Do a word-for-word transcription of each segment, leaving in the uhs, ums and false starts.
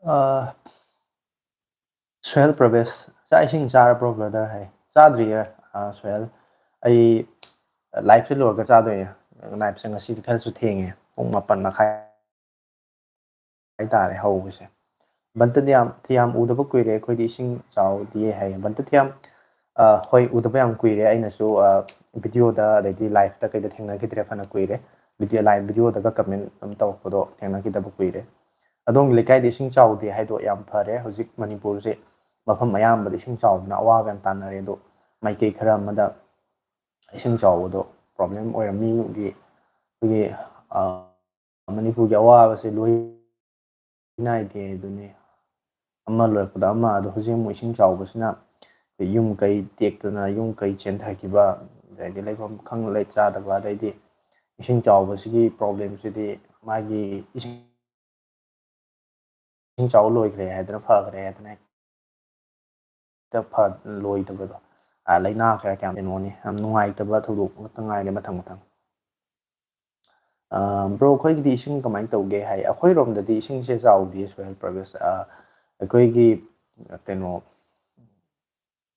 ꯑ, ꯁꯣꯍꯦꯜ ꯄ꯭ꯔꯕꯦꯁ, "ꯆꯥꯛ ꯏꯁꯤꯡ ꯆꯥꯔꯕ꯭ꯔꯣ, ꯕ꯭ꯔꯗꯔ?" ꯍꯥꯏ꯫ "ꯆꯥꯗ꯭ꯔꯤꯌꯦ, ꯑ, ꯁꯣꯍꯦꯜ꯫ ꯑꯩ ꯂꯥꯏꯐꯁꯦ ꯂꯣꯏꯔꯒ ꯆꯥꯗꯣꯏꯅꯦ꯫ ꯂꯥꯏꯐꯁꯦ ꯉꯁꯤꯗꯤ ꯈꯔꯁꯨ ꯊꯦꯡꯉꯦ꯫ ꯄꯨꯡ ꯃꯥꯄꯟ ꯃꯈꯥꯏ ꯍꯥꯏꯇꯥꯔꯦ ꯍꯧꯕꯁꯦ꯫ ꯕꯟꯇ ꯊꯤꯌꯥꯝ, ꯊꯤꯌꯥꯝ ꯎꯗꯕ ꯀꯨꯏꯔꯦ, ꯑꯩꯈꯣꯏꯗꯤ ꯏꯁꯤꯡ ꯆꯥꯎꯗꯤꯌꯦ" ꯍꯥꯏꯌꯦ꯫ ꯕꯟꯇ ꯊꯤꯌꯥꯝ, ꯑ, ꯍꯣꯏ, ꯎꯗꯕ ꯌꯥꯝ ꯀꯨꯏꯔꯦ꯫ ꯑꯩꯅꯁꯨ, ꯑ, ꯚꯤꯗꯤꯑꯣꯗ ꯑꯗꯩꯗꯤ ꯂꯥꯏꯐꯇ ꯀꯩꯗ ꯊꯦꯡꯅꯈꯤꯗ꯭ꯔꯦ ꯐꯅ ꯀꯨꯏꯔꯦ꯫ ꯚꯤꯗꯤꯑꯣ, ꯂꯥꯏꯚ ꯚꯤꯗꯤꯑꯣꯗꯒ ꯀꯃꯦꯟ ꯑꯗꯨꯝ ꯇꯧꯔꯛꯄꯗꯣ ꯊꯦꯡꯅꯈꯤꯗꯕ ꯀꯨꯏꯔꯦ꯫ "ꯑꯗꯣꯝꯒꯤ ꯂꯩꯀꯥꯏꯗ ꯏꯁꯤꯡ ꯆꯥꯎꯗꯦ" ꯍꯥꯏꯗꯣ ꯌꯥꯝ ꯐꯔꯦ꯫ ꯍꯧꯖꯤꯛ ꯃꯅꯤꯄꯨꯔꯁꯦ ꯃꯐꯝ ꯑꯌꯥꯝꯕꯗ ꯏꯁꯤꯡ ꯆꯥꯎꯗꯅ ꯑꯋꯥꯕ ꯌꯥꯝ ꯇꯥꯟꯅꯔꯦ꯫ ꯑꯗꯣ ꯃꯥꯏꯀꯩ ꯈꯔ ꯑꯃꯗ ꯏꯁꯤꯡ ꯆꯥꯎꯕꯗꯣ ꯄ꯭ꯔꯣꯕ꯭ꯂꯦꯝ ꯑꯣꯏꯔꯝꯃꯤ꯫ ꯑꯩꯈꯣꯏꯒꯤ, ꯑꯩꯈꯣꯏꯒꯤ, ꯑ, ꯃꯅꯤꯄꯨꯔꯒꯤ ꯑꯋꯥꯕꯁꯦ ꯂꯣꯏ ꯅꯥꯏꯗꯦ ꯑꯗꯨꯅꯤ꯫ ꯑꯃ ꯂꯣꯏꯔꯛꯄꯗ ꯑꯃ꯫ ꯑꯗꯣ ꯍꯧꯖꯤꯛ ꯑꯃꯨꯛ ꯏꯁꯤꯡ ꯆꯥꯎꯕꯁꯤꯅ ꯑꯩꯈꯣꯏ ꯌꯨꯝ ꯀꯩ ꯇꯦꯛꯇꯅ, ꯌꯨꯝ ꯀꯩ ꯆꯦꯟꯊꯈꯤꯕ, ꯑꯗꯩꯗꯤ ꯂꯩꯐꯝ ꯈꯪ ꯂꯩ ꯆꯥꯗꯕ, ꯑꯗꯩꯗꯤ ꯏꯁꯤꯡ ꯆꯥꯎꯕꯁꯤꯒꯤ ꯄ꯭ꯔꯣꯕ꯭ꯂꯦꯝꯁꯤꯗꯤ ꯃꯥꯒꯤ ꯏꯁꯤꯡ ꯏꯁꯤꯡ ꯆꯥꯎ ꯂꯣꯏꯈ꯭ꯔꯦ ꯍꯥꯏꯗꯅ, ꯐꯈ꯭ꯔꯦ ꯍꯥꯏꯗꯅ ꯍꯦꯛꯇ ꯐ-, ꯂꯣꯏꯗꯕꯗꯣ꯫ ꯑ, ꯂꯥꯏꯅꯥ ꯀꯌꯥ ꯀꯌꯥꯝ ꯀꯩꯅꯣꯅꯤ, ꯌꯥꯝ ꯅꯨꯡꯉꯥꯏꯇꯕ ꯊꯧꯗꯣꯛ ꯉꯥꯛꯇ ꯉꯥꯏꯔꯦ ꯃꯊꯪ ꯃꯊꯪ꯫ ꯑ, ꯕ꯭ꯔꯣ, ꯑꯩꯈꯣꯏꯒꯤꯗꯤ ꯏꯁꯤꯡ ꯀꯃꯥꯏꯅ ꯇꯧꯒꯦ ꯍꯥꯏ? ꯑꯩꯈꯣꯏꯔꯣꯝꯗꯗꯤ ꯏꯁꯤꯡꯁꯦ ꯆꯥꯎꯗꯦ, ꯁꯣꯍꯦꯜ ꯄ꯭ꯔꯕꯦꯁ꯫ ꯑ, ꯑꯩꯈꯣꯏꯒꯤ, ꯑ, ꯀꯩꯅꯣ,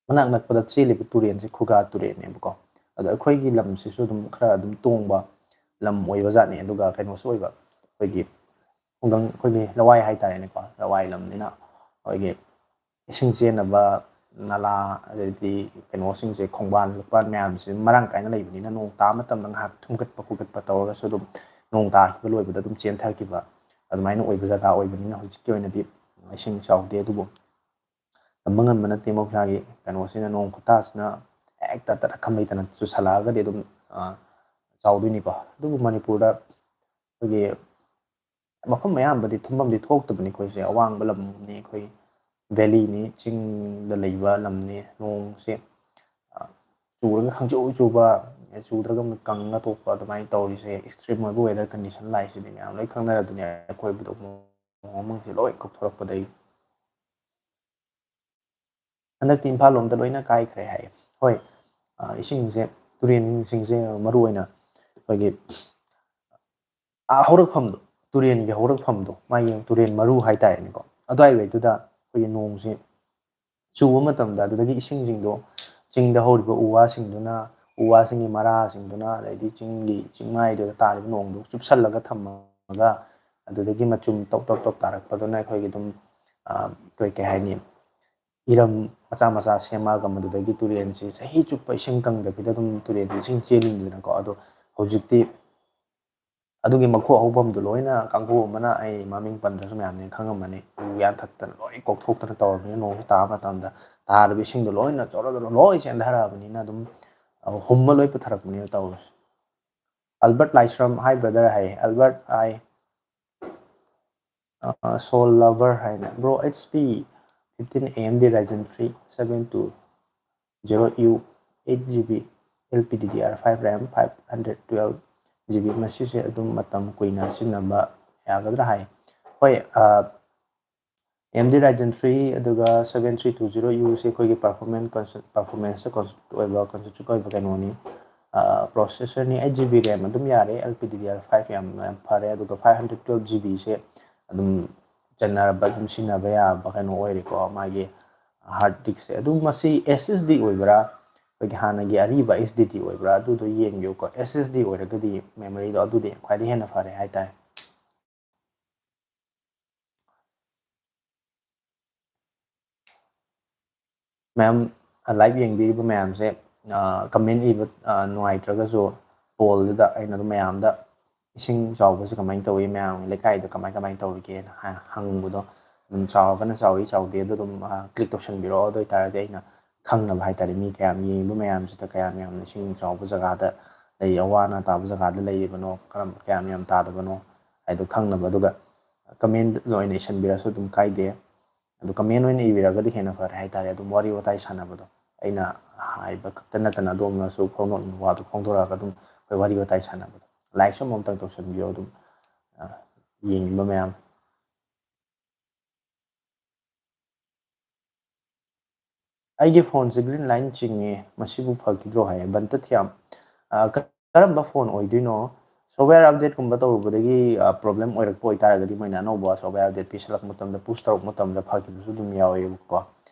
ꯃꯅꯥꯛ ꯅꯛꯄꯗ ꯆꯦꯜꯂꯤꯕ ꯇꯨꯔꯦꯟꯁꯦ ꯈꯨꯒꯥ ꯇꯨꯔꯦꯟꯅꯦꯕꯀꯣ꯫ ꯑꯗꯣ ꯑꯩꯈꯣꯏꯒꯤ ꯂꯝꯁꯤꯁꯨ ꯑꯗꯨꯝ ꯈꯔ ꯑꯗꯨꯝ ꯇꯣꯡꯕ ꯂꯝ ꯑꯣꯏꯕ ꯖꯥꯠꯅꯤ꯫ ꯑꯗꯨꯒ ꯀꯩꯅꯣꯁꯨ ꯑꯣꯏꯕ, ꯑꯩꯈꯣꯏꯒꯤ ꯈꯨꯡꯒꯪ, ꯑꯩꯈꯣꯏꯒꯤ ꯂꯋꯥꯏ ꯍꯥꯏꯇꯥꯔꯦꯅꯦꯀꯣ, ꯂꯋꯥꯏ ꯂꯝꯅꯤꯅ ꯑꯩꯈꯣꯏꯒꯤ ꯏꯁꯤꯡ ꯆꯦꯟꯅꯕ ꯅꯂꯥ, ꯑꯗꯩꯗꯤ ꯀꯩꯅꯣꯁꯤꯡꯁꯦ, ꯈꯣꯡꯕꯥꯟ ꯂꯨꯄꯥꯟ ꯃꯌꯥꯝꯁꯦ ꯃꯔꯥꯡ ꯀꯥꯏꯅ ꯂꯩꯕꯅꯤꯅ, ꯅꯣꯡ ꯇꯥꯕ ꯃꯇꯝꯗ ꯉꯥꯏꯍꯥꯛ ꯊꯨꯝꯒꯠꯄ ꯈꯣꯀꯠꯄ ꯇꯧꯔꯒꯁꯨ ꯑꯗꯨꯝ ꯅꯣꯡ ꯇꯥꯈꯤꯕ ꯂꯣꯏꯕꯗ ꯑꯗꯨꯝ ꯆꯦꯟꯊꯈꯤꯕ ꯑꯗꯨꯃꯥꯏꯅ ꯑꯣꯏꯕ ꯖꯒꯥ ꯑꯣꯏꯕꯅꯤꯅ ꯍꯧꯖꯤꯛꯀꯤ ꯑꯣꯏꯅꯗꯤ ꯏꯁꯤꯡ ꯆꯥꯎꯗꯦ꯫ ꯑꯗꯨꯕꯨ ꯇꯝꯕ ꯉꯝꯕ ꯅꯠꯇꯦ ꯃꯍꯧꯁꯥꯒꯤ ꯀꯩꯅꯣꯁꯤꯅ, ꯅꯣꯡ ꯈꯨꯇꯥꯁꯤꯅ ꯍꯦꯛꯇ ꯇꯠꯈꯝ ꯂꯩꯇꯅ ꯆꯨꯁꯜꯂꯛꯑꯒꯗꯤ ꯑꯗꯨꯝ, ꯑ, ꯆꯥꯎꯗꯣꯏꯅꯤꯀꯣ꯫ ꯑꯗꯨꯕꯨ ꯃꯅꯤꯄꯨꯔꯗ ꯑꯩꯈꯣꯏꯒꯤ ꯃꯐꯝ ꯑꯌꯥꯝꯕꯗꯤ ꯊꯨꯝꯐꯝꯗꯤ ꯊꯣꯛꯇꯕꯅꯤ꯫ ꯑꯩꯈꯣꯏꯁꯦ ꯑꯋꯥꯡꯕ ꯂꯝꯅꯤ, ꯑꯩꯈꯣꯏ ꯚꯦꯂꯤꯅꯤ, ꯆꯤꯡꯗ ꯂꯩꯕ ꯂꯝꯅꯤ꯫ ꯅꯣꯡꯁꯦ, ꯑ, ꯆꯨꯔꯒ ꯈꯪꯆꯨ ꯆꯨꯕ, ꯆꯨꯗ꯭ꯔꯒ ꯑꯃꯨꯛ ꯀꯪꯉ ꯇꯣꯛꯄ, ꯑꯗꯨꯃꯥꯏꯅ ꯇꯧꯔꯤꯁꯦ꯫ ꯑꯦꯛꯁꯇ꯭ꯔꯤꯝ ꯑꯣꯏꯕ ꯋꯦꯗꯔ ꯀꯟꯗꯤꯁꯟ ꯂꯥꯛꯏꯁꯤꯗꯤ ꯃꯌꯥꯝ ꯂꯣꯏ ꯈꯪꯅꯔꯗꯨꯅꯤ, ꯑꯀꯣꯏꯕꯗ ꯎꯃꯪ ꯋꯥꯃꯪꯁꯦ ꯂꯣꯏ ꯀꯣꯛꯊꯣꯔꯛꯄꯗꯒꯤ꯫ ꯍꯟꯗꯛꯇꯤ ꯏꯝꯐꯥꯜ ꯂꯣꯝꯗ ꯂꯣꯏꯅ ꯀꯥꯏꯈ꯭ꯔꯦ ꯍꯥꯏꯌꯦ꯫ ꯍꯣꯏ, ꯑ, ꯏꯁꯤꯡꯁꯦ, ꯇꯨꯔꯦꯟꯁꯤꯡꯁꯦ ꯃꯔꯨ ꯑꯣꯏꯅ ꯑꯩꯈꯣꯏꯒꯤ, ꯑ, ꯍꯧꯔꯛꯐꯝꯗꯣ, ꯇꯨꯔꯦꯟꯒꯤ ꯍꯧꯔꯛꯐꯝꯗꯣ, ꯃꯥꯒꯤ ꯇꯨꯔꯦꯟ ꯃꯔꯨ ꯍꯥꯏꯇꯥꯔꯦꯅꯦꯀꯣ, ꯑꯗꯨꯋꯥꯏꯋꯥꯏꯗꯨꯗ ꯑꯩꯈꯣꯏꯒꯤ ꯅꯣꯡꯁꯤ ꯆꯨꯕ ꯃꯇꯝꯗ ꯑꯗꯨꯗꯒꯤ ꯏꯁꯤꯡꯁꯤꯡꯗꯣ ꯆꯤꯡꯗ ꯍꯧꯔꯤꯕ ꯎ ꯋꯥꯁꯤꯡꯗꯨꯅ, ꯎ ꯋꯥꯁꯤꯡꯒꯤ ꯃꯔꯥꯁꯤꯡꯗꯨꯅ, ꯑꯗꯩꯗꯤ ꯆꯤꯡꯒꯤ ꯆꯤꯡꯃꯥꯏꯗꯨꯗ ꯇꯥꯔꯤꯕ ꯅꯣꯡꯗꯨ ꯆꯨꯞꯁꯜꯂꯒ ꯊꯝꯃꯒ ꯑꯗꯨꯗꯒꯤ ꯃꯆꯨꯝ ꯇꯧ ꯇꯧ ꯇꯧ ꯇꯥꯔꯛꯄꯗꯨꯅ ꯑꯩꯈꯣꯏꯒꯤ ꯑꯗꯨꯝ, ꯑ, ꯑꯩꯈꯣꯏ ꯀꯩ ꯍꯥꯏꯅꯤ, ꯏꯔꯝ ꯃꯆꯥ ꯃꯆꯥ ꯁꯦꯝꯃꯛꯑꯒ ꯃꯗꯨꯗꯒꯤ ꯇꯨꯔꯦꯜꯁꯤ ꯆꯍꯤ ꯆꯨꯞꯄ ꯏꯁꯤꯡ ꯀꯪꯗꯕꯤꯗ ꯑꯗꯨꯝ ꯇꯨꯔꯦꯜꯁꯤ ꯏꯁꯤꯡ ꯆꯦꯜꯂꯤꯅꯤꯗꯅꯀꯣ꯫ ꯑꯗꯣ ꯍꯧꯖꯤꯛꯇꯤ ꯑꯗꯨꯒꯤ ꯃꯈꯨ ꯍꯧꯐꯝꯗꯨ ꯂꯣꯏꯅ ꯀꯥꯡꯕꯨ ꯑꯃꯅ, ꯑꯩ ꯃꯃꯤꯡ ꯄꯟꯗ꯭ꯔꯁꯨ ꯃꯌꯥꯝꯅ ꯈꯪꯉꯝꯃꯅꯤ, ꯎ ꯌꯥꯟꯊꯠꯇꯅ ꯂꯣꯏ ꯀꯣꯛꯊꯣꯛꯇꯅ ꯇꯧꯔꯕꯅꯤꯅ ꯅꯣꯡꯁꯨ ꯇꯥꯕ ꯃꯇꯝꯗ ꯇꯥꯔꯕ ꯏꯁꯤꯡꯗꯣ ꯂꯣꯏꯅ ꯆꯣꯔꯣ ꯆꯣꯔꯣ ꯂꯣꯏ ꯆꯦꯟꯊꯔꯛꯑꯕꯅꯤꯅ ꯑꯗꯨꯝ, ꯑ, ꯍꯨꯝꯃ ꯂꯣꯏ ꯄꯨꯊꯔꯛꯄꯅꯤꯅ ꯇꯧꯔꯤꯁꯦ꯫ ꯑꯜꯕꯔꯠ ꯂꯥꯏꯁ꯭ꯔꯝ, "Hi brother" ꯍꯥꯏ꯫ Albert, "Hi." ꯑ, Soul Lover ꯍꯥꯏꯅ, "Bro, H P fifteen A M D Ryzen three seven two zero U, eight G B L P D D R five RAM, five hundred twelve G B, ꯃꯁꯤꯁꯦ ꯑꯗꯨꯝ ꯃꯇꯝ ꯀꯨꯏꯅ ꯁꯤꯖꯤꯟꯅꯕ ꯌꯥꯒꯗ꯭ꯔꯥ?" ꯍꯥꯏ꯫ ꯍꯣꯏ, ꯑ, A M D Ryzen three ꯑꯗꯨꯒ seven three two zero U ꯁꯦ ꯑꯩꯈꯣꯏꯒꯤ performance conse-, performance ꯇ conse-, ꯑꯣꯏꯕ, concentric ꯑꯣꯏꯕ ꯀꯩꯅꯣꯅꯤ, ꯑ, processor ꯅꯤ꯫ Eight G B RAM ꯑꯗꯨꯝ ꯌꯥꯔꯦ, L P D D R five ꯌꯥꯝ, ꯌꯥꯝ ꯐꯔꯦ꯫ ꯑꯗꯨꯒ five hundred twelve G B ꯁꯦ ꯑꯗꯨꯝ ꯆꯟꯅꯔꯕ, ꯑꯗꯨꯝ ꯁꯤꯖꯤꯟꯅꯕ ꯌꯥꯕ ꯀꯩꯅꯣ ꯑꯣꯏꯔꯦꯀꯣ꯫ ꯃꯥꯒꯤ hard disk ꯁꯦ ꯑꯗꯨꯝ, ꯃꯁꯤ S S D ꯑꯣꯏꯕ꯭ꯔꯥ, ꯑꯩꯈꯣꯏꯒꯤ ꯍꯥꯟꯅꯒꯤ ꯑꯔꯤꯕ S D D ꯑꯣꯏꯕ꯭ꯔꯥ, ꯑꯗꯨꯗꯣ ꯌꯦꯡꯕꯤꯌꯨꯀꯣ꯫ S S D ꯑꯣꯏꯔꯒꯗꯤ memory ꯗꯣ ꯑꯗꯨꯗꯤ ꯈ꯭ꯋꯥꯏꯗꯒꯤ ꯍꯦꯟꯅ ꯐꯔꯦ ꯍꯥꯏꯇꯥꯔꯦ꯫ ꯃꯌꯥꯝ, ꯑ, live ꯌꯦꯡꯕꯤꯔꯤꯕ ꯃꯌꯥꯝꯁꯦ, ꯑ, comment ꯏꯕ, ꯑ, ꯅꯨꯡꯉꯥꯏꯇ꯭ꯔꯒꯁꯨ poll ꯗꯨꯗ ꯑꯩꯅ ꯑꯗꯨꯝ ꯃꯌꯥꯝꯗ ꯏꯁꯤꯡ ꯆꯥꯎꯕꯁꯦ ꯀꯃꯥꯏꯅ ꯇꯧꯏ, ꯃꯌꯥꯝꯒꯤ ꯂꯩꯀꯥꯏꯗ ꯀꯃꯥꯏ ꯀꯃꯥꯏꯅ ꯇꯧꯔꯤꯒꯦꯅ ꯍꯥ-, ꯍꯪꯕꯗꯣ, ꯑꯗꯨꯝ ꯆꯥꯎꯔꯒꯅ ꯆꯥꯎꯏ, ꯆꯥꯎꯗꯦ ꯑꯗꯨ ꯑꯗꯨꯝ, ꯑ, click ꯇꯧꯁꯟꯕꯤꯔꯛꯑꯣ꯫ ꯑꯗꯨ ꯑꯣꯏꯇꯥꯔꯗꯤ ꯑꯩꯅ ꯈꯪꯅꯕ ꯍꯥꯏꯇꯥꯔꯦ, ꯃꯤ ꯀꯌꯥꯝ ꯌꯦꯡꯉꯤꯕ ꯃꯌꯥꯝꯁꯤꯗ ꯀꯌꯥꯝ ꯌꯥꯝꯅ ꯏꯁꯤꯡ ꯆꯥꯎꯕ ꯖꯒꯥꯗ ꯂꯩ, ꯑꯋꯥ ꯑꯅꯥ ꯇꯥꯕ ꯖꯒꯥꯗ ꯂꯩꯔꯤꯕꯅꯣ, ꯀꯔꯝ, ꯀꯌꯥꯝ ꯌꯥꯝ ꯇꯥꯗꯕꯅꯣ ꯍꯥꯏꯗꯣ ꯈꯪꯅꯕ꯫ ꯑꯗꯨꯒ comment ꯑꯣꯏꯅ ꯏꯁꯟꯕꯤꯔꯁꯨ ꯑꯗꯨꯝ ꯀꯥꯏꯗꯦ꯫ ꯑꯗꯨ comment ꯑꯣꯏꯅ ꯏꯕꯤꯔꯒꯗꯤ ꯍꯦꯟꯅ ꯐꯔꯦ ꯍꯥꯏꯇꯥꯔꯦ꯫ ꯑꯗꯨꯝ ꯋꯥꯔꯤ ꯋꯥꯇꯥꯏ ꯁꯥꯟꯅꯕꯗꯣ, ꯑꯩꯅ ꯍꯥꯏꯕ ꯈꯛꯇ ꯅꯠꯇꯅ ꯑꯗꯣꯝꯅꯁꯨ ꯐꯣꯡꯗꯣꯛꯅꯤꯡꯕ ꯋꯥꯗꯣ ꯐꯣꯡꯗꯣꯔꯛꯑꯒ ꯑꯗꯨꯝ ꯑꯩꯈꯣꯏ ꯋꯥꯔꯤ ꯋꯥꯇꯥꯏ ꯁꯥꯟꯅꯕꯗꯣ꯫ Like ꯁꯨ ꯑꯃꯨꯛꯇꯪ ꯇꯧꯁꯟꯕꯤꯌꯣ ꯑꯗꯨꯝ, ꯑ, ꯌꯦꯡꯉꯤꯕ ꯃꯌꯥꯝ꯫ "ꯑꯩꯒꯤ phone ꯁꯦ green line ꯆꯤꯡꯉꯦ, ꯃꯁꯤꯕꯨ ꯐꯈꯤꯗ꯭ꯔꯣ?" ꯍꯥꯏꯌꯦ ꯕꯟꯇ ꯊꯤꯌꯥꯝ꯫ ꯑ, ꯀ-, ꯀꯔꯝꯕ phone ꯑꯣꯏꯗꯣꯏꯅꯣ? ꯁꯣꯐꯋꯦꯌꯔ ꯑꯞꯗꯦꯠꯀꯨꯝꯕ ꯇꯧꯔꯨꯕꯗꯒꯤ ꯄ꯭ꯔꯣꯕ꯭ꯂꯦꯝ ꯑꯣꯏꯔꯛꯄ ꯑꯣꯏꯇꯥꯔꯒꯗꯤ, ꯃꯣꯏꯅ ꯑꯅꯧꯕ ꯁꯣꯐꯋꯦꯌꯔ ꯑꯞꯗꯦꯠ ꯄꯤꯁꯜꯂꯛꯄ ꯃꯇꯝꯗ, ꯄꯨꯁ ꯇꯧꯔꯛꯄ ꯃꯇꯝꯗ ꯐꯈꯤꯕꯁꯨ ꯑꯗꯨꯝ ꯌꯥꯎꯋꯦꯕꯀꯣ꯫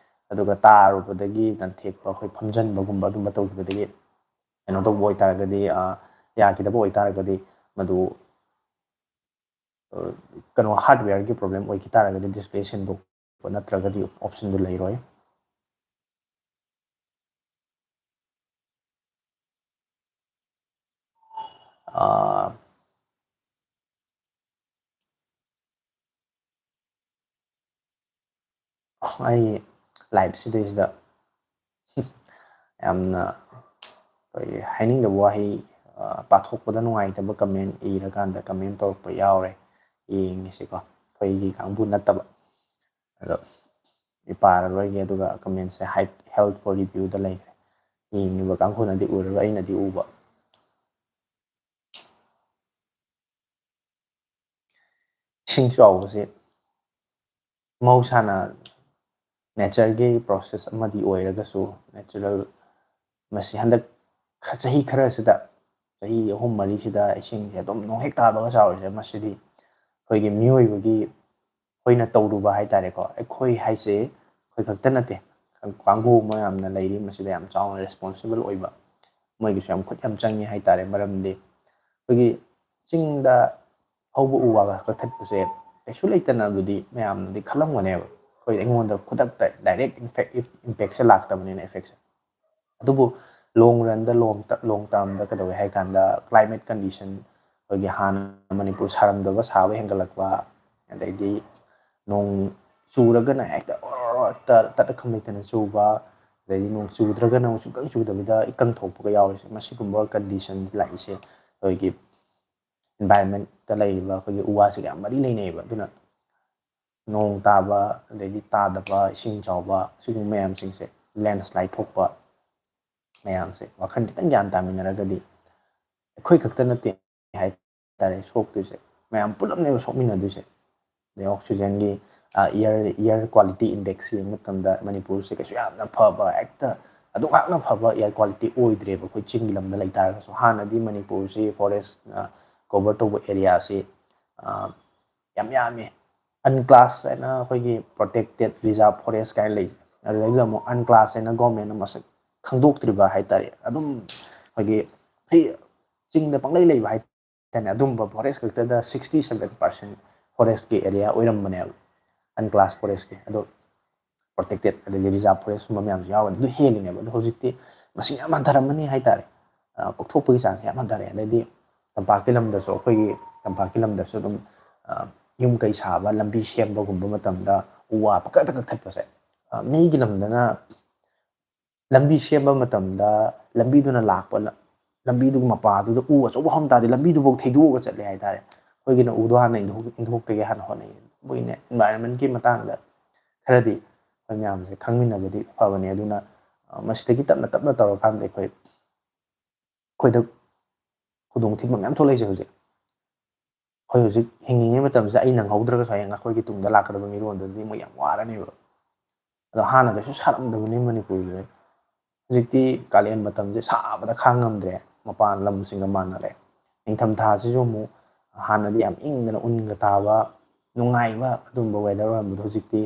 ꯑꯗꯨꯒ ꯇꯥꯔꯨꯕꯗꯒꯤ ꯅꯟꯊꯦꯛꯄ, ꯑꯩꯈꯣꯏ ꯐꯝꯖꯟꯕꯒꯨꯝꯕ ꯑꯗꯨꯝꯕ ꯇꯧꯈꯤꯕꯗꯒꯤ ꯀꯩꯅꯣ ꯇꯧꯕ ꯑꯣꯏꯇꯥꯔꯒꯗꯤ, ꯑ, ꯌꯥꯈꯤꯗꯕ ꯑꯣꯏꯇꯥꯔꯒꯗꯤ, ꯃꯗꯨ, ꯑ, ꯀꯩꯅꯣ, ꯍꯥꯔꯗꯋꯦꯌꯔꯒꯤ ꯄ꯭ꯔꯣꯕ꯭ꯂꯦꯝ ꯑꯣꯏꯈꯤ ꯇꯥꯔꯒꯗꯤ, ꯗꯤꯁꯄ꯭ꯂꯦ ꯁꯤꯟꯗꯣꯛꯄ ꯅꯠꯇ꯭ꯔꯒꯗꯤ ꯑꯣꯞꯁꯟꯗꯨ ꯂꯩꯔꯣꯏ꯫ ꯑ, ꯑꯩ ꯂꯥꯏꯐꯁꯤꯗꯩꯁꯤꯗ ꯌꯥꯝꯅ, ꯑꯩꯈꯣꯏꯒꯤ ꯍꯥꯏꯅꯤꯡꯗꯕ ꯋꯥꯍꯩ, ꯑ, ꯄꯥꯊꯣꯛꯄꯗ ꯅꯨꯡꯉꯥꯏꯇꯕ ꯀꯃꯦꯟ ꯏꯔꯀꯥꯟꯗ ꯀꯃꯦꯟ ꯇꯧꯔꯛꯄ ꯌꯥꯎꯔꯦ꯫ ꯌꯦꯡꯉꯤꯁꯤꯀꯣ, ꯑꯩꯈꯣꯏꯒꯤ ꯀꯥꯡꯕꯨ ꯅꯠꯇꯕ꯫ ꯑꯗꯣ ꯑꯩ ꯄꯥꯔꯔꯣꯏꯒꯦ, ꯑꯗꯨꯒ ꯀꯃꯦꯟꯁꯦ ꯍꯥꯏꯠ ꯍꯦꯜꯠ ꯐꯣꯔ ꯔꯤꯚ꯭ꯌꯨꯗ ꯂꯩꯈ꯭ꯔꯦ꯫ ꯌꯦꯡꯉꯤꯕ ꯀꯥꯡꯕꯨꯅꯗꯤ ꯎꯔꯒ ꯑꯩꯅꯗꯤ ꯎꯕ꯫ ꯏꯁꯤꯡ ꯆꯥꯎꯕꯁꯦ ꯃꯍꯧꯁꯥꯅ ꯅꯦꯆꯔꯒꯤ ꯄ꯭ꯔꯣꯁꯦꯁ ꯑꯃꯗꯤ ꯑꯣꯏꯔꯒꯁꯨ, ꯅꯦꯆꯔꯦꯜ, ꯃꯁꯤ ꯍꯟꯗꯛ ꯈ-, ꯆꯍꯤ ꯈꯔꯁꯤꯗ, ꯆꯍꯤ ꯑꯍꯨꯝ ꯃꯔꯤꯁꯤꯗ ꯏꯁꯤꯡꯁꯦ ꯑꯗꯨꯝ ꯅꯣꯡ ꯍꯦꯛ ꯇꯥꯕꯒ ꯆꯥꯎꯔꯤꯁꯦ, ꯃꯁꯤꯗꯤ ꯑꯩꯈꯣꯏꯒꯤ ꯃꯤꯑꯣꯏꯕꯒꯤ, ꯑꯩꯈꯣꯏꯅ ꯇꯧꯔꯨꯕ ꯍꯥꯏ ꯇꯥꯔꯦꯀꯣ꯫ ꯑꯩꯈꯣꯏ ꯍꯥꯏꯁꯦ ꯑꯩꯈꯣꯏ ꯈꯛꯇ ꯅꯠꯇꯦ, ꯀꯥꯡꯕꯨ ꯑꯃ ꯌꯥꯝꯅ ꯂꯩꯔꯤ, ꯃꯁꯤꯗ ꯌꯥꯝ ꯆꯥꯎꯅ ꯔꯦꯁꯄꯣꯟꯁꯤꯕꯜ ꯑꯣꯏꯕ, ꯃꯣꯏꯒꯤꯁꯨ ꯌꯥꯝ ꯈꯨꯠ ꯌꯥꯝ ꯆꯪꯉꯤ ꯍꯥꯏ ꯇꯥꯔꯦ꯫ ꯃꯔꯝꯗꯤ ꯑꯩꯈꯣꯏꯒꯤ ꯆꯤꯡꯗ ꯍꯧꯕ ꯎ ꯋꯥ ꯀꯛꯊꯠꯄꯁꯦ ꯀꯩꯁꯨ ꯂꯩꯇꯅꯕꯨꯗꯤ ꯃꯌꯥꯝꯅꯗꯤ ꯈꯜꯂꯝꯒꯅꯦꯕ꯫ ꯑꯩꯈꯣꯏ, ꯑꯩꯉꯣꯟꯗ ꯈꯨꯗꯛꯇ ꯗꯥꯏꯔꯦꯛ ꯏꯝꯄꯦꯛꯁꯦ ꯂꯥꯛꯇꯕꯅꯤꯅ, ꯏꯐꯦꯛꯁꯦ꯫ ꯑꯗꯨꯕꯨ ꯂꯣꯡ ꯔꯟꯗ, ꯂꯣꯡ ꯇ-, ꯂꯣꯡ ꯇꯔꯝꯗ ꯀꯩꯗꯧꯋꯦ ꯍꯥꯏ ꯀꯥꯟꯗ, ꯀ꯭ꯂꯥꯏꯃꯦꯠ ꯀꯟꯗꯤꯁꯟ, ꯑꯩꯈꯣꯏꯒꯤ ꯍꯥꯟꯅ ꯃꯅꯤꯄꯨꯔ ꯁꯥꯔꯝꯗꯕ ꯁꯥꯕ ꯍꯦꯟꯒꯠꯂꯛꯄ, ꯑꯗꯩꯗꯤ ꯅꯣꯡ ꯆꯨꯔꯒꯅ ꯍꯦꯛꯇ ꯑꯣꯔꯣ ꯍꯦꯛꯇ ꯇꯠꯂ ꯈꯝ ꯂꯩꯇꯅ ꯆꯨꯕ, ꯑꯗꯩꯗꯤ ꯅꯣꯡ ꯆꯨꯗ꯭ꯔꯒꯅ ꯑꯃꯨꯛ ꯁꯨꯡꯀꯪ ꯆꯨꯗꯕꯤꯗ ꯏꯀꯪ ꯊꯣꯛꯄꯒ ꯌꯥꯎꯔꯤꯁꯦ, ꯃꯁꯤꯒꯨꯝꯕ ꯀꯟꯗꯤꯁꯟ ꯂꯥꯛꯏꯁꯦ ꯑꯩꯈꯣꯏꯒꯤ ꯏꯟꯚꯥꯏꯔꯣꯟꯃꯦꯟꯠꯇ ꯂꯩꯔꯤꯕ ꯑꯩꯈꯣꯏꯒꯤ ꯎ ꯋꯥꯁꯤꯒ ꯌꯥꯝ ꯃꯔꯤ ꯂꯩꯅꯩꯌꯦꯕ꯫ ꯑꯗꯨꯅ ꯅꯣꯡ ꯇꯥꯕ, ꯑꯗꯩꯗꯤ ꯇꯥꯗꯕ, ꯏꯁꯤꯡ ꯆꯥꯎꯕ, ꯁꯤꯒꯨꯝꯕ ꯃꯌꯥꯝꯁꯤꯡꯁꯦ, ꯂꯦꯟꯁ꯭ꯂꯥꯏꯠ ꯊꯣꯛꯄ ꯃꯌꯥꯝꯁꯦ, ꯋꯥꯈꯜ ꯈꯤꯇꯪ ꯒ꯭ꯌꯥꯟ ꯇꯥꯃꯤꯟꯅꯔꯒꯗꯤ, ꯑꯩꯈꯣꯏ ꯈꯛꯇ ꯅꯠꯇꯦ ꯍꯥꯏ ꯇꯥꯔꯦ ꯁꯣꯛꯇꯣꯏꯁꯦ, ꯃꯌꯥꯝ ꯄꯨꯂꯞꯅꯦꯕ ꯁꯣꯛꯃꯤꯟꯅꯗꯣꯏꯁꯦ꯫ ꯑꯗꯩ ꯑꯣꯛꯁꯤꯖꯟꯒꯤ, ꯑ, ꯏꯌꯔ, ꯏꯌꯔ ꯀ꯭ꯋꯥꯂꯤꯇꯤ ꯏꯟꯗꯦꯛꯁ ꯌꯦꯡꯕ ꯃꯇꯝꯗ ꯃꯅꯤꯄꯨꯔꯁꯦ ꯀꯩꯁꯨ ꯌꯥꯝꯅ ꯐꯕ, ꯍꯦꯛꯇ ꯑꯗꯨꯛ ꯌꯥꯝꯅ ꯐꯕ ꯏꯌꯔ ꯀ꯭ꯋꯥꯂꯤꯇꯤ ꯑꯣꯏꯗ꯭ꯔꯦꯕ, ꯑꯩꯈꯣꯏ ꯆꯤꯡꯒꯤ ꯂꯝꯗ ꯂꯩ ꯇꯥꯔꯒꯁꯨ꯫ ꯍꯥꯟꯅꯗꯤ ꯃꯅꯤꯄꯨꯔꯁꯤ ꯐꯣꯔꯦꯁ, ꯑ, ꯀꯣꯚꯔ ꯇꯧꯕ ꯑꯦꯔꯤꯌꯥꯁꯤ ꯌꯥꯝ ꯌꯥꯝꯃꯤ꯫ ꯑꯟꯀ꯭ꯂꯥꯁ ꯍꯥꯏꯅ ꯑꯩꯈꯣꯏꯒꯤ ꯄ꯭ꯔꯣꯇꯦꯛꯇꯦꯠ ꯔꯤꯖꯥꯔꯚ ꯐꯣꯔꯦꯁ ꯀꯥꯏꯅ ꯂꯩ꯫ ꯑꯗꯨꯗꯩꯗꯨꯗ ꯑꯃꯨꯛ ꯑꯟꯀ꯭ꯂꯥꯁ ꯍꯥꯏꯅ ꯒꯣꯔꯃꯦꯟꯅ ꯃꯁꯛ ꯈꯪꯗꯣꯛꯇ꯭ꯔꯤꯕ ꯍꯥꯏꯇꯥꯔꯦ꯫ ꯑꯗꯨꯝ ꯑꯩꯈꯣꯏꯒꯤ ꯐ꯭ꯔꯤ ꯆꯤꯡꯗ ꯄꯪꯂꯩ ꯂꯩꯕ ꯍꯥꯏꯇꯥꯔꯦ꯫ ꯑꯗꯨꯝꯕ ꯐꯣꯔꯦꯁ ꯈꯛꯇꯗ sixty seven percent ꯐꯣꯔꯦꯁꯀꯤ ꯑꯦꯔꯤꯌꯥ ꯑꯣꯏꯔꯝꯕꯅꯦꯕ꯫ ꯑꯟꯀ꯭ꯂꯥꯁ ꯐꯣꯔꯦꯁꯀꯤ ꯑꯗꯣ ꯄ꯭ꯔꯣꯇꯦꯛꯇꯦꯠ ꯑꯗꯒꯤ ꯔꯤꯖꯥꯔꯚ ꯐꯣꯔꯦꯁꯀꯨꯝꯕ ꯃꯌꯥꯝꯁꯨ ꯌꯥꯎꯒꯅꯤ꯫ ꯑꯗꯨ ꯍꯦꯜꯂꯤꯅꯦꯕ꯫ ꯑꯗꯣ ꯍꯧꯖꯤꯛꯇꯤ ꯃꯁꯤꯡ ꯌꯥꯝ ꯍꯟꯊꯔꯝꯃꯅꯤ ꯍꯥꯏꯇꯥꯔꯦ꯫ ꯀꯣꯛꯊꯣꯛꯄꯒꯤ ꯆꯥꯡꯁꯦ ꯌꯥꯝ ꯍꯟꯊꯔꯦ꯫ ꯑꯗꯩꯗꯤ ꯇꯝꯄꯥꯛꯀꯤ ꯂꯝꯗꯁꯨ, ꯑꯩꯈꯣꯏꯒꯤ ꯇꯝꯄꯥꯛꯀꯤ ꯂꯝꯗꯁꯨ ꯑꯗꯨꯝ ꯌꯨꯝ ꯀꯩ ꯁꯥꯕ, ꯂꯝꯕꯤ ꯁꯦꯝꯕꯒꯨꯝꯕ ꯃꯇꯝꯗ ꯎ ꯋꯥ ꯄꯪꯀꯛꯇ ꯀꯛꯊꯠꯄꯁꯦ, ꯃꯤꯒꯤ ꯂꯝꯗꯅ ꯂꯝꯕꯤ ꯁꯦꯝꯕ ꯃꯇꯝꯗ ꯂꯝꯕꯤꯗꯨꯅ ꯂꯥꯛꯄ, ꯂꯝꯕꯤꯗꯨꯒꯤ ꯃꯄꯥꯗꯨꯗ ꯎ ꯑꯆꯧꯕ ꯍꯧꯔꯝ ꯇꯥꯔꯗꯤ ꯂꯝꯕꯤꯗꯨꯐꯥꯎ ꯊꯩꯗꯣꯛꯑꯒ ꯆꯠꯂꯦ ꯍꯥꯏꯇꯥꯔꯦ꯫ ꯑꯩꯈꯣꯏꯒꯤꯅ ꯎꯗꯣ ꯍꯥꯟꯅ ꯏꯟꯊꯣꯛ-, ꯏꯟꯊꯣꯛꯄꯒꯤ ꯍꯥꯟꯅ ꯍꯣꯠꯅꯩ꯫ ꯃꯣꯏꯅ ꯏꯟꯚꯥꯏꯔꯣꯟꯃꯦꯟꯒꯤ ꯃꯇꯥꯡꯗ ꯈꯔꯗꯤ ꯑꯩꯈꯣꯏ ꯃꯌꯥꯝꯁꯦ ꯈꯪꯃꯤꯟꯅꯕꯗꯤ ꯐꯕꯅꯦ꯫ ꯑꯗꯨꯅ ꯃꯁꯤꯗꯒꯤ ꯇꯞꯅ ꯇꯞꯅ ꯇꯧꯔꯀꯥꯟꯗ ꯑꯩꯈꯣꯏ, ꯑꯩꯈꯣꯏꯗ ꯈꯨꯗꯣꯡꯊꯤꯕ ꯃꯌꯥꯝ ꯊꯣꯛꯂꯛꯏꯁꯦ ꯍꯧꯖꯤꯛ꯫ ꯑꯩꯈꯣꯏ ꯍꯧꯖꯤꯛ ꯍꯤꯡꯉꯤꯉꯩ ꯃꯇꯝꯁꯤꯗ ꯑꯩ ꯅꯪꯍꯧꯗ꯭ꯔꯒꯁꯨ ꯍꯌꯦꯡ ꯑꯩꯈꯣꯏꯒꯤ ꯇꯨꯡꯗ ꯂꯥꯛꯀꯗꯕ ꯃꯤꯔꯣꯟꯗꯗꯤ ꯃꯣꯏ ꯌꯥꯝ ꯋꯥꯔꯅꯦꯕ꯫ ꯑꯗꯣ ꯍꯥꯟꯅ ꯀꯩꯁꯨ ꯁꯥꯔꯝꯗꯕꯅꯤ ꯃꯅꯤꯄꯨꯔꯁꯦ꯫ ꯍꯧꯖꯤꯛꯇꯤ ꯀꯥꯂꯦꯟ ꯃꯇꯝꯁꯦ ꯁꯥꯕꯗ ꯈꯥꯡ ꯉꯝꯗ꯭ꯔꯦ, ꯃꯄꯥꯟ ꯂꯝꯁꯤꯡꯒ ꯃꯥꯟꯅꯔꯦ꯫ ꯅꯤꯡꯊꯝꯊꯥꯁꯤꯁꯨ ꯑꯃꯨꯛ ꯍꯥꯟꯅꯗꯤ ꯌꯥꯝ ꯏꯪꯗꯅ ꯎꯟꯒ ꯇꯥꯕ ꯅꯨꯡꯉꯥꯏꯕ ꯑꯗꯨꯝꯕ ꯋꯦꯗꯔ ꯑꯣꯏꯔꯝꯕꯗꯣ ꯍꯧꯖꯤꯛꯇꯤ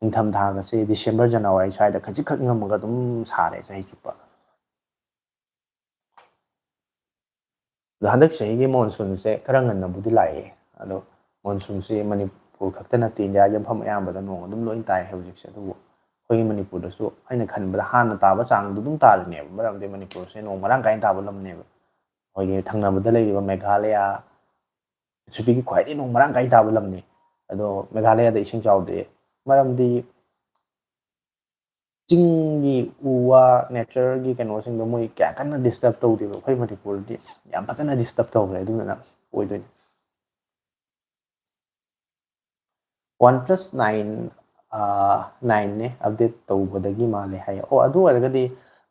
ꯅꯤꯡꯊꯝꯊꯥꯒꯁꯦ ꯗꯤꯁꯦꯝꯕꯔ, ꯖꯅꯋꯥꯔꯤ ꯁ꯭ꯋꯥꯏꯗ ꯈꯖꯤꯛꯈꯛ ꯏꯪꯉꯝꯃꯒ ꯑꯗꯨꯝ ꯁꯥꯔꯦ ꯆꯍꯤ ꯆꯨꯞꯄ꯫ ꯑꯗꯣ ꯍꯟꯗꯛ ꯆꯍꯤꯒꯤ ꯃꯣꯟꯁꯨꯟꯁꯦ ꯈꯔ ꯉꯟꯅꯕꯨꯗꯤ ꯂꯥꯛꯑꯦ꯫ ꯑꯗꯣ ꯃꯣꯟꯁꯨꯟꯁꯦ ꯃꯅꯤꯄꯨꯔ ꯈꯛꯇ ꯅꯠꯇꯦ, ꯏꯟꯗꯤꯌꯥꯒꯤ ꯃꯐꯝ ꯑꯌꯥꯝꯕꯗ ꯅꯣꯡ ꯑꯗꯨꯝ ꯂꯣꯏ ꯇꯥꯏ ꯍꯧꯖꯤꯛꯁꯦ꯫ ꯑꯗꯨꯕꯨ ꯑꯩꯈꯣꯏꯒꯤ ꯃꯅꯤꯄꯨꯔꯗꯁꯨ ꯑꯩꯅ ꯈꯟꯕꯗ ꯍꯥꯟꯅ ꯇꯥꯕ ꯆꯥꯡꯗꯣ ꯑꯗꯨꯝ ꯇꯥꯔꯤꯅꯦꯕ꯫ ꯃꯔꯝꯗꯤ ꯃꯅꯤꯄꯨꯔꯁꯦ ꯅꯣꯡ ꯃꯔꯥꯡ ꯀꯥꯏꯅ ꯇꯥꯕ ꯂꯝꯅꯦꯕ꯫ ꯑꯩꯈꯣꯏꯒꯤ ꯊꯪꯅꯕꯗ ꯂꯩꯔꯤꯕ ꯃꯦꯘꯥꯂꯌꯥ, ꯄ꯭ꯔꯤꯊꯤꯕꯤꯒꯤ ꯈ꯭ꯋꯥꯏꯗꯒꯤ ꯅꯣꯡ ꯃꯔꯥꯡ ꯀꯥꯏꯅ ꯇꯥꯕ ꯂꯝꯅꯤ꯫ ꯑꯗꯣ ꯃꯦꯘꯥꯂꯌꯥꯗ ꯏꯁꯤꯡ ꯆꯥꯎꯗꯦ꯫ ꯃꯔꯝꯗꯤ ꯆꯤꯡꯒꯤ ꯎ ꯋꯥ, ꯅꯦꯆꯔꯒꯤ ꯀꯩꯅꯣꯁꯤꯡꯗꯣ ꯃꯣꯏ ꯀꯌꯥ ꯀꯟꯅ ꯗꯤꯁꯇꯔꯕ ꯇꯧꯗꯦꯕ꯫ ꯑꯩꯈꯣꯏ ꯃꯅꯤꯄꯨꯔꯗꯤ ꯌꯥꯝ ꯐꯖꯅ ꯗꯤꯁꯇꯔꯕ ꯇꯧꯈ꯭ꯔꯦ꯫ ꯑꯗꯨꯗꯨꯅ ꯑꯣꯏꯗꯣꯏꯅꯤ꯫ OnePlus nine, nineꯅꯦ ꯑꯞꯗꯦꯠ ꯇꯧꯕꯗꯒꯤ ꯃꯥꯜꯂꯦ ꯍꯥꯏ꯫ ꯑꯣ, ꯑꯗꯨ ꯑꯣꯏꯔꯒꯗꯤ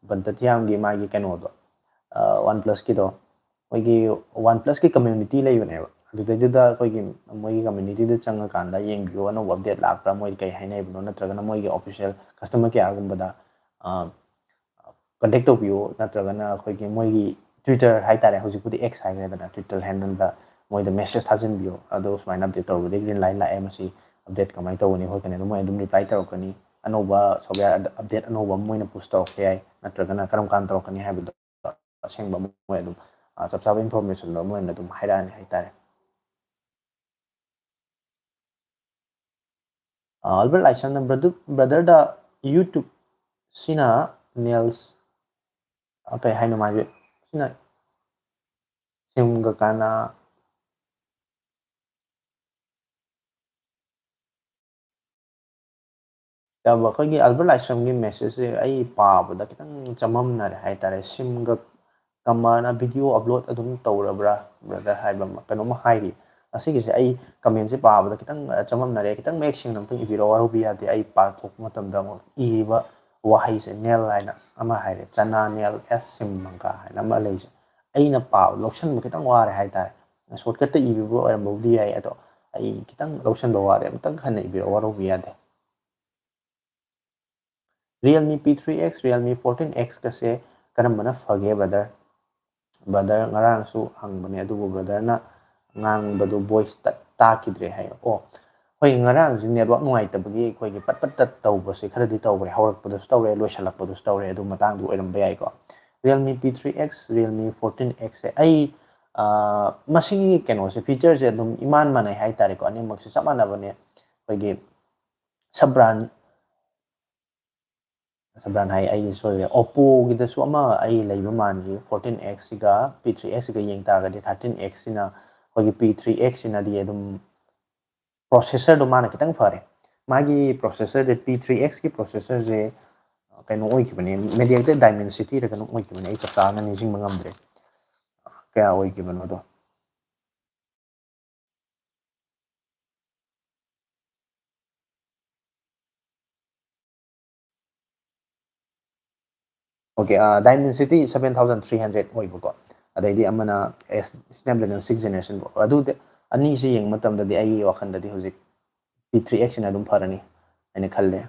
ꯕꯟꯇꯊꯤꯌꯥꯝꯒꯤ ꯃꯥꯒꯤ ꯀꯩꯅꯣꯗꯣ, OnePlusꯀꯤꯗꯣ, ꯃꯣꯏꯒꯤ OnePlusꯀꯤ community ꯂꯩꯕꯅꯦꯕ꯫ ꯑꯗꯨꯗꯩꯗꯨꯗ ꯑꯩꯈꯣꯏꯒꯤ ꯃꯣꯏꯒꯤ communityꯗ ꯆꯪꯉꯀꯥꯟꯗ ꯌꯦꯡꯕꯤꯌꯨ, ꯑꯅꯧꯕ ꯑꯞꯗꯦꯠ ꯂꯥꯛꯄ꯭ꯔꯥ, ꯃꯣꯏ ꯀꯩ ꯍꯥꯏꯅꯔꯤꯕꯅꯣ, ꯅꯠꯇ꯭ꯔꯒꯅ ꯃꯣꯏꯒꯤ official customer careꯒꯨꯝꯕꯗ ꯀꯟꯇꯦꯛ ꯇꯧꯕꯤꯌꯨ, ꯅꯠꯇ꯭ꯔꯒꯅ ꯑꯩꯈꯣꯏꯒꯤ ꯃꯣꯏꯒꯤ Twitter ꯍꯥꯏꯇꯥꯔꯦ, ꯍꯧꯖꯤꯛꯄꯨꯗꯤ X ꯍꯥꯏꯈ꯭ꯔꯦꯗꯅ, Twitter handleꯗ ꯃꯣꯏꯗ message ꯊꯥꯖꯤꯟꯕꯤꯌꯣ, ꯑꯗꯣ ꯁꯨꯃꯥꯏꯅ update ꯇꯧꯔꯨꯕꯗꯒꯤ green light ꯂꯥꯛꯑꯦ, ꯃꯁꯤ update ꯀꯃꯥꯏꯅ ꯇꯧꯒꯅꯤ ꯈꯣꯠꯀꯅꯤ, ꯑꯗꯨ ꯃꯣꯏ ꯑꯗꯨꯝ reply ꯇꯧꯔꯛꯀꯅꯤ꯫ ꯑꯅꯧꯕ software update ꯑꯅꯧꯕ ꯑꯃ ꯃꯣꯏꯅ push ꯇꯧꯔꯛꯄ ꯌꯥꯏ, ꯅꯠꯇ꯭ꯔꯒꯅ ꯀꯔꯝ ꯀꯥꯟꯗ ꯇꯧꯔꯛꯀꯅꯤ ꯍꯥꯏꯕꯗꯣ ꯑꯁꯦꯡꯕ ꯃꯣꯏ ꯑꯗꯨꯝ, ꯑ, ꯆꯞ ꯆꯥꯕ informationꯗꯣ ꯃꯣꯏꯅ ꯑꯗꯨꯝ ꯍꯥꯏꯔꯛꯑꯅꯤ ꯍꯥꯏꯇꯥꯔꯦ꯫ ꯑ, ꯑꯜꯕꯔꯠ ꯂꯥꯏꯁ꯭ꯔꯝꯅ, "Brother, brotherꯗ YouTube ꯁꯤꯅ nails, ꯑ, ꯀꯩ ꯍꯥꯏꯅꯣ ꯃꯥꯒꯤ, ꯁꯤꯅ ꯁꯤꯝꯒ ꯀꯥꯟꯅ?" ꯌꯥꯕ ꯑꯩꯈꯣꯏꯒꯤ ꯑꯜꯕꯔꯠ ꯂꯥꯏꯁ꯭ꯔꯝꯒꯤ messageꯁꯦ ꯑꯩ ꯄꯥꯕꯗ ꯈꯤꯇꯪ ꯆꯃꯝꯅꯔꯦ ꯍꯥꯏꯇꯥꯔꯦ꯫ "ꯁꯤꯝꯒ ꯀꯃꯔꯅ video upload ꯑꯗꯨꯝ ꯇꯧꯔꯕ꯭ꯔꯥ, brother?" ꯍꯥꯏꯕ ꯑꯃ, ꯀꯩꯅꯣꯝꯃ ꯍꯥꯏꯔꯤ꯫ ꯑꯁꯤꯒꯤꯁꯦ ꯑꯩ commentꯁꯦ ꯄꯥꯕꯗ ꯈꯤꯇꯪ, ꯑ, ꯆꯃꯝꯅꯔꯦ꯫ ꯈꯤꯇꯪ ꯃꯌꯦꯛ ꯁꯦꯡꯅ ꯑꯝꯇꯪ ꯏꯕꯤꯔꯛꯑꯣ, ꯋꯥꯔꯧꯕ ꯌꯥꯗꯦ꯫ ꯑꯩ ꯄꯥꯊꯣꯛꯄ ꯃꯇꯝꯗ ꯑꯃꯨꯛ ꯏꯔꯤꯕ ꯋꯥꯍꯩꯁꯦ nail ꯍꯥꯏꯅ ꯑꯃ ꯍꯥꯏꯔꯦ, "ꯆꯅꯥ nail as ꯁꯤꯝ ꯃꯪꯒꯥ" ꯍꯥꯏꯅ ꯑꯃ ꯂꯩꯁꯦ꯫ ꯑꯩꯅ ꯄꯥꯕ ꯂꯧꯁꯟꯕ ꯈꯤꯇꯪ ꯋꯥꯔꯦ ꯍꯥꯏꯇꯥꯔꯦ꯫ Shortcutꯇ ꯏꯕꯤꯕ ꯑꯣꯏꯔꯝꯕꯕꯨꯗꯤ ꯌꯥꯏ, ꯑꯗꯣ ꯑꯩ ꯈꯤꯇꯪ ꯂꯧꯁꯟꯕ ꯋꯥꯔꯦ꯫ ꯑꯃꯨꯛꯇꯪ ꯍꯟꯅ ꯏꯕꯤꯔꯛꯑꯣ, ꯋꯥꯔꯧꯕ ꯌꯥꯗꯦ꯫ Realme P three X, Realme fourteen X ꯀꯁꯦ ꯀꯔꯝꯕꯅ ꯐꯒꯦ, brother? Brother ꯉꯔꯥꯡꯁꯨ ꯍꯪꯕꯅꯦ, ꯑꯗꯨꯕꯨ brotherꯅ ꯉꯥꯡꯕꯗꯨ voice ꯇꯠ-, ꯇꯥꯈꯤꯗ꯭ꯔꯦ ꯍꯥꯏ꯫ ꯑꯣ, ꯍꯣꯏ, ꯉꯔꯥꯡꯁꯤ network ꯅꯨꯡꯉꯥꯏꯇꯕꯒꯤ ꯑꯩꯈꯣꯏꯒꯤ ꯄꯠ ꯄꯠ ꯇꯠ ꯇꯧꯕꯁꯦ ꯈꯔꯗꯤ ꯇꯧꯈ꯭ꯔꯦ, ꯍꯧꯔꯛꯄꯗꯁꯨ ꯇꯧꯔꯦ, ꯂꯣꯏꯁꯤꯜꯂꯛꯄꯗꯁꯨ ꯇꯧꯔꯦ, ꯑꯗꯨ ꯃꯇꯥꯡꯗꯨ ꯑꯣꯏꯔꯝꯕ ꯌꯥꯏꯀꯣ꯫ Realme P three X, Realme fourteen X ꯁꯦ ꯑꯩ, ꯑ, ꯃꯁꯤꯒꯤ ꯀꯩꯅꯣꯁꯦ, featureꯁꯦ ꯑꯗꯨꯝ ꯏꯃꯥꯟ ꯃꯥꯟꯅꯩ ꯍꯥꯏꯇꯥꯔꯦꯀꯣ, ꯑꯅꯤꯃꯛꯁꯦ ꯆꯞ ꯃꯥꯟꯅꯕꯅꯦ꯫ ꯑꯩꯈꯣꯏꯒꯤ sub brand, sub brand ꯍꯥꯏ, ꯑꯩ ꯁꯣꯏꯔꯦ, Oppoꯒꯤꯗꯁꯨ ꯑꯃ ꯑꯩ ꯂꯩꯕ ꯃꯥꯟꯈꯤ, fourteen X ꯁꯤꯒ P three X ꯁꯤꯒ ꯌꯦꯡ ꯇꯥꯔꯒꯗꯤ, thirteen X ꯁꯤꯅ, ꯑꯩꯈꯣꯏꯒꯤ P three X ꯁꯤꯅꯗꯤ ꯑꯗꯨꯝ processorꯗꯣ ꯃꯥꯅ ꯈꯤꯇꯪ ꯐꯔꯦ꯫ ꯃꯥꯒꯤ processorꯁꯦ, P three X ꯀꯤ processorꯁꯦ ꯀꯩꯅꯣ ꯑꯣꯏꯈꯤꯕꯅꯦ, MediaTek Dimensity ꯔ ꯀꯩꯅꯣ ꯑꯣꯏꯈꯤꯕꯅꯦ, ꯑꯩ ꯆꯞ ꯆꯥꯅ ꯅꯤꯡꯁꯤꯡꯕ ꯉꯝꯗ꯭ꯔꯦ ꯀꯌꯥ ꯑꯣꯏꯈꯤꯕꯅꯣꯗꯣ꯫ Okay, ꯑꯥ, Dimensity seven thousand three hundred ꯑꯣꯏꯕꯀꯣ, ꯑꯗꯩꯗꯤ ꯑꯃꯅ S, Snapdragon six generation ꯀꯣ꯫ ꯑꯗꯨꯗꯤ ꯑꯅꯤꯁꯤ ꯌꯦꯡꯕ ꯃꯇꯝꯗꯗꯤ ꯑꯩꯒꯤ ꯋꯥꯈꯜꯗꯗꯤ ꯍꯧꯖꯤꯛ P three X ꯁꯤꯅ ꯑꯗꯨꯝ ꯐꯔꯅꯤ ꯍꯥꯏꯅ ꯈꯜꯂꯦ꯫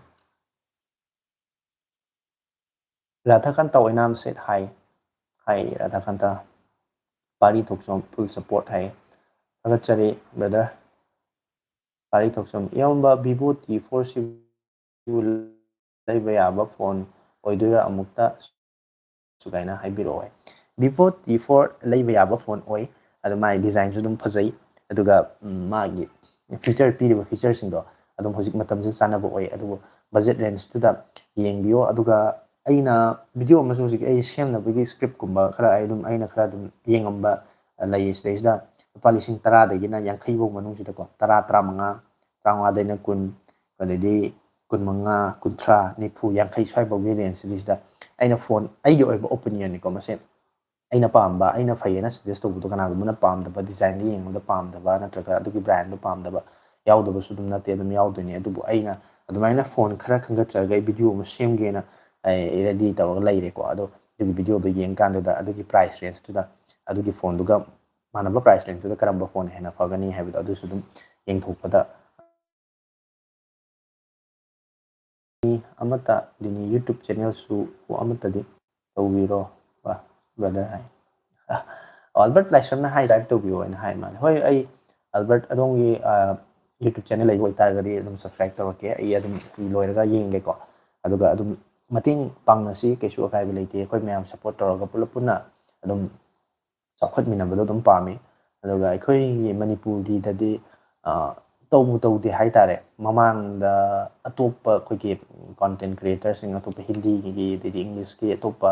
ꯔꯥꯙꯥꯀꯥꯟꯇ ꯑꯣꯏꯅꯥꯝ ꯁꯦꯠ ꯍꯥꯏ, ꯍꯥꯏ ꯔꯥꯙꯥꯀꯥꯟꯇ꯫ ꯄꯥꯔꯤ ꯊꯣꯛꯆꯣꯝ full support ꯍꯥꯏ꯫ ꯊꯥꯒꯠꯆꯔꯤ brother꯫ ꯄꯥꯔꯤ ꯊꯣꯛꯆꯣꯝ, ꯏꯌꯥꯝꯕ, Vivo T four ꯁꯤꯕꯨ ꯂꯩꯕ ꯌꯥꯕ ꯐꯣꯟ ꯑꯣꯏꯗꯣꯏꯔꯥ? ꯑꯃꯨꯛꯇ ꯁꯨꯒꯥꯏꯅ ꯍꯥꯏꯕꯤꯔꯛꯑꯣ꯫ Vivo T four ꯂꯩꯕ ꯌꯥꯕ ꯐꯣꯟ ꯑꯣꯏ, ꯑꯗꯣ ꯃꯥꯒꯤ designꯁꯨ ꯑꯗꯨꯝ ꯐꯖꯩ, ꯑꯗꯨꯒ ꯎꯝ, ꯃꯥꯒꯤ feature, ꯄꯤꯔꯤꯕ featureꯁꯤꯡꯗꯣ ꯑꯗꯨꯝ ꯍꯧꯖꯤꯛ ꯃꯇꯝꯁꯤꯗ ꯆꯥꯟꯅꯕ ꯑꯣꯏ꯫ ꯑꯗꯨꯕꯨ budget rangeꯇꯨꯗ ꯌꯦꯡꯕꯤꯌꯣ꯫ ꯑꯗꯨꯒ ꯑꯩꯅ video ꯑꯃꯁꯨ ꯍꯧꯖꯤꯛ ꯑꯩ ꯁꯦꯝꯅꯕꯒꯤ scriptꯀꯨꯝꯕ ꯈꯔ ꯑꯩ ꯑꯗꯨꯝ, ꯑꯩꯅ ꯈꯔ ꯑꯗꯨꯝ ꯌꯦꯡꯉꯝꯕ ꯂꯩ꯫ ꯁꯤꯗꯩꯁꯤꯗ ꯂꯨꯄꯥ ꯂꯤꯁꯤꯡ ꯇꯔꯥꯗꯒꯤꯅ ꯌꯥꯡꯈꯩ ꯐꯥꯎ ꯃꯅꯨꯡꯁꯤꯗꯀꯣ, ꯇꯔꯥ, ꯇꯔꯥꯃꯉꯥ, ꯇꯔꯥꯃꯉꯥꯗꯩꯅ ꯀꯨꯟ, ꯑꯗꯩꯗꯤ ꯀꯨꯟꯃꯉꯥ, ꯀꯨꯟꯊ꯭ꯔꯥ, ꯅꯤꯐꯨ, ꯌꯥꯡꯈꯩ ꯁ꯭ꯋꯥꯏꯐꯥꯎꯒꯤ rangeꯁꯤꯗꯩꯁꯤꯗ ꯑꯩꯅ ꯐꯣꯟ, ꯑꯩꯒꯤ ꯑꯣꯏꯕ opinionꯅꯤꯀꯣ, ꯃꯁꯦ ꯑꯩꯅ ꯄꯥꯝꯕ, ꯑꯩꯅ ꯐꯩꯌꯦꯅ suggest ꯇꯧꯕꯗꯣ ꯀꯅꯥꯒꯨꯝꯕꯅ ꯄꯥꯝꯗꯕ, designꯗ ꯌꯦꯡꯕꯗ ꯄꯥꯝꯗꯕ, ꯅꯠꯇ꯭ꯔꯒ ꯑꯗꯨꯒꯤ brandꯗꯣ ꯄꯥꯝꯗꯕ ꯌꯥꯎꯗꯕꯁꯨ ꯑꯗꯨꯝ ꯅꯠꯇꯦ, ꯑꯗꯨꯝ ꯌꯥꯎꯗꯣꯏꯅꯦ꯫ ꯑꯗꯨꯕꯨ ꯑꯩꯅ ꯑꯗꯨꯃꯥꯏꯅ ꯐꯣꯟ ꯈꯔ ꯈꯟꯒꯠꯆꯔꯒ ꯑꯩ video ꯑꯃ ꯁꯦꯝꯒꯦꯅ ꯑꯩ ready ꯇꯧꯔꯒ ꯂꯩꯔꯦꯀꯣ꯫ ꯑꯗꯣ ꯑꯗꯨꯒꯤ videoꯗꯣ ꯌꯦꯡꯀꯥꯟꯗꯨꯗ ꯑꯗꯨꯒꯤ price rangeꯇꯨꯗ ꯑꯗꯨꯒꯤ ꯐꯣꯟꯗꯨꯒ ꯃꯥꯟꯅꯕ price rangeꯇꯨꯗ ꯀꯔꯝꯕ ꯐꯣꯟ ꯍꯦꯟꯅ ꯐꯒꯅꯤ ꯍꯥꯏꯕꯗꯣ ꯑꯗꯨꯁꯨ ꯑꯗꯨꯝ ꯌꯦꯡꯊꯣꯛꯄꯗ ꯑꯃꯠꯇ ꯑꯗꯨꯅꯤ, YouTube channelꯁꯨ ꯑꯃꯠꯇꯗꯤ ꯇꯧꯕꯤꯔꯣ ꯕ-, brother ꯍꯥꯏ꯫ ꯑꯣ, ꯑꯜꯕꯔꯠ ꯂꯥꯏꯁ꯭ꯔꯝꯅ ꯍꯥꯏ subscribe ꯇꯧꯕꯤꯌꯣ ꯍꯥꯏꯅ ꯍꯥꯏ ꯃꯥꯜꯂꯦ꯫ ꯍꯣꯏ, ꯑꯩ ꯑꯜꯕꯔꯠ ꯑꯗꯣꯝꯒꯤ, ꯑ, YouTube channel ꯂꯩꯕ ꯑꯣꯏꯇꯥꯔꯒꯗꯤ ꯑꯗꯨꯝ subscribe ꯇꯧꯔꯛꯀꯦ꯫ ꯑꯩ ꯑꯗꯨꯝ ꯂꯣꯏꯔꯒ ꯌꯦꯡꯒꯦꯀꯣ꯫ ꯑꯗꯨꯒ ꯑꯗꯨꯝ ꯃꯇꯦꯡ ꯄꯥꯡꯅꯁꯤ, ꯀꯩꯁꯨ ꯑꯀꯥꯏꯕ ꯂꯩꯇꯦ꯫ ꯑꯩꯈꯣꯏ ꯃꯌꯥꯝ support ꯇꯧꯔꯒ ꯄꯨꯂꯞ ꯄꯨꯟꯅ ꯑꯗꯨꯝ ꯆꯥꯎꯈꯠꯃꯤꯟꯅꯕꯗꯣ ꯑꯗꯨꯝ ꯄꯥꯝꯃꯤ꯫ ꯑꯗꯨꯒ ꯑꯩꯈꯣꯏꯒꯤ ꯃꯅꯤꯄꯨꯔꯒꯤꯗꯗꯤ, ꯑ, ꯇꯧꯕꯨ ꯇꯧꯗꯦ ꯍꯥꯏꯇꯥꯔꯦ꯫ ꯃꯃꯥꯡꯗ ꯑꯇꯣꯞꯄ ꯑꯩꯈꯣꯏꯒꯤ content creatorꯁꯤꯡ, ꯑꯇꯣꯞꯄ ꯍꯤꯟꯗꯤꯒꯤ, ꯑꯗꯩꯗꯤ Englishꯀꯤ ꯑꯇꯣꯞꯄ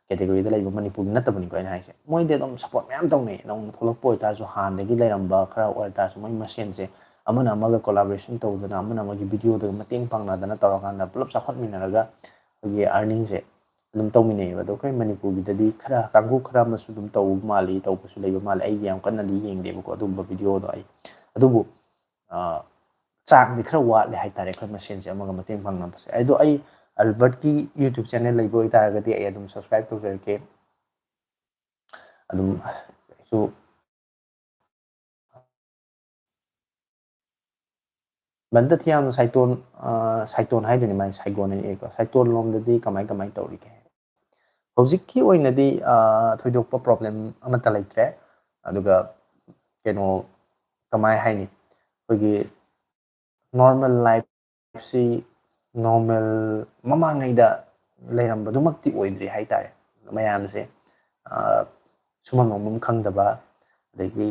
categoryꯗ ꯂꯩꯕ, ꯃꯅꯤꯄꯨꯔꯒꯤ ꯅꯠꯇꯕꯅꯤꯀꯣ ꯑꯩꯅ ꯍꯥꯏꯁꯦ, ꯃꯣꯏꯗꯤ ꯑꯗꯨꯝ support ꯃꯌꯥꯝ ꯇꯧꯅꯩ꯫ ꯅꯧꯅ ꯊꯣꯛꯂꯛꯄ ꯑꯣꯏꯇꯥꯔꯁꯨ, ꯍꯥꯟꯅꯗꯒꯤ ꯂꯩꯔꯝꯕ ꯈꯔ ꯑꯣꯏꯇꯥꯔꯁꯨ, ꯃꯣꯏ ꯃꯁꯦꯟꯁꯦ ꯑꯃꯅ ꯑꯃꯒ collaboration ꯇꯧꯗꯅ, ꯑꯃꯅ ꯑꯃꯒꯤ videoꯗ ꯃꯇꯦꯡ ꯄꯥꯡꯅꯗꯅ ꯇꯧꯔꯀꯥꯟꯗ ꯄꯨꯂꯞ ꯆꯥꯎꯈꯠꯃꯤꯟꯅꯔꯒ ꯑꯩꯈꯣꯏꯒꯤ earningꯁꯦ ꯑꯗꯨꯝ ꯇꯧꯃꯤꯟꯅꯩꯌꯦꯕ꯫ ꯑꯗꯣ ꯑꯩꯈꯣꯏ ꯃꯅꯤꯄꯨꯔꯒꯤꯗꯗꯤ ꯈꯔ ꯀꯥꯡꯕꯨ ꯈꯔ ꯑꯃꯁꯨ ꯑꯗꯨꯝ ꯇꯧꯕ ꯃꯥꯜꯂꯤ, ꯇꯧꯕꯁꯨ ꯂꯩꯕ ꯃꯥꯜꯂꯤ꯫ ꯑꯩꯗꯤ ꯌꯥꯝ ꯀꯟꯅꯗꯤ ꯌꯦꯡꯗꯦꯕꯀꯣ ꯑꯗꯨꯒꯨꯝꯕ videoꯗꯣ ꯑꯩ꯫ ꯑꯗꯨꯕꯨ, ꯑ, ꯆꯥꯡꯗꯤ ꯈꯔ ꯋꯥꯠꯂꯦ ꯍꯥꯏꯇꯥꯔꯦ ꯑꯩꯈꯣꯏ ꯃꯁꯦꯟꯁꯦ ꯑꯃꯒ ꯃꯇꯦꯡ ꯄꯥꯡꯅꯕꯁꯦ꯫ ꯑꯗꯣ ꯑꯩ ꯑꯜꯕꯔꯠꯀꯤ YouTube channel ꯂꯩꯕ ꯑꯣꯏꯇꯥꯔꯒꯗꯤ ꯑꯩ ꯑꯗꯨꯝ subscribe ꯇꯧꯖꯔꯛꯀꯦ꯫ ꯑꯗꯨꯝ ꯀꯩꯁꯨ ꯕꯟꯗ ꯊꯤꯌꯥꯝꯅ ꯁꯥꯏꯇꯣꯟ, ꯑ, ꯁꯥꯏꯇꯣꯟ ꯍꯥꯏꯗꯣꯏꯅꯦ ꯃꯥꯏ, ꯁꯥꯏꯒꯣꯟ ꯍꯥꯏꯅ ꯏꯀꯣ꯫ ꯁꯥꯏꯇꯣꯟ ꯂꯣꯝꯗꯗꯤ ꯀꯃꯥꯏ ꯀꯃꯥꯏ ꯇꯧꯔꯤꯒꯦ? ꯍꯧꯖꯤꯛꯀꯤ ꯑꯣꯏꯅꯗꯤ ꯊꯣꯏꯗꯣꯛꯄ ꯄ꯭ꯔꯣꯕ꯭ꯂꯦꯝ ꯑꯃꯠꯇ ꯂꯩꯇ꯭ꯔꯦ꯫ ꯑꯗꯨꯒ ꯀꯩꯅꯣ, ꯀꯃꯥꯏ ꯍꯥꯏꯅꯤ, ꯑꯩꯈꯣꯏꯒꯤ ꯅꯣꯔꯃꯦꯜ ꯂꯥꯏꯐꯁꯤ ꯅꯣꯔꯃꯦꯜ ꯃꯃꯥꯡꯉꯩꯗ ꯂꯩꯔꯝꯕꯗꯨꯃꯛꯇꯤ ꯑꯣꯏꯗ꯭ꯔꯤ ꯍꯥꯏꯇꯥꯔꯦ꯫ ꯃꯌꯥꯝꯁꯦ ꯁꯨꯃꯝ ꯅꯣꯝꯕꯝ ꯈꯪꯗꯕ, ꯑꯗꯒꯤ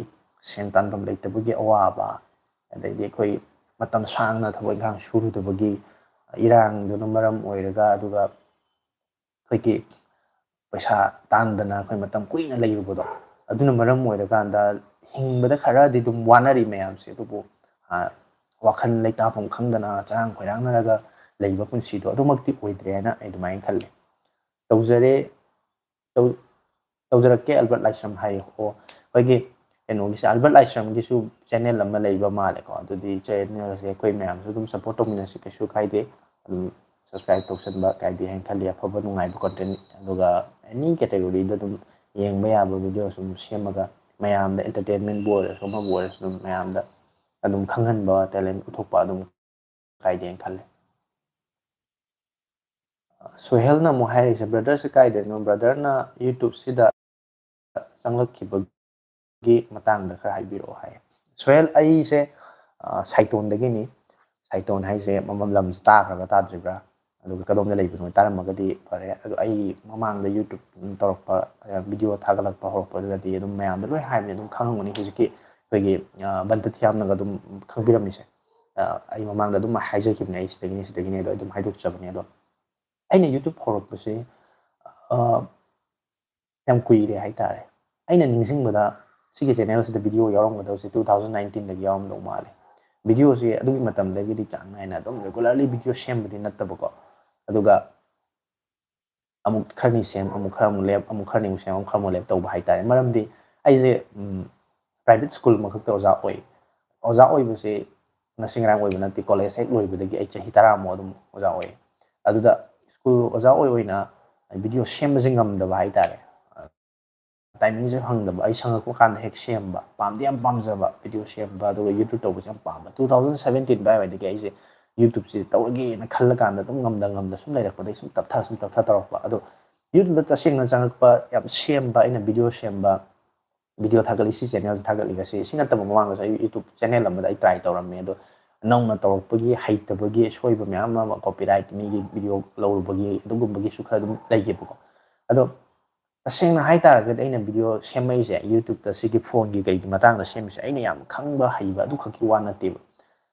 ꯁꯦꯟ ꯇꯥꯟꯐꯝ ꯂꯩꯇꯕꯒꯤ ꯑꯋꯥꯕ, ꯑꯗꯩꯗꯤ ꯑꯩꯈꯣꯏ ꯃꯇꯝ ꯁꯥꯡꯅ ꯊꯕꯛ ꯏꯪꯈꯥꯡ ꯁꯨꯔꯨꯗꯕꯒꯤ ꯏꯔꯥꯡꯗꯨꯅ ꯃꯔꯝ ꯑꯣꯏꯔꯒ, ꯑꯗꯨꯒ ꯑꯩꯈꯣꯏꯒꯤ ꯄꯩꯁꯥ ꯇꯥꯟꯗꯅ ꯑꯩꯈꯣꯏ ꯃꯇꯝ ꯀꯨꯏꯅ ꯂꯩꯔꯨꯕꯗꯣ, ꯑꯗꯨꯅ ꯃꯔꯝ ꯑꯣꯏꯔꯀꯥꯟꯗ ꯍꯤꯡꯕꯗ ꯈꯔꯗꯤ ꯑꯗꯨꯝ ꯋꯥꯅꯔꯤ ꯃꯌꯥꯝꯁꯦ꯫ ꯑꯗꯨꯕꯨ ꯋꯥꯈꯜ ꯂꯩꯇꯥꯐꯝ ꯈꯪꯗꯅ, ꯆꯔꯥꯡ ꯈꯣꯏꯔꯥꯡꯅꯔꯒ ꯂꯩꯕ ꯄꯨꯟꯁꯤꯗꯣ ꯑꯗꯨꯃꯛꯇꯤ ꯑꯣꯏꯗ꯭ꯔꯦ ꯍꯥꯏꯅ ꯑꯩ ꯑꯗꯨꯃꯥꯏꯅ ꯈꯜꯂꯤ꯫ ꯇꯧꯖꯔꯦ, ꯇꯧ-, ꯇꯧꯖꯔꯛꯀꯦ ꯑꯜꯕꯔꯠ ꯂꯥꯏꯁ꯭ꯔꯝ ꯍꯥꯏꯌꯦ꯫ ꯑꯣ, ꯑꯩꯈꯣꯏꯒꯤ ꯀꯩꯅꯣꯒꯤꯁꯦ, ꯑꯜꯕꯔꯠ ꯂꯥꯏꯁ꯭ꯔꯝꯒꯤꯁꯨ ꯆꯦꯅꯦꯜ ꯑꯃ ꯂꯩꯕ ꯃꯥꯜꯂꯦꯀꯣ꯫ ꯑꯗꯨꯗꯤ ꯆꯦꯅꯦꯜꯁꯦ ꯑꯩꯈꯣꯏ ꯃꯌꯥꯝꯁꯨ ꯑꯗꯨꯝ ꯁꯞꯄꯣꯔꯠ ꯇꯧꯃꯤꯟꯅꯁꯤ, ꯀꯩꯁꯨ ꯀꯥꯏꯗꯦ꯫ ꯑꯗꯨꯝ ꯁꯕꯁꯀ꯭ꯔꯥꯏꯕ ꯇꯧꯁꯟꯕ ꯀꯥꯏꯗꯦ ꯍꯥꯏꯅ ꯈꯜꯂꯤ꯫ ꯑꯐꯕ ꯅꯨꯡꯉꯥꯏꯕ ꯀꯣꯟꯇꯦꯟ, ꯑꯗꯨꯒ ꯑꯦꯅꯤ ꯀꯦꯇꯦꯒꯣꯔꯤꯗ ꯑꯗꯨꯝ ꯌꯦꯡꯕ ꯌꯥꯕ ꯚꯤꯗꯤꯑꯣ ꯁꯨꯝ ꯁꯦꯝꯃꯒ ꯃꯌꯥꯝꯗ, ꯑꯦꯟꯇꯔꯇꯦꯟꯃꯦꯟꯕꯨ ꯑꯣꯏꯔꯁꯨ ꯑꯃꯕꯨ ꯑꯣꯏꯔꯁꯨ, ꯑꯗꯨꯝ ꯃꯌꯥꯝꯗ ꯑꯗꯨꯝ ꯈꯪꯍꯟꯕ, ꯇꯦꯂꯦꯟ ꯎꯠꯊꯣꯛꯄ ꯑꯗꯨꯝ ꯀꯥꯏꯗꯦꯅ ꯈꯜꯂꯦ꯫ ꯁꯣꯍꯦꯜꯅ ꯑꯃꯨꯛ ꯍꯥꯏꯔꯤꯁꯦ, ꯕ꯭ꯔꯗꯔꯁꯦ ꯀꯥꯏꯗꯩꯅꯣ? ꯕ꯭ꯔꯗꯔꯅ ꯌꯨꯇ꯭ꯌꯨꯕꯁꯤꯗ ꯆꯪꯂꯛꯈꯤꯕꯒꯤ ꯃꯇꯥꯡꯗ ꯈꯔ ꯍꯥꯏꯕꯤꯔꯛꯑꯣ ꯍꯥꯏ꯫ ꯁꯣꯍꯦꯜ, ꯑꯩꯁꯦ ꯁꯥꯏꯇꯣꯟꯗꯒꯤꯅꯤ꯫ ꯁꯥꯏꯇꯣꯟ ꯍꯥꯏꯁꯦ ꯃꯐꯝ ꯂꯝꯁꯦ ꯇꯥꯈ꯭ꯔꯕ ꯇꯥꯗ꯭ꯔꯤꯕ꯭ꯔꯥ, ꯑꯗꯨꯒ ꯀꯗꯣꯝꯗ ꯂꯩꯕꯅꯣ ꯇꯥꯔꯝꯃꯒꯗꯤ ꯐꯔꯦ꯫ ꯑꯗꯣ ꯑꯩ ꯃꯃꯥꯡꯗ ꯌꯨꯇ꯭ꯌꯨꯕ ꯇꯧꯔꯛꯄ, ꯚꯤꯗꯤꯑꯣ ꯊꯥꯒꯠꯂꯛꯄ ꯍꯧꯔꯛꯄꯗꯨꯗꯗꯤ ꯑꯗꯨꯝ ꯃꯌꯥꯝꯗ ꯂꯣꯏ ꯍꯥꯏꯕꯅꯤ, ꯑꯗꯨꯝ ꯈꯪꯉꯝꯒꯅꯤ꯫ ꯍꯧꯖꯤꯛꯀꯤ ꯑꯩꯈꯣꯏꯒꯤ ꯕꯟꯇ ꯊꯤꯌꯥꯝꯅꯒ ꯑꯗꯨꯝ ꯈꯪꯕꯤꯔꯝꯃꯤꯁꯦ, ꯑꯩ ꯃꯃꯥꯡꯗ ꯑꯗꯨꯝ ꯍꯥꯏꯖꯈꯤꯕꯅꯦ, ꯑꯩ ꯁꯤꯗꯒꯤꯅꯤ, ꯁꯤꯗꯒꯤꯅꯤ, ꯑꯗꯣ ꯑꯩ ꯑꯗꯨꯝ ꯍꯥꯏꯗꯣꯛꯆꯕꯅꯦ꯫ ꯑꯗꯣ ꯑꯩꯅ ꯌꯨꯇ꯭ꯌꯨꯕ ꯍꯧꯔꯛꯄꯁꯦ ꯌꯥꯝ ꯀꯨꯏꯔꯦ ꯍꯥꯏꯇꯥꯔꯦ꯫ ꯑꯩꯅ ꯅꯤꯡꯁꯤꯡꯕꯗ ꯁꯤꯒꯤ ꯆꯦꯅꯦꯜꯁꯤꯗ ꯚꯤꯗꯤꯑꯣ ꯌꯥꯎꯔꯝꯒꯗꯕꯁꯦ two thousand nineteenꯗꯒꯤ ꯌꯥꯎꯔꯝꯗꯧ ꯃꯥꯜꯂꯦ꯫ ꯚꯤꯗꯤꯑꯣꯁꯦ ꯑꯗꯨꯒꯤ ꯃꯇꯝꯗꯒꯤꯗꯤ ꯆꯥꯡ ꯅꯥꯏꯅ ꯑꯗꯨꯝ regularly ꯚꯤꯗꯤꯑꯣ ꯁꯦꯝꯕꯗꯤ ꯅꯠꯇꯕꯀꯣ, ꯑꯗꯨꯒ ꯑꯃꯨꯛ ꯈꯔꯅꯤ ꯁꯦꯝ, ꯑꯃꯨꯛ ꯈꯔ ꯑꯃꯨꯛ ꯂꯦꯞ, ꯑꯃꯨꯛ ꯈꯔꯅꯤ ꯑꯃꯨꯛ ꯁꯦꯝ, ꯑꯃꯨꯛ ꯈꯔ ꯑꯃꯨꯛ ꯂꯦꯞ ꯇꯧꯕ ꯍꯥꯏꯇꯥꯔꯦ꯫ ꯃꯔꯝꯗꯤ ꯑꯩꯁꯦ private school ꯑꯃꯈꯛꯇ ꯑꯣꯖꯥ ꯑꯣꯏ꯫ ꯑꯣꯖꯥ ꯑꯣꯏꯕꯁꯦ ꯉꯁꯤ ꯉꯔꯥꯡ ꯑꯣꯏꯕ ꯅꯠꯇꯦ꯫ ꯀꯣꯂꯦꯖ ꯍꯦꯛ ꯂꯣꯏꯕꯗꯒꯤ ꯑꯩ ꯆꯍꯤ ꯇꯔꯥꯃꯨꯛ ꯑꯗꯨꯝ ꯑꯣꯖꯥ ꯑꯣꯏ꯫ ꯑꯗꯨꯗ ꯁ꯭ꯀꯨꯜ ꯑꯣꯖꯥ ꯑꯣꯏ ꯑꯣꯏꯅ ꯚꯤꯗꯤꯑꯣ ꯁꯦꯝꯕꯁꯦ ꯉꯝꯗꯕ ꯍꯥꯏꯇꯥꯔꯦ꯫ ꯇꯥꯏꯃꯤꯡꯁꯦ ꯐꯪꯗꯕ, ꯑꯩ ꯁꯪꯉꯛꯄ ꯀꯥꯟꯗ ꯍꯦꯛ ꯁꯦꯝꯕ꯫ ꯄꯥꯝꯗꯤ ꯌꯥꯝ ꯄꯥꯝꯖꯕ ꯚꯤꯗꯤꯑꯣ ꯁꯦꯝꯕ, ꯑꯗꯨꯒ ꯌꯨꯇ꯭ꯌꯨꯕ ꯇꯧꯕꯁꯦ ꯌꯥꯝ ꯄꯥꯝꯕ꯫ Two thousand seventeen ꯑꯗꯨꯋꯥꯏꯗꯒꯤ ꯑꯩꯁꯦ ꯌꯨꯇ꯭ꯌꯨꯕꯁꯦ ꯇꯧꯔꯒꯦꯅ ꯈꯜꯂꯀꯥꯟꯗ ꯑꯗꯨꯝ ꯉꯝꯗ ꯉꯝꯗ ꯁꯨꯝ ꯂꯩꯔꯛꯄꯗꯒꯤ ꯁꯨꯝ ꯇꯞꯊ, ꯁꯨꯝ ꯇꯞꯊ ꯇꯧꯔꯛꯄ꯫ ꯑꯗꯣ YouTube ꯇꯁꯦꯡꯅ ꯆꯪꯉꯛꯄ, ꯌꯥꯝ ꯁꯦꯝꯕ, ꯑꯩꯅ video ꯁꯦꯝꯕ, video ꯊꯥꯒꯠꯂꯤ, ꯁꯤ channel ꯁꯦ ꯊꯥꯒꯠꯂꯤꯒꯁꯤ, ꯁꯤ ꯅꯠꯇꯕ ꯃꯃꯥꯡꯗꯁꯨ ꯑꯩ YouTube channel ꯑꯃꯗ ꯑꯩ try ꯇꯧꯔꯝꯃꯦ꯫ ꯑꯗꯣ ꯅꯧꯅ ꯇꯧꯔꯛꯄꯒꯤ, ꯍꯩꯇꯕꯒꯤ, ꯁꯣꯏꯕ ꯃꯌꯥꯝ ꯑꯃ, copyright, ꯃꯤꯒꯤ video ꯂꯧꯔꯨꯕꯒꯤ, ꯑꯗꯨꯒꯨꯝꯕꯒꯤꯁꯨ ꯈꯔ ꯑꯗꯨꯝ ꯂꯩꯈꯤꯕꯀꯣ꯫ ꯑꯗꯣ ꯇꯁꯦꯡꯅ ꯍꯥꯏꯇꯥꯔꯒꯗꯤ ꯑꯩꯅ video ꯁꯦꯝꯃꯛꯏꯁꯦ YouTube ꯇ ꯁꯤꯒꯤ phone ꯒꯤ ꯀꯩꯒꯤ ꯃꯇꯥꯡꯗ ꯁꯦꯝꯃꯤꯁꯦ ꯑꯩꯅ ꯌꯥꯝ ꯈꯪꯕ ꯍꯩꯕ ꯑꯗꯨꯈꯛꯀꯤ ꯋꯥ ꯅꯠꯇꯦꯕ꯫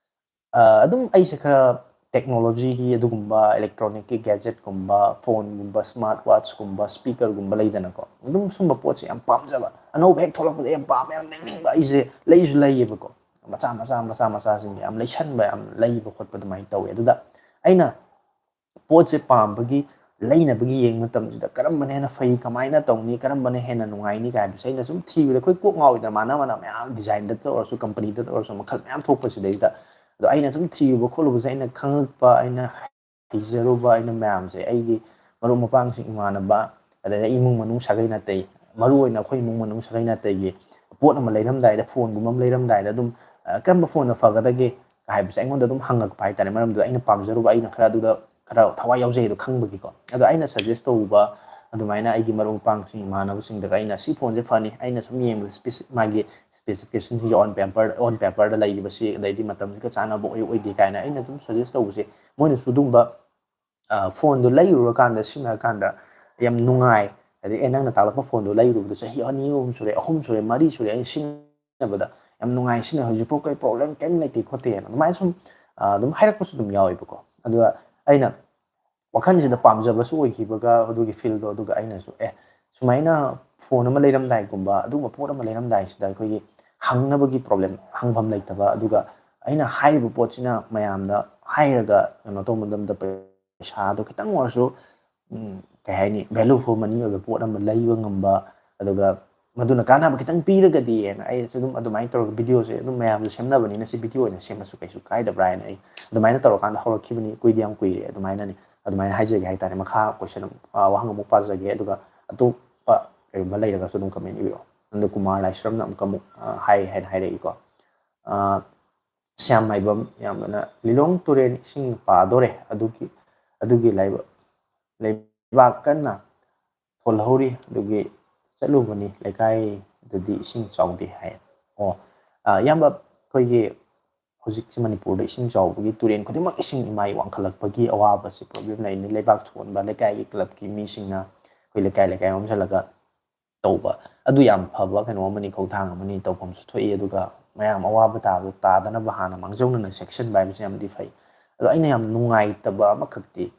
ꯑ, ꯑꯗꯨꯝ ꯑꯩꯁꯦ ꯈꯔ technology ꯒꯤ ꯑꯗꯨꯒꯨꯝꯕ electronic ꯀꯤ gadget ꯀꯨꯝꯕ, phone ꯒꯨꯝꯕ, smart watch ꯀꯨꯝꯕ, speaker ꯒꯨꯝꯕ ꯂꯩꯗꯅꯀꯣ꯫ ꯑꯗꯨꯝ ꯁꯨꯝꯕ ꯄꯣꯠꯁꯦ ꯌꯥꯝ ꯄꯥꯝꯖꯕ, ꯑꯅꯧꯕ ꯍꯦꯛ ꯊꯣꯛꯂꯛꯄꯗ ꯌꯥꯝ ꯄꯥꯝꯕ, ꯌꯥꯝ ꯂꯩꯅꯤꯡꯕ, ꯑꯩꯁꯦ ꯂꯩꯁꯨ ꯂꯩꯌꯦꯕꯀꯣ꯫ ꯃꯆꯥ ꯃꯆꯥ, ꯃꯆꯥ ꯃꯆꯥꯁꯤꯡ ꯌꯥꯝ ꯂꯩꯁꯟꯕ, ꯌꯥꯝ ꯂꯩꯕ ꯈꯣꯠꯄ ꯑꯗꯨꯃꯥꯏꯅ ꯇꯧꯋꯦ꯫ ꯑꯗꯨꯗ ꯑꯩꯅ ꯄꯣꯠꯁꯦ ꯄꯥꯝꯕꯒꯤ, ꯂꯩꯅꯕꯒꯤ ꯌꯦꯡꯕ ꯃꯇꯝꯁꯤꯗ ꯀꯔꯝꯕꯅ ꯍꯦꯟꯅ ꯐꯩ, ꯀꯃꯥꯏꯅ ꯇꯧꯅꯤ, ꯀꯔꯝꯕꯅ ꯍꯦꯟꯅ ꯅꯨꯡꯉꯥꯏꯅꯤ ꯀꯥꯏ ꯍꯥꯏꯕꯁꯦ ꯑꯩꯅ ꯁꯨꯝ ꯊꯤꯕꯗ ꯑꯩꯈꯣꯏ ꯀꯣꯛ ꯉꯥꯎꯋꯤꯗꯅ, ꯃꯥꯟꯅ ꯃꯥꯟꯅ ꯃꯌꯥꯝ design ꯗ ꯑꯣꯏꯔꯁꯨ, company ꯗ ꯑꯣꯏꯔꯁꯨ, ꯃꯈꯜ ꯃꯌꯥꯝ ꯊꯣꯛꯄꯁꯤꯗꯩꯗ꯫ ꯑꯗꯣ ꯑꯩꯅ ꯁꯨꯝ ꯊꯤꯔꯨꯕ ꯈꯣꯠꯂꯨꯕꯁꯦ, ꯑꯩꯅ ꯈꯪꯉꯛꯄ, ꯑꯩꯅ ꯍꯩꯖꯔꯨꯕ, ꯑꯩꯅ ꯃꯌꯥꯝꯁꯦ, ꯑꯩꯒꯤ ꯃꯔꯨꯞ ꯃꯄꯥꯡꯁꯤꯡ, ꯏꯃꯥꯟꯅꯕ, ꯑꯗꯩ ꯏꯃꯨꯡ ꯃꯅꯨꯡ ꯁꯥꯒꯩ ꯅꯥꯇꯩ, ꯃꯔꯨ ꯑꯣꯏꯅ ꯑꯩꯈꯣꯏ ꯏꯃꯨꯡ ꯃꯅꯨꯡ ꯁꯥꯒꯩ ꯅꯥꯇꯩꯒꯤ ꯄꯣꯠ ꯑꯃ ꯂꯩꯔꯝꯗꯥꯏꯗ, phone ꯒꯨꯝꯕ ꯑꯃ ꯂꯩꯔꯝꯗꯥꯏꯗ ꯑꯗꯨꯝ, ꯑ, ꯀꯔꯝꯕ phone ꯅ ꯐꯒꯗꯒꯦ ꯍꯥꯏꯕꯁꯦ ꯑꯩꯉꯣꯟꯗ ꯑꯗꯨꯝ ꯍꯪꯉꯛꯄ ꯍꯥꯏꯇꯥꯔꯦ, ꯃꯔꯝꯗꯤ ꯑꯩꯅ ꯄꯥꯝꯖꯔꯨꯕ, ꯑꯩꯅ ꯈꯔ ꯑꯗꯨꯗ ꯈꯔ ꯊꯋꯥꯏ ꯌꯥꯎꯖꯩꯗꯣ ꯈꯪꯕꯒꯤꯀꯣ꯫ ꯑꯗꯣ ꯑꯩꯅ suggest ꯇꯧꯕ ꯑꯗꯨꯃꯥꯏꯅ ꯑꯩꯒꯤ ꯃꯔꯨꯞ ꯃꯄꯥꯡꯁꯤꯡ, ꯏꯃꯥꯟꯅꯕꯁꯤꯡꯗꯒ ꯑꯩꯅ ꯁꯤ phone ꯁꯦ ꯐꯅꯤ, ꯑꯩꯅ ꯁꯨꯝ ꯌꯦꯡꯕꯗ specific, ꯃꯥꯒꯤ specification ꯁꯤꯡꯁꯦ on paper, on paper ꯗ ꯂꯩꯔꯤꯕꯁꯤ, ꯑꯗꯩꯗꯤ ꯃꯇꯝꯁꯤꯒ ꯆꯥꯟꯅꯕ ꯑꯣꯏ ꯑꯣꯏꯗꯦ ꯀꯥꯏꯅ ꯑꯩꯅ ꯑꯗꯨꯝ suggest ꯇꯧꯕꯁꯦ, ꯃꯣꯏꯅꯁꯨ ꯑꯗꯨꯝꯕ, ꯑ, phone ꯗꯣ ꯂꯩꯔꯨꯔꯀꯥꯟꯗ, ꯁꯤꯖꯤꯟꯅꯔꯀꯥꯟꯗ ꯌꯥꯝ ꯅꯨꯡꯉꯥꯏ, ꯑꯗꯩ, "ꯑꯦ, ꯅꯪꯅ ꯇꯥꯛꯂꯛꯄ phone ꯗꯣ ꯂꯩꯔꯨꯕꯗ ꯆꯍꯤ ꯑꯅꯤ, ꯑꯍꯨꯝ ꯁꯨꯔꯦ, ꯑꯍꯨꯝ ꯁꯨꯔꯦ, ꯃꯔꯤ ꯁꯨꯔꯦ ꯑꯩꯅ ꯁꯤꯖꯤꯟꯅꯕꯗ, ꯌꯥꯝ ꯅꯨꯡꯉꯥꯏ ꯁꯤꯖꯤꯟꯅ, ꯍꯧꯖꯤꯛꯐꯥꯎ ꯀꯩ problem ꯀꯩꯝ ꯂꯩꯇꯦ ꯈꯣꯠꯇꯦꯅ" ꯑꯗꯨꯃꯥꯏꯅ ꯁꯨꯝ, ꯑ, ꯑꯗꯨꯝ ꯍꯥꯏꯔꯛꯄꯁꯨ ꯑꯗꯨꯝ ꯌꯥꯎꯋꯦꯕꯀꯣ꯫ ꯑꯗꯨꯒ ꯑꯩꯅ ꯋꯥꯈꯜꯁꯤꯗ ꯄꯥꯝꯖꯕꯁꯨ ꯑꯣꯏꯈꯤꯕꯒ ꯑꯗꯨꯒꯤ field ꯗꯣ, ꯑꯗꯨꯒ ꯑꯩꯅꯁꯨ, "ꯑꯦ, ꯁꯨꯃꯥꯏꯅ phone ꯑꯃ ꯂꯩꯔꯝꯗꯥꯏꯒꯨꯝꯕ, ꯑꯗꯨꯒꯨꯝꯕ ꯄꯣꯠ ꯑꯃ ꯂꯩꯔꯝꯗꯥꯏꯁꯤꯗ ꯑꯩꯈꯣꯏꯒꯤ ꯍꯪꯅꯕꯒꯤ problem, ꯍꯪꯐꯝ ꯂꯩꯇꯕ, ꯑꯗꯨꯒ ꯑꯩꯅ ꯍꯥꯏꯔꯤꯕ ꯄꯣꯠꯁꯤꯅ ꯃꯌꯥꯝꯗ ꯍꯥꯏꯔꯒ ꯀꯩꯅꯣ ꯇꯧꯕ ꯃꯇꯝꯗ ꯄꯩꯁꯥꯗꯣ ꯈꯤꯇꯪ ꯑꯣꯏꯔꯁꯨ, ꯎꯝ, ꯀꯩ ꯍꯥꯏꯅꯤ, value for money ꯑꯣꯏꯕ ꯄꯣꯠ ꯑꯃ ꯂꯩꯕ ꯉꯝꯕ, ꯑꯗꯨꯒ ꯃꯗꯨꯅ ꯀꯥꯟꯅꯕ ꯈꯤꯇꯪ ꯄꯤꯔꯒꯗꯤꯅ" ꯑꯩꯁꯨ ꯑꯗꯨꯝ ꯑꯗꯨꯃꯥꯏꯅ ꯇꯧꯔꯒ, video ꯁꯦ ꯑꯗꯨꯝ ꯃꯌꯥꯝꯁꯨ ꯁꯦꯝꯅꯕꯅꯤꯅ ꯁꯤ video ꯑꯣꯏꯅ ꯁꯦꯝꯃꯁꯨ ꯀꯩꯁꯨ ꯀꯥꯏꯗꯕ꯭ꯔꯥ ꯍꯥꯏꯅ ꯑꯩ ꯑꯗꯨꯃꯥꯏꯅ ꯇꯧꯔꯀꯥꯟꯗ ꯍꯧꯔꯛꯈꯤꯕꯅꯤ꯫ ꯀꯨꯏꯗꯤ ꯌꯥꯝ ꯀꯨꯏꯔꯦ꯫ ꯑꯗꯨꯃꯥꯏꯅꯅꯤ, ꯑꯗꯨꯃꯥꯏꯅ ꯍꯥꯏꯖꯒꯦ ꯍꯥꯏꯇꯥꯔꯦ꯫ ꯃꯈꯥ question ꯑꯃꯨꯛ, ꯑ, ꯋꯥꯍꯪ ꯑꯃꯨꯛ ꯄꯥꯖꯒꯦ, ꯑꯗꯨꯒ ꯑꯇꯣꯞꯄ ꯀꯔꯤꯒꯨꯝꯕ ꯂꯩꯔꯒꯁꯨ ꯑꯗꯨꯝ comment ꯏꯕꯤꯔꯛꯑꯣ꯫ ꯅꯟꯗꯀꯨꯃꯥꯔ ꯂꯥꯏꯁ꯭ꯔꯝꯅ ꯑꯃꯨꯛꯀ ꯑꯃꯨꯛ, ꯑ, ꯍꯥꯏ ꯍꯥꯏꯅ ꯍꯥꯏꯔꯛꯏꯀꯣ꯫ ꯑ, ꯁ꯭ꯌꯥꯝ ꯃꯥꯏꯕꯝ ꯌꯥꯝꯕꯅ, "ꯂꯤꯂꯣꯡ ꯇꯨꯔꯦꯟ ꯏꯁꯤꯡ ꯄꯥꯗꯣꯔꯦ, ꯑꯗꯨꯒꯤ, ꯑꯗꯨꯒꯤ ꯂꯩꯕ-, ꯂꯩꯕꯥꯛ ꯀꯟꯅ ꯍꯣꯜꯍꯧꯔꯤ꯫ ꯑꯗꯨꯒꯤ ꯆꯠꯂꯨꯕꯅꯤ, ꯂꯩꯀꯥꯏꯗꯗꯤ ꯏꯁꯤꯡ ꯆꯥꯎꯗꯦ ꯍꯥꯏ꯫ ꯑꯣ, ꯑ, ꯏꯌꯥꯝꯕ, ꯑꯩꯈꯣꯏꯒꯤ ꯍꯧꯖꯤꯛꯁꯦ ꯃꯅꯤꯄꯨꯔꯗ ꯏꯁꯤꯡ ꯆꯥꯎꯕꯒꯤ ꯇꯨꯔꯦꯟ ꯈꯨꯗꯤꯡꯃꯛ ꯏꯁꯤꯡ ꯏꯃꯥꯏ ꯋꯥꯡꯈꯠꯂꯛꯄꯒꯤ ꯑꯋꯥꯕꯁꯤ, ꯄ꯭ꯔꯣꯕ꯭ꯂꯦꯝ ꯂꯩꯔꯤꯅꯤ꯫ ꯂꯩꯕꯥꯛ ꯊꯣꯟꯕ, ꯂꯩꯀꯥꯏꯒꯤ ꯀ꯭ꯂꯕꯀꯤ ꯃꯤꯁꯤꯡꯅ ꯑꯩꯈꯣꯏ ꯂꯩꯀꯥꯏ ꯂꯩꯀꯥꯏ ꯑꯣꯟꯁꯤꯜꯂꯒ ꯇꯧꯕ, ꯑꯗꯨ ꯌꯥꯝ ꯐꯕ ꯀꯩꯅꯣ ꯑꯃꯅꯤ, ꯈꯣꯡꯊꯥꯡ ꯑꯃꯅꯤ, ꯇꯧꯐꯝꯁꯨ ꯊꯣꯛꯏ꯫ ꯑꯗꯨꯒ ꯃꯌꯥꯝ ꯑꯋꯥꯕ ꯇꯥꯕ ꯇꯥꯗꯅꯕ ꯍꯥꯟꯅ ꯃꯥꯡꯖꯧꯅꯅ ꯆꯦꯛꯁꯤꯟꯕ ꯍꯥꯏꯕꯁꯤ ꯌꯥꯝꯗꯤ ꯐꯩ꯫ ꯑꯗꯣ ꯑꯩꯅ ꯌꯥꯝ ꯅꯨꯡꯉꯥꯏꯇꯕ ꯑꯃꯈꯛꯇꯤ,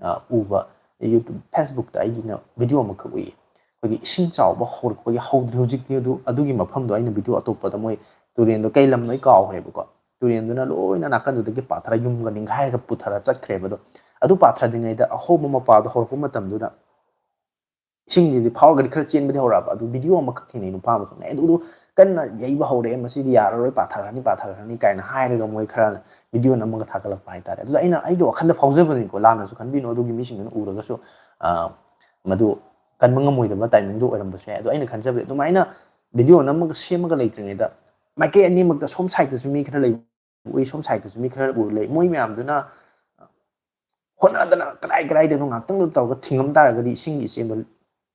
ꯑ, ꯎꯕ, YouTube, Facebook-ꯇ ꯑꯩꯒꯤꯅ video ꯑꯃꯈꯛ ꯎꯏ꯫ ꯑꯩꯈꯣꯏꯒꯤ ꯏꯁꯤꯡ ꯆꯥꯎꯕ ꯍꯧꯔꯛꯄꯒꯤ, ꯍꯧꯗ꯭ꯔꯤ ꯍꯧꯖꯤꯛꯇꯤ, ꯑꯗꯨ, ꯑꯗꯨꯒꯤ ꯃꯐꯝꯗꯣ ꯑꯩꯅ video ꯑꯇꯣꯞꯄꯗ, ꯃꯣꯏ ꯇꯨꯔꯦꯟꯗꯣ ꯀꯩ ꯂꯝꯅꯣ ꯑꯩ ꯀꯥꯎꯈ꯭ꯔꯦꯕꯀꯣ, ꯇꯨꯔꯦꯟꯗꯨꯅ ꯂꯣꯏꯅ ꯅꯥꯀꯟꯗꯨꯗꯒꯤ ꯄꯥꯊꯔ ꯌꯨꯝꯒ ꯅꯤꯡꯈꯥꯏꯔꯒ ꯄꯨꯊꯔ ꯆꯠꯈ꯭ꯔꯦꯕ꯫ ꯑꯗꯣ ꯑꯗꯨ ꯄꯥꯊꯗ꯭ꯔꯤꯉꯩꯗ ꯑꯍꯣꯕ ꯃꯄꯥꯗꯣ ꯍꯧꯔꯛꯄ ꯃꯇꯝꯗꯨꯗ ꯏꯁꯤꯡꯁꯤꯗꯤ ꯐꯥꯎꯔꯒꯗꯤ ꯈꯔ ꯆꯦꯟꯕꯗꯤ ꯍꯧꯔꯛꯑꯕ꯫ ꯑꯗꯨ video ꯑꯃꯈꯛ ꯊꯦꯡꯅꯩ, ꯅꯨꯄꯥ ꯑꯃꯈꯛꯅ, "ꯑꯦ, ꯑꯗꯨꯗꯣ ꯀꯟꯅ ꯌꯩꯕ ꯍꯧꯔꯛꯑꯦ, ꯃꯁꯤꯗꯤ ꯌꯥꯔꯔꯣꯏ, ꯄꯥꯊꯈ꯭ꯔꯅꯤ, ꯄꯥꯊꯈ꯭ꯔꯅꯤ" ꯀꯥꯏꯅ ꯍꯥꯏꯔꯒ ꯃꯣꯏ ꯈꯔꯅ video ꯅꯝꯃꯒ ꯊꯥꯒꯠꯂꯛꯄ ꯍꯥꯏꯇꯥꯔꯦ꯫ ꯑꯗꯨꯗ ꯑꯩꯅ ꯑꯩꯒꯤ ꯋꯥꯈꯜꯗ ꯐꯥꯎꯖꯕꯅꯤꯀꯣ, ꯂꯥꯟꯅꯁꯨ ꯈꯟꯕꯤꯅꯨ, ꯑꯗꯨꯒꯤ ꯃꯤꯁꯤꯡꯗꯨꯅ ꯎꯔꯒꯁꯨ, ꯑ, ꯃꯗꯨ ꯀꯟꯕ ꯉꯝꯃꯣꯏꯗꯕ timing-ꯗꯨ ꯑꯣꯏꯔꯝꯕꯁꯨ ꯌꯥꯏ꯫ ꯑꯗꯣ ꯑꯩꯅ ꯈꯟꯖꯕꯗ, ꯑꯗꯨꯃꯥꯏꯅ video ꯅꯝꯃꯒ ꯁꯦꯝꯃꯒ ꯂꯩꯇ꯭ꯔꯤꯉꯩꯗ, ꯃꯥꯏꯀꯩ ꯑꯅꯤꯃꯛꯇ, ꯁꯣꯝ side-ꯇꯁꯨ ꯃꯤ ꯈꯔ ꯂꯩ, ꯎꯏ, ꯁꯣꯝ side-ꯇꯁꯨ ꯃꯤ ꯈꯔ ꯎ ꯂꯩ꯫ ꯃꯣꯏ ꯃꯌꯥꯝꯗꯨꯅ ꯍꯣꯠꯅꯗꯅ ꯀꯗꯥꯏ ꯀꯗꯥꯏꯗꯅꯣ ꯉꯥꯛꯇꯪꯗ ꯇꯧꯔꯒ ꯊꯤꯡꯉꯝ ꯇꯥꯔꯒꯗꯤ, ꯏꯁꯤꯡꯒꯤ ꯏꯆꯦꯟꯗꯣ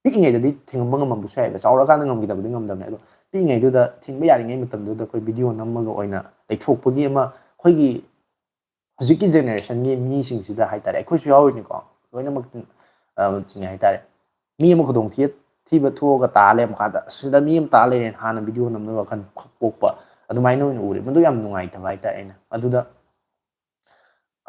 ꯄꯤꯛꯏꯉꯩꯗꯗꯤ ꯊꯤꯡꯉꯝꯕ ꯉꯝꯃꯝꯕꯁꯨ ꯌꯥꯏꯕ, ꯆꯥꯎꯔꯛꯑꯀꯥꯟꯗ ꯉꯝꯈꯤꯗꯕꯗꯤ ꯉꯝꯗꯕꯅꯦ꯫ ꯑꯗꯣ ꯄꯤꯛꯏꯉꯩꯗꯨꯗ ꯊꯤꯡꯕ ꯌꯥꯔꯤꯉꯩ ꯃꯇꯝꯗꯨꯗ ꯑꯩꯈꯣꯏ video ꯅꯝꯃꯒ ꯑꯣꯏꯅ ꯂꯩꯊꯣꯛꯄꯒꯤ ꯑꯃ, ꯑꯩꯈꯣꯏꯒꯤ ꯍꯧꯖꯤꯛꯀꯤ generation-ꯒꯤ ꯃꯤꯁꯤꯡꯁꯤꯗ ꯍꯥꯏꯇꯥꯔꯦ, ꯑꯩꯈꯣꯏꯁꯨ ꯌꯥꯎꯔꯤꯅꯤꯀꯣ, ꯂꯣꯏꯅꯃꯛ, ꯑ, ꯆꯤꯡꯉꯦ ꯍꯥꯏꯇꯥꯔꯦ꯫ ꯃꯤ ꯑꯃ ꯈꯨꯗꯣꯡ ꯊꯤ-, ꯊꯤꯕ ꯊꯣꯛꯑꯒ ꯇꯥ ꯂꯩꯔꯝꯃꯀꯥꯟꯗ, "ꯑꯁꯤꯗ ꯃꯤ ꯑꯃ ꯇꯥ ꯂꯩꯔꯦꯅ" ꯍꯥꯟꯅ video ꯅꯝꯅꯕ ꯋꯥꯈꯜ ꯄꯣꯛꯄ, ꯑꯗꯨꯃꯥꯏꯅ ꯑꯣꯏꯅ ꯎꯔꯦ꯫ ꯃꯗꯨ ꯌꯥꯝ ꯅꯨꯡꯉꯥꯏꯇꯕ ꯍꯥꯏꯇꯥꯔꯦ꯫ ꯑꯩꯅ ꯑꯗꯨꯗ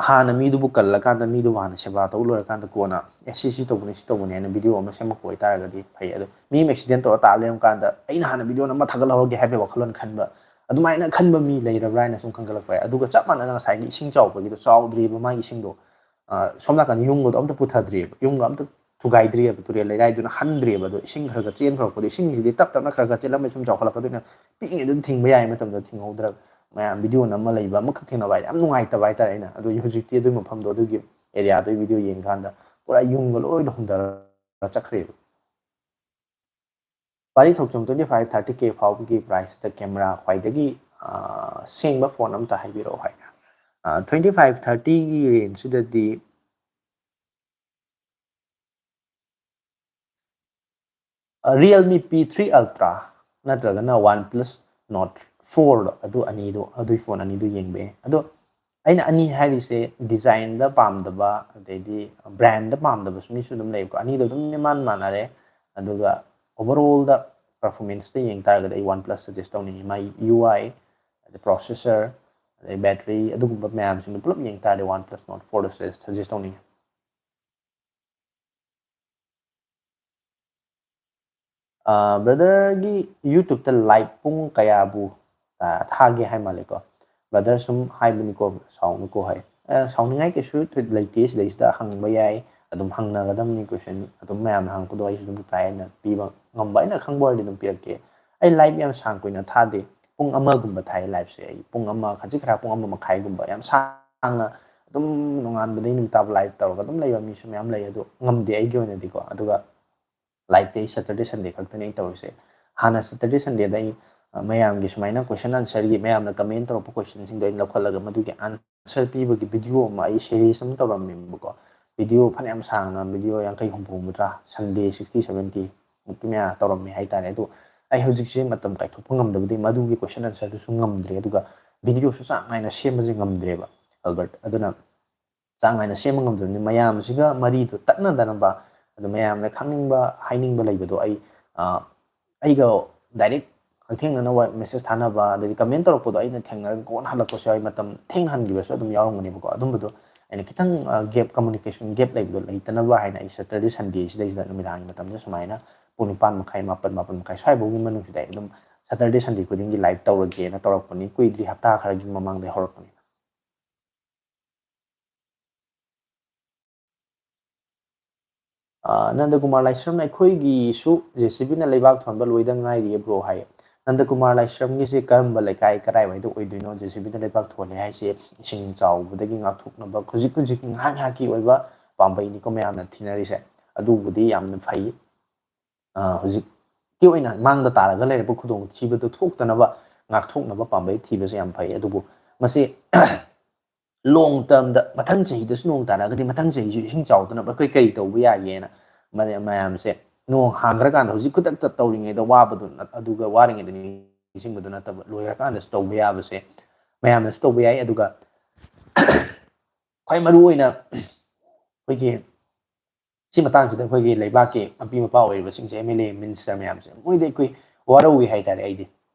ꯍꯥꯟꯅ ꯃꯤꯗꯨꯕꯨ ꯀꯜꯂꯀꯥꯟꯗ, ꯃꯤꯗꯨꯕꯨ ꯍꯥꯟꯅ ꯁꯦꯕꯥ ꯇꯧ ꯂꯣꯏꯔꯀꯥꯟꯗ, ꯀꯣꯟꯅ, "ꯑꯦ, ꯁꯤ, ꯁꯤ ꯇꯧꯕꯅꯤ, ꯁꯤ ꯇꯧꯕꯅꯤ" ꯍꯥꯏꯅ video ꯑꯃ ꯁꯦꯝꯃꯛꯄ ꯑꯣꯏꯇꯥꯔꯒꯗꯤ ꯐꯩ꯫ ꯑꯗꯣ ꯃꯤ ꯑꯃ accident ꯇꯧꯔ ꯇꯥ ꯂꯩꯔꯝꯀꯥꯟꯗ, "ꯑꯩꯅ ꯍꯥꯟꯅ video ꯅꯝꯃ ꯊꯥꯒꯠꯍꯧꯔꯒꯦ" ꯍꯥꯏꯕꯒꯤ ꯋꯥꯈꯜꯂꯣꯟ ꯈꯟꯕ, ꯑꯗꯨꯃꯥꯏꯅ ꯈꯟꯕ ꯃꯤ ꯂꯩꯔꯕ꯭ꯔꯥ ꯍꯥꯏꯅ ꯁꯨꯝ ꯈꯟꯒꯠꯂꯛꯄ ꯌꯥꯏ꯫ ꯑꯗꯨꯒ ꯆꯞ ꯃꯥꯟꯅꯅ ꯉꯁꯥꯏꯒꯤ ꯏꯁꯤꯡ ꯆꯥꯎꯕꯒꯤꯗꯣ, ꯆꯥꯎꯗ꯭ꯔꯤꯕ ꯃꯥꯒꯤ ꯏꯁꯤꯡꯗꯣ, ꯑ, ꯁꯣꯝ ꯅꯥꯀꯟꯗ ꯌꯨꯝꯒꯗꯣ ꯑꯝꯇ ꯄꯨꯊꯗ꯭ꯔꯤꯑꯕ, ꯌꯨꯝꯒ ꯑꯝꯇ ꯊꯨꯒꯥꯏꯗ꯭ꯔꯤꯑꯕ, ꯇꯨꯔꯦꯜ ꯂꯩꯔꯥꯏꯗꯨꯅ ꯍꯟꯗ꯭ꯔꯤꯑꯕ꯫ ꯑꯗꯣ ꯏꯁꯤꯡ ꯈꯔ ꯈꯔ ꯆꯦꯟꯈ꯭ꯔꯛꯄꯗꯣ, ꯏꯁꯤꯡꯁꯤꯗꯤ ꯇꯞ ꯇꯞꯅ ꯈꯔ ꯈꯔ ꯆꯦꯜꯂꯝꯃꯦ, ꯁꯨꯝ ꯆꯥꯎꯈꯠꯂꯛꯄꯗꯨꯅ ꯄꯤꯛꯏꯉꯩꯗꯨꯗ ꯊꯤꯡꯕ ꯌꯥꯏ ꯃꯇꯝꯗ ꯊꯤꯡꯍꯧꯗ꯭ꯔꯕ꯫ ꯃꯌꯥꯝ video ꯅꯝꯃ ꯂꯩꯕ ꯑꯃꯈꯛ ꯊꯦꯡꯅꯕ ꯍꯥꯏꯗꯤ ꯌꯥꯝ ꯅꯨꯡꯉꯥꯏꯇꯕ ꯍꯥꯏꯇꯥꯔꯦ꯫ ꯑꯩꯅ ꯑꯗꯣ ꯍꯧꯖꯤꯛꯇꯤ ꯑꯗꯨꯒꯤ ꯃꯐꯝꯗꯣ, ꯑꯗꯨꯒꯤ area-ꯗꯨꯒꯤ video ꯌꯦꯡꯀꯥꯟꯗ ꯄꯨꯔꯥ ꯌꯨꯝꯒ ꯂꯣꯏꯅ ꯍꯨꯝꯊꯔ ꯆꯠꯈ꯭ꯔꯦꯕ꯫ ꯄꯥꯔꯤ ꯊꯣꯛꯆꯣꯝ, twenty five thirty K ꯐꯥꯎꯕꯒꯤ price-ꯇ camera ꯈ꯭ꯋꯥꯏꯗꯒꯤ, ꯑ, ꯁꯦꯡꯕ phone ꯑꯝꯇ ꯍꯥꯏꯕꯤꯔꯛꯑꯣ ꯍꯥꯏꯅ꯫ ꯑ, twenty five thirty-ꯒꯤ range-ꯁꯤꯗꯗꯤ Realme P three Ultra ꯅꯠꯇ꯭ꯔꯒꯅ OnePlus Nord four ꯑꯗꯨ ꯑꯅꯤꯗꯣ, ꯑꯗꯨꯒꯤ ꯐꯣꯟ ꯑꯅꯤꯗꯣ ꯌꯦꯡꯕ ꯌꯥꯏ꯫ ꯑꯗꯣ ꯑꯩꯅ ꯑꯅꯤ ꯍꯥꯏꯔꯤꯁꯦ, ꯗꯤꯖꯥꯏꯟꯗ ꯄꯥꯝꯗꯕ ꯑꯗꯩꯗꯤ ꯕ꯭ꯔꯥꯟꯗ ꯄꯥꯝꯗꯕꯁꯨ ꯃꯤꯁꯨ ꯑꯗꯨꯝ ꯂꯩꯕꯀꯣ꯫ ꯑꯅꯤꯗꯣ ꯑꯗꯨꯝ ꯏꯃꯥꯟ ꯃꯥꯟꯅꯔꯦ꯫ ꯑꯗꯨꯒ ꯑꯣꯚꯔꯑꯣꯜꯗ ꯄꯔꯐꯣꯔꯃꯦꯟꯁꯇ ꯌꯦꯡ ꯇꯥꯔꯒꯗꯤ ꯑꯩ OnePlus ꯁꯖꯦꯁ ꯇꯧꯅꯤꯡꯉꯤ꯫ ꯃꯥꯒꯤ U I, ꯑꯗꯩ ꯄ꯭ꯔꯣꯁꯦꯁꯔ, ꯑꯗꯩ ꯕꯦꯇ꯭ꯔꯤ, ꯑꯗꯨꯒꯨꯝꯕ ꯃꯌꯥꯝꯁꯤꯡꯗꯣ ꯄꯨꯂꯞ ꯌꯦꯡ ꯇꯥꯔꯗꯤ OnePlus Nord four ꯁꯖꯦꯁ ꯇꯧꯅꯤꯡꯉꯤ꯫ ꯕ꯭ꯔꯗꯔꯒꯤ ꯌꯨꯇ꯭ꯌꯨꯕꯇ ꯂꯥꯏꯚ ꯄꯨꯡ ꯀꯌꯥꯕꯨ ꯊꯥꯒꯦ ꯍꯥꯏ ꯃꯥꯜꯂꯦꯀꯣ? ꯕ꯭ꯔꯗꯔ ꯁꯨꯝ ꯍꯥꯏꯕꯅꯤꯀꯣ, ꯁꯥꯎꯅꯨꯀꯣ ꯍꯥꯏ꯫ ꯁꯥꯎꯅꯤꯡꯉꯥꯏ ꯀꯩꯁꯨ ꯂꯩꯇꯦ꯫ ꯁꯤꯗꯩꯁꯤꯗ ꯍꯪꯕ ꯌꯥꯏ, ꯑꯗꯨꯝ ꯍꯪꯅꯒꯗꯕꯅꯤ꯫ ꯀꯣꯏꯁꯟ ꯑꯗꯨꯝ ꯃꯌꯥꯝꯅ ꯍꯪꯉꯛꯄꯗꯣ ꯑꯩꯁꯨ ꯑꯗꯨꯝ ꯔꯤꯄ꯭ꯂꯥꯏ ꯑꯩꯅ ꯄꯤꯕ ꯉꯝꯕ, ꯑꯩꯅ ꯈꯪꯕ ꯑꯣꯏꯔꯗꯤ ꯑꯗꯨꯝ ꯄꯤꯔꯛꯀꯦ꯫ ꯑꯩ ꯂꯥꯏꯚ ꯌꯥꯝ ꯁꯥꯡ ꯀꯨꯏꯅ ꯊꯥꯗꯦ, ꯄꯨꯡ ꯑꯃꯒꯨꯝꯕ ꯊꯥꯏ ꯂꯥꯏꯚꯁꯦ꯫ ꯑꯩ ꯄꯨꯡ ꯑꯃ, ꯈꯖꯤꯛ ꯈꯔ, ꯄꯨꯡ ꯑꯃ ꯃꯈꯥꯏꯒꯨꯝꯕ, ꯌꯥꯝ ꯁꯥꯡꯅ ꯑꯗꯨꯝ ꯅꯣꯡꯉꯥꯟꯕꯗꯒꯤ ꯅꯨꯃꯤꯠ ꯇꯥꯕ ꯂꯥꯏꯚ ꯇꯧꯔꯒ ꯑꯗꯨꯝ ꯂꯩꯕ ꯃꯤꯁꯨ ꯃꯌꯥꯝ ꯂꯩ꯫ ꯑꯗꯨ ꯉꯝꯗꯦ ꯑꯩꯒꯤ ꯑꯣꯏꯅꯗꯤꯀꯣ꯫ ꯑꯗꯨꯒ ꯂꯥꯏꯚꯇꯤ ꯑꯩ ꯁꯦꯇꯔꯗꯦ ꯁꯟꯗꯦ ꯈꯛꯇꯅꯤ ꯑꯩ ꯇꯧꯔꯤꯁꯦ꯫ ꯍꯥꯟꯅ ꯁꯦꯇꯔꯗꯦ ꯁꯟꯗꯦꯗ ꯑꯩ ꯃꯌꯥꯝꯒꯤ ꯁꯨꯃꯥꯏꯅ ꯀꯣꯏꯁꯟ ꯑꯟꯁꯔꯒꯤ, ꯃꯌꯥꯝꯅ ꯀꯃꯦꯟ ꯇꯧꯔꯛꯄ ꯀꯣꯏꯁꯟꯁꯤꯡꯗꯣ ꯑꯩꯅ ꯂꯧꯈꯠꯂꯒ ꯃꯗꯨꯒꯤ ꯑꯟꯁꯔ ꯄꯤꯕꯒꯤ ꯚꯤꯗꯤꯑꯣ ꯑꯃ ꯑꯩ ꯁꯦꯔꯤꯁ ꯑꯃ ꯇꯧꯔꯝꯃꯦꯕꯀꯣ꯫ ꯚꯤꯗꯤꯑꯣ ꯐꯅꯌꯥꯝ ꯁꯥꯡꯅ, ꯚꯤꯗꯤꯑꯣ ꯌꯥꯡꯈꯩ ꯍꯨꯝꯐꯨ ꯍꯨꯝꯐꯨꯇꯔꯥ, ꯁꯟꯗꯦ ꯁꯤꯛꯁꯇꯤ ꯁꯕꯦꯟꯇꯤ ꯃꯨꯛꯀꯤ ꯃꯌꯥ ꯇꯧꯔꯝꯃꯦ ꯍꯥꯏꯇꯥꯔꯦ꯫ ꯑꯗꯣ ꯑꯩ ꯍꯧꯖꯤꯛꯁꯦ ꯃꯇꯝ ꯀꯥꯏꯊꯣꯛꯄ ꯉꯝꯗꯕꯗꯒꯤ ꯃꯗꯨꯒꯤ ꯀꯣꯏꯁꯟ ꯑꯟꯁꯔꯗꯨꯁꯨ ꯉꯝꯗ꯭ꯔꯦ꯫ ꯑꯗꯨꯒ ꯚꯤꯗꯤꯑꯣꯁꯨ ꯆꯥꯡ ꯅꯥꯏꯅ ꯁꯦꯝꯕꯁꯦ ꯉꯝꯗ꯭ꯔꯦꯕ, ꯑꯜꯕꯔꯠ꯫ ꯑꯗꯨꯅ ꯆꯥꯡ ꯅꯥꯏꯅ ꯁꯦꯝꯕ ꯉꯝꯗꯕꯅꯤꯅ ꯃꯌꯥꯝꯁꯤꯒ ꯃꯔꯤꯗꯣ ꯇꯠꯅꯗꯅꯕ, ꯑꯗꯣ ꯃꯌꯥꯝꯅ ꯈꯪꯅꯤꯡꯕ, ꯍꯥꯏꯅꯤꯡꯕ ꯂꯩꯕꯗꯣ ꯑꯩ, ꯑ, ꯑꯩꯒ ꯗꯥꯏꯔꯦꯛ ꯍꯛꯊꯦꯡꯅꯅ ꯋꯥ-, ꯃꯦꯁꯦꯖ ꯊꯥꯅꯕ, ꯑꯗꯩꯗꯤ ꯀꯃꯦꯟ ꯇꯧꯔꯛꯄꯗꯣ ꯑꯩꯅ ꯊꯦꯡꯅꯔꯒ ꯀꯣꯟꯅ ꯍꯜꯂꯛꯄꯁꯨ ꯌꯥꯎꯏ, ꯃꯇꯝ ꯊꯦꯡꯅ ꯍꯟꯈꯤꯕꯁꯨ ꯑꯗꯨꯝ ꯌꯥꯎꯔꯝꯒꯅꯦꯕꯀꯣ꯫ ꯑꯗꯨꯝꯕꯗꯣ ꯑꯩꯅ ꯈꯤꯇꯪ, ꯑ, ꯒꯦꯞ, ꯀꯝꯃꯨꯅꯤꯀꯦꯁꯟ ꯒꯦꯞ ꯂꯩꯕꯗꯣ ꯂꯩꯇꯅꯕ ꯍꯥꯏꯅ ꯑꯩ ꯁꯦꯇꯔꯗꯦ ꯁꯟꯗꯦꯁꯤꯗꯩꯁꯤꯗ ꯅꯨꯃꯤꯗꯥꯡꯒꯤ ꯃꯇꯝꯗ ꯁꯨꯃꯥꯏꯅ ꯄꯨꯡ ꯅꯤꯄꯥꯟ ꯃꯈꯥꯏ, ꯃꯥꯄꯟ, ꯃꯥꯄꯟ ꯃꯈꯥꯏ ꯁ꯭ꯋꯥꯏꯐꯥꯎꯒꯤ ꯃꯅꯨꯡꯁꯤꯗ ꯑꯩ ꯑꯗꯨꯝ ꯁꯦꯇꯔꯗꯦ ꯁꯟꯗꯦ ꯈꯨꯗꯤꯡꯒꯤ ꯂꯥꯏꯚ ꯇꯧꯔꯒꯦꯅ ꯇꯧꯔꯛꯄꯅꯤ꯫ ꯀꯨꯏꯗ꯭ꯔꯤ, ꯍꯞꯇꯥ ꯈꯔꯒꯤ ꯃꯃꯥꯡꯗꯩ ꯍꯧꯔꯛꯄꯅꯤ꯫ ꯑ, ꯅꯟꯗꯀꯨꯃꯥꯔ ꯂꯥꯏꯁ꯭ꯔꯝ, "ꯑꯩꯈꯣꯏꯒꯤꯁꯨ JCBꯅ ꯂꯩꯕꯥꯛ ꯊꯣꯟꯕ ꯂꯣꯏꯗ ꯉꯥꯏꯔꯤꯌꯦ bro" ꯍꯥꯏ꯫ ꯅꯟꯗꯀꯨꯃꯥꯔ ꯂꯥꯏꯁ꯭ꯔꯝꯒꯤꯁꯦ ꯀꯔꯝꯕ ꯂꯩꯀꯥꯏ, ꯀꯗꯥꯏꯋꯥꯏꯗ ꯑꯣꯏꯗꯣꯏꯅꯣ? JCBꯅ ꯂꯩꯕꯥꯛ ꯊꯣꯜꯂꯦ ꯍꯥꯏꯁꯦ ꯏꯁꯤꯡ ꯆꯥꯎꯕꯗꯒꯤ ꯉꯥꯛꯊꯣꯛꯅꯕ, ꯍꯧꯖꯤꯛ ꯍꯧꯖꯤꯛ ꯉꯥꯏꯍꯥꯛ ꯉꯥꯏꯍꯥꯛꯀꯤ ꯑꯣꯏꯕ ꯄꯥꯝꯕꯩꯅꯤꯀꯣ ꯃꯌꯥꯝꯅ ꯊꯤꯅꯔꯤꯁꯦ꯫ ꯑꯗꯨꯕꯨꯗꯤ ꯌꯥꯝꯅ ꯐꯩ꯫ ꯑ, ꯍꯧꯖꯤꯛꯀꯤ ꯑꯣꯏꯅ ꯃꯥꯡꯗ ꯇꯥꯔꯒ ꯂꯩꯔꯕ ꯈꯨꯗꯣꯡꯊꯤꯕꯗꯨ ꯊꯣꯛꯇꯅꯕ ꯉꯥꯛꯊꯣꯛꯅꯕ ꯄꯥꯝꯕꯩ ꯊꯤꯕꯁꯦ ꯌꯥꯝ ꯐꯩ꯫ ꯑꯗꯨꯕꯨ ꯃꯁꯤ ꯂꯣꯡ ꯇꯔꯝꯗ, ꯃꯊꯪ ꯆꯍꯤꯗꯁꯨ ꯅꯣꯡ ꯇꯥꯔꯛꯑꯒꯗꯤ ꯃꯊꯪ ꯆꯍꯤꯁꯨ ꯏꯁꯤꯡ ꯆꯥꯎꯗꯅꯕ ꯑꯩꯈꯣꯏ ꯀꯔꯤ ꯇꯧꯕ ꯌꯥꯒꯦꯅ ꯃ-, ꯃꯌꯥꯝꯁꯦ ꯅꯣꯡ ꯍꯥꯡꯈ꯭ꯔꯀꯥꯟꯗ ꯍꯧꯖꯤꯛ ꯈꯨꯗꯛꯇ ꯇꯧꯔꯤꯉꯩꯗ ꯋꯥꯕꯗꯨ ꯅꯠ-, ꯑꯗꯨꯒ ꯋꯥꯔꯤꯉꯩꯗ ꯅꯤꯡꯁꯤꯡꯕꯗꯨ ꯅꯠꯇꯕ, ꯂꯣꯏꯈ꯭ꯔꯀꯥꯟꯗꯁꯨ ꯇꯧꯕ ꯌꯥꯕꯁꯦ ꯃꯌꯥꯝꯅꯁꯨ ꯇꯧꯕ ꯌꯥꯏ꯫ ꯑꯗꯨꯒ ꯈ꯭ꯋꯥꯏ ꯃꯔꯨ ꯑꯣꯏꯅ ꯑꯩꯈꯣꯏꯒꯤ ꯁꯤ ꯃꯇꯥꯡꯁꯤꯗ ꯑꯩꯈꯣꯏꯒꯤ ꯂꯩꯕꯥꯛꯀꯤ ꯃꯄꯤ ꯃꯄꯥ ꯑꯣꯏꯔꯤꯕꯁꯤꯡꯁꯦ, M L A, minister ꯃꯌꯥꯝꯁꯦ, ꯃꯣꯏꯗ ꯑꯩꯈꯣꯏ ꯋꯥꯔꯧꯏ ꯍꯥꯏꯇꯥꯔꯦ꯫ ꯑꯩꯗꯤ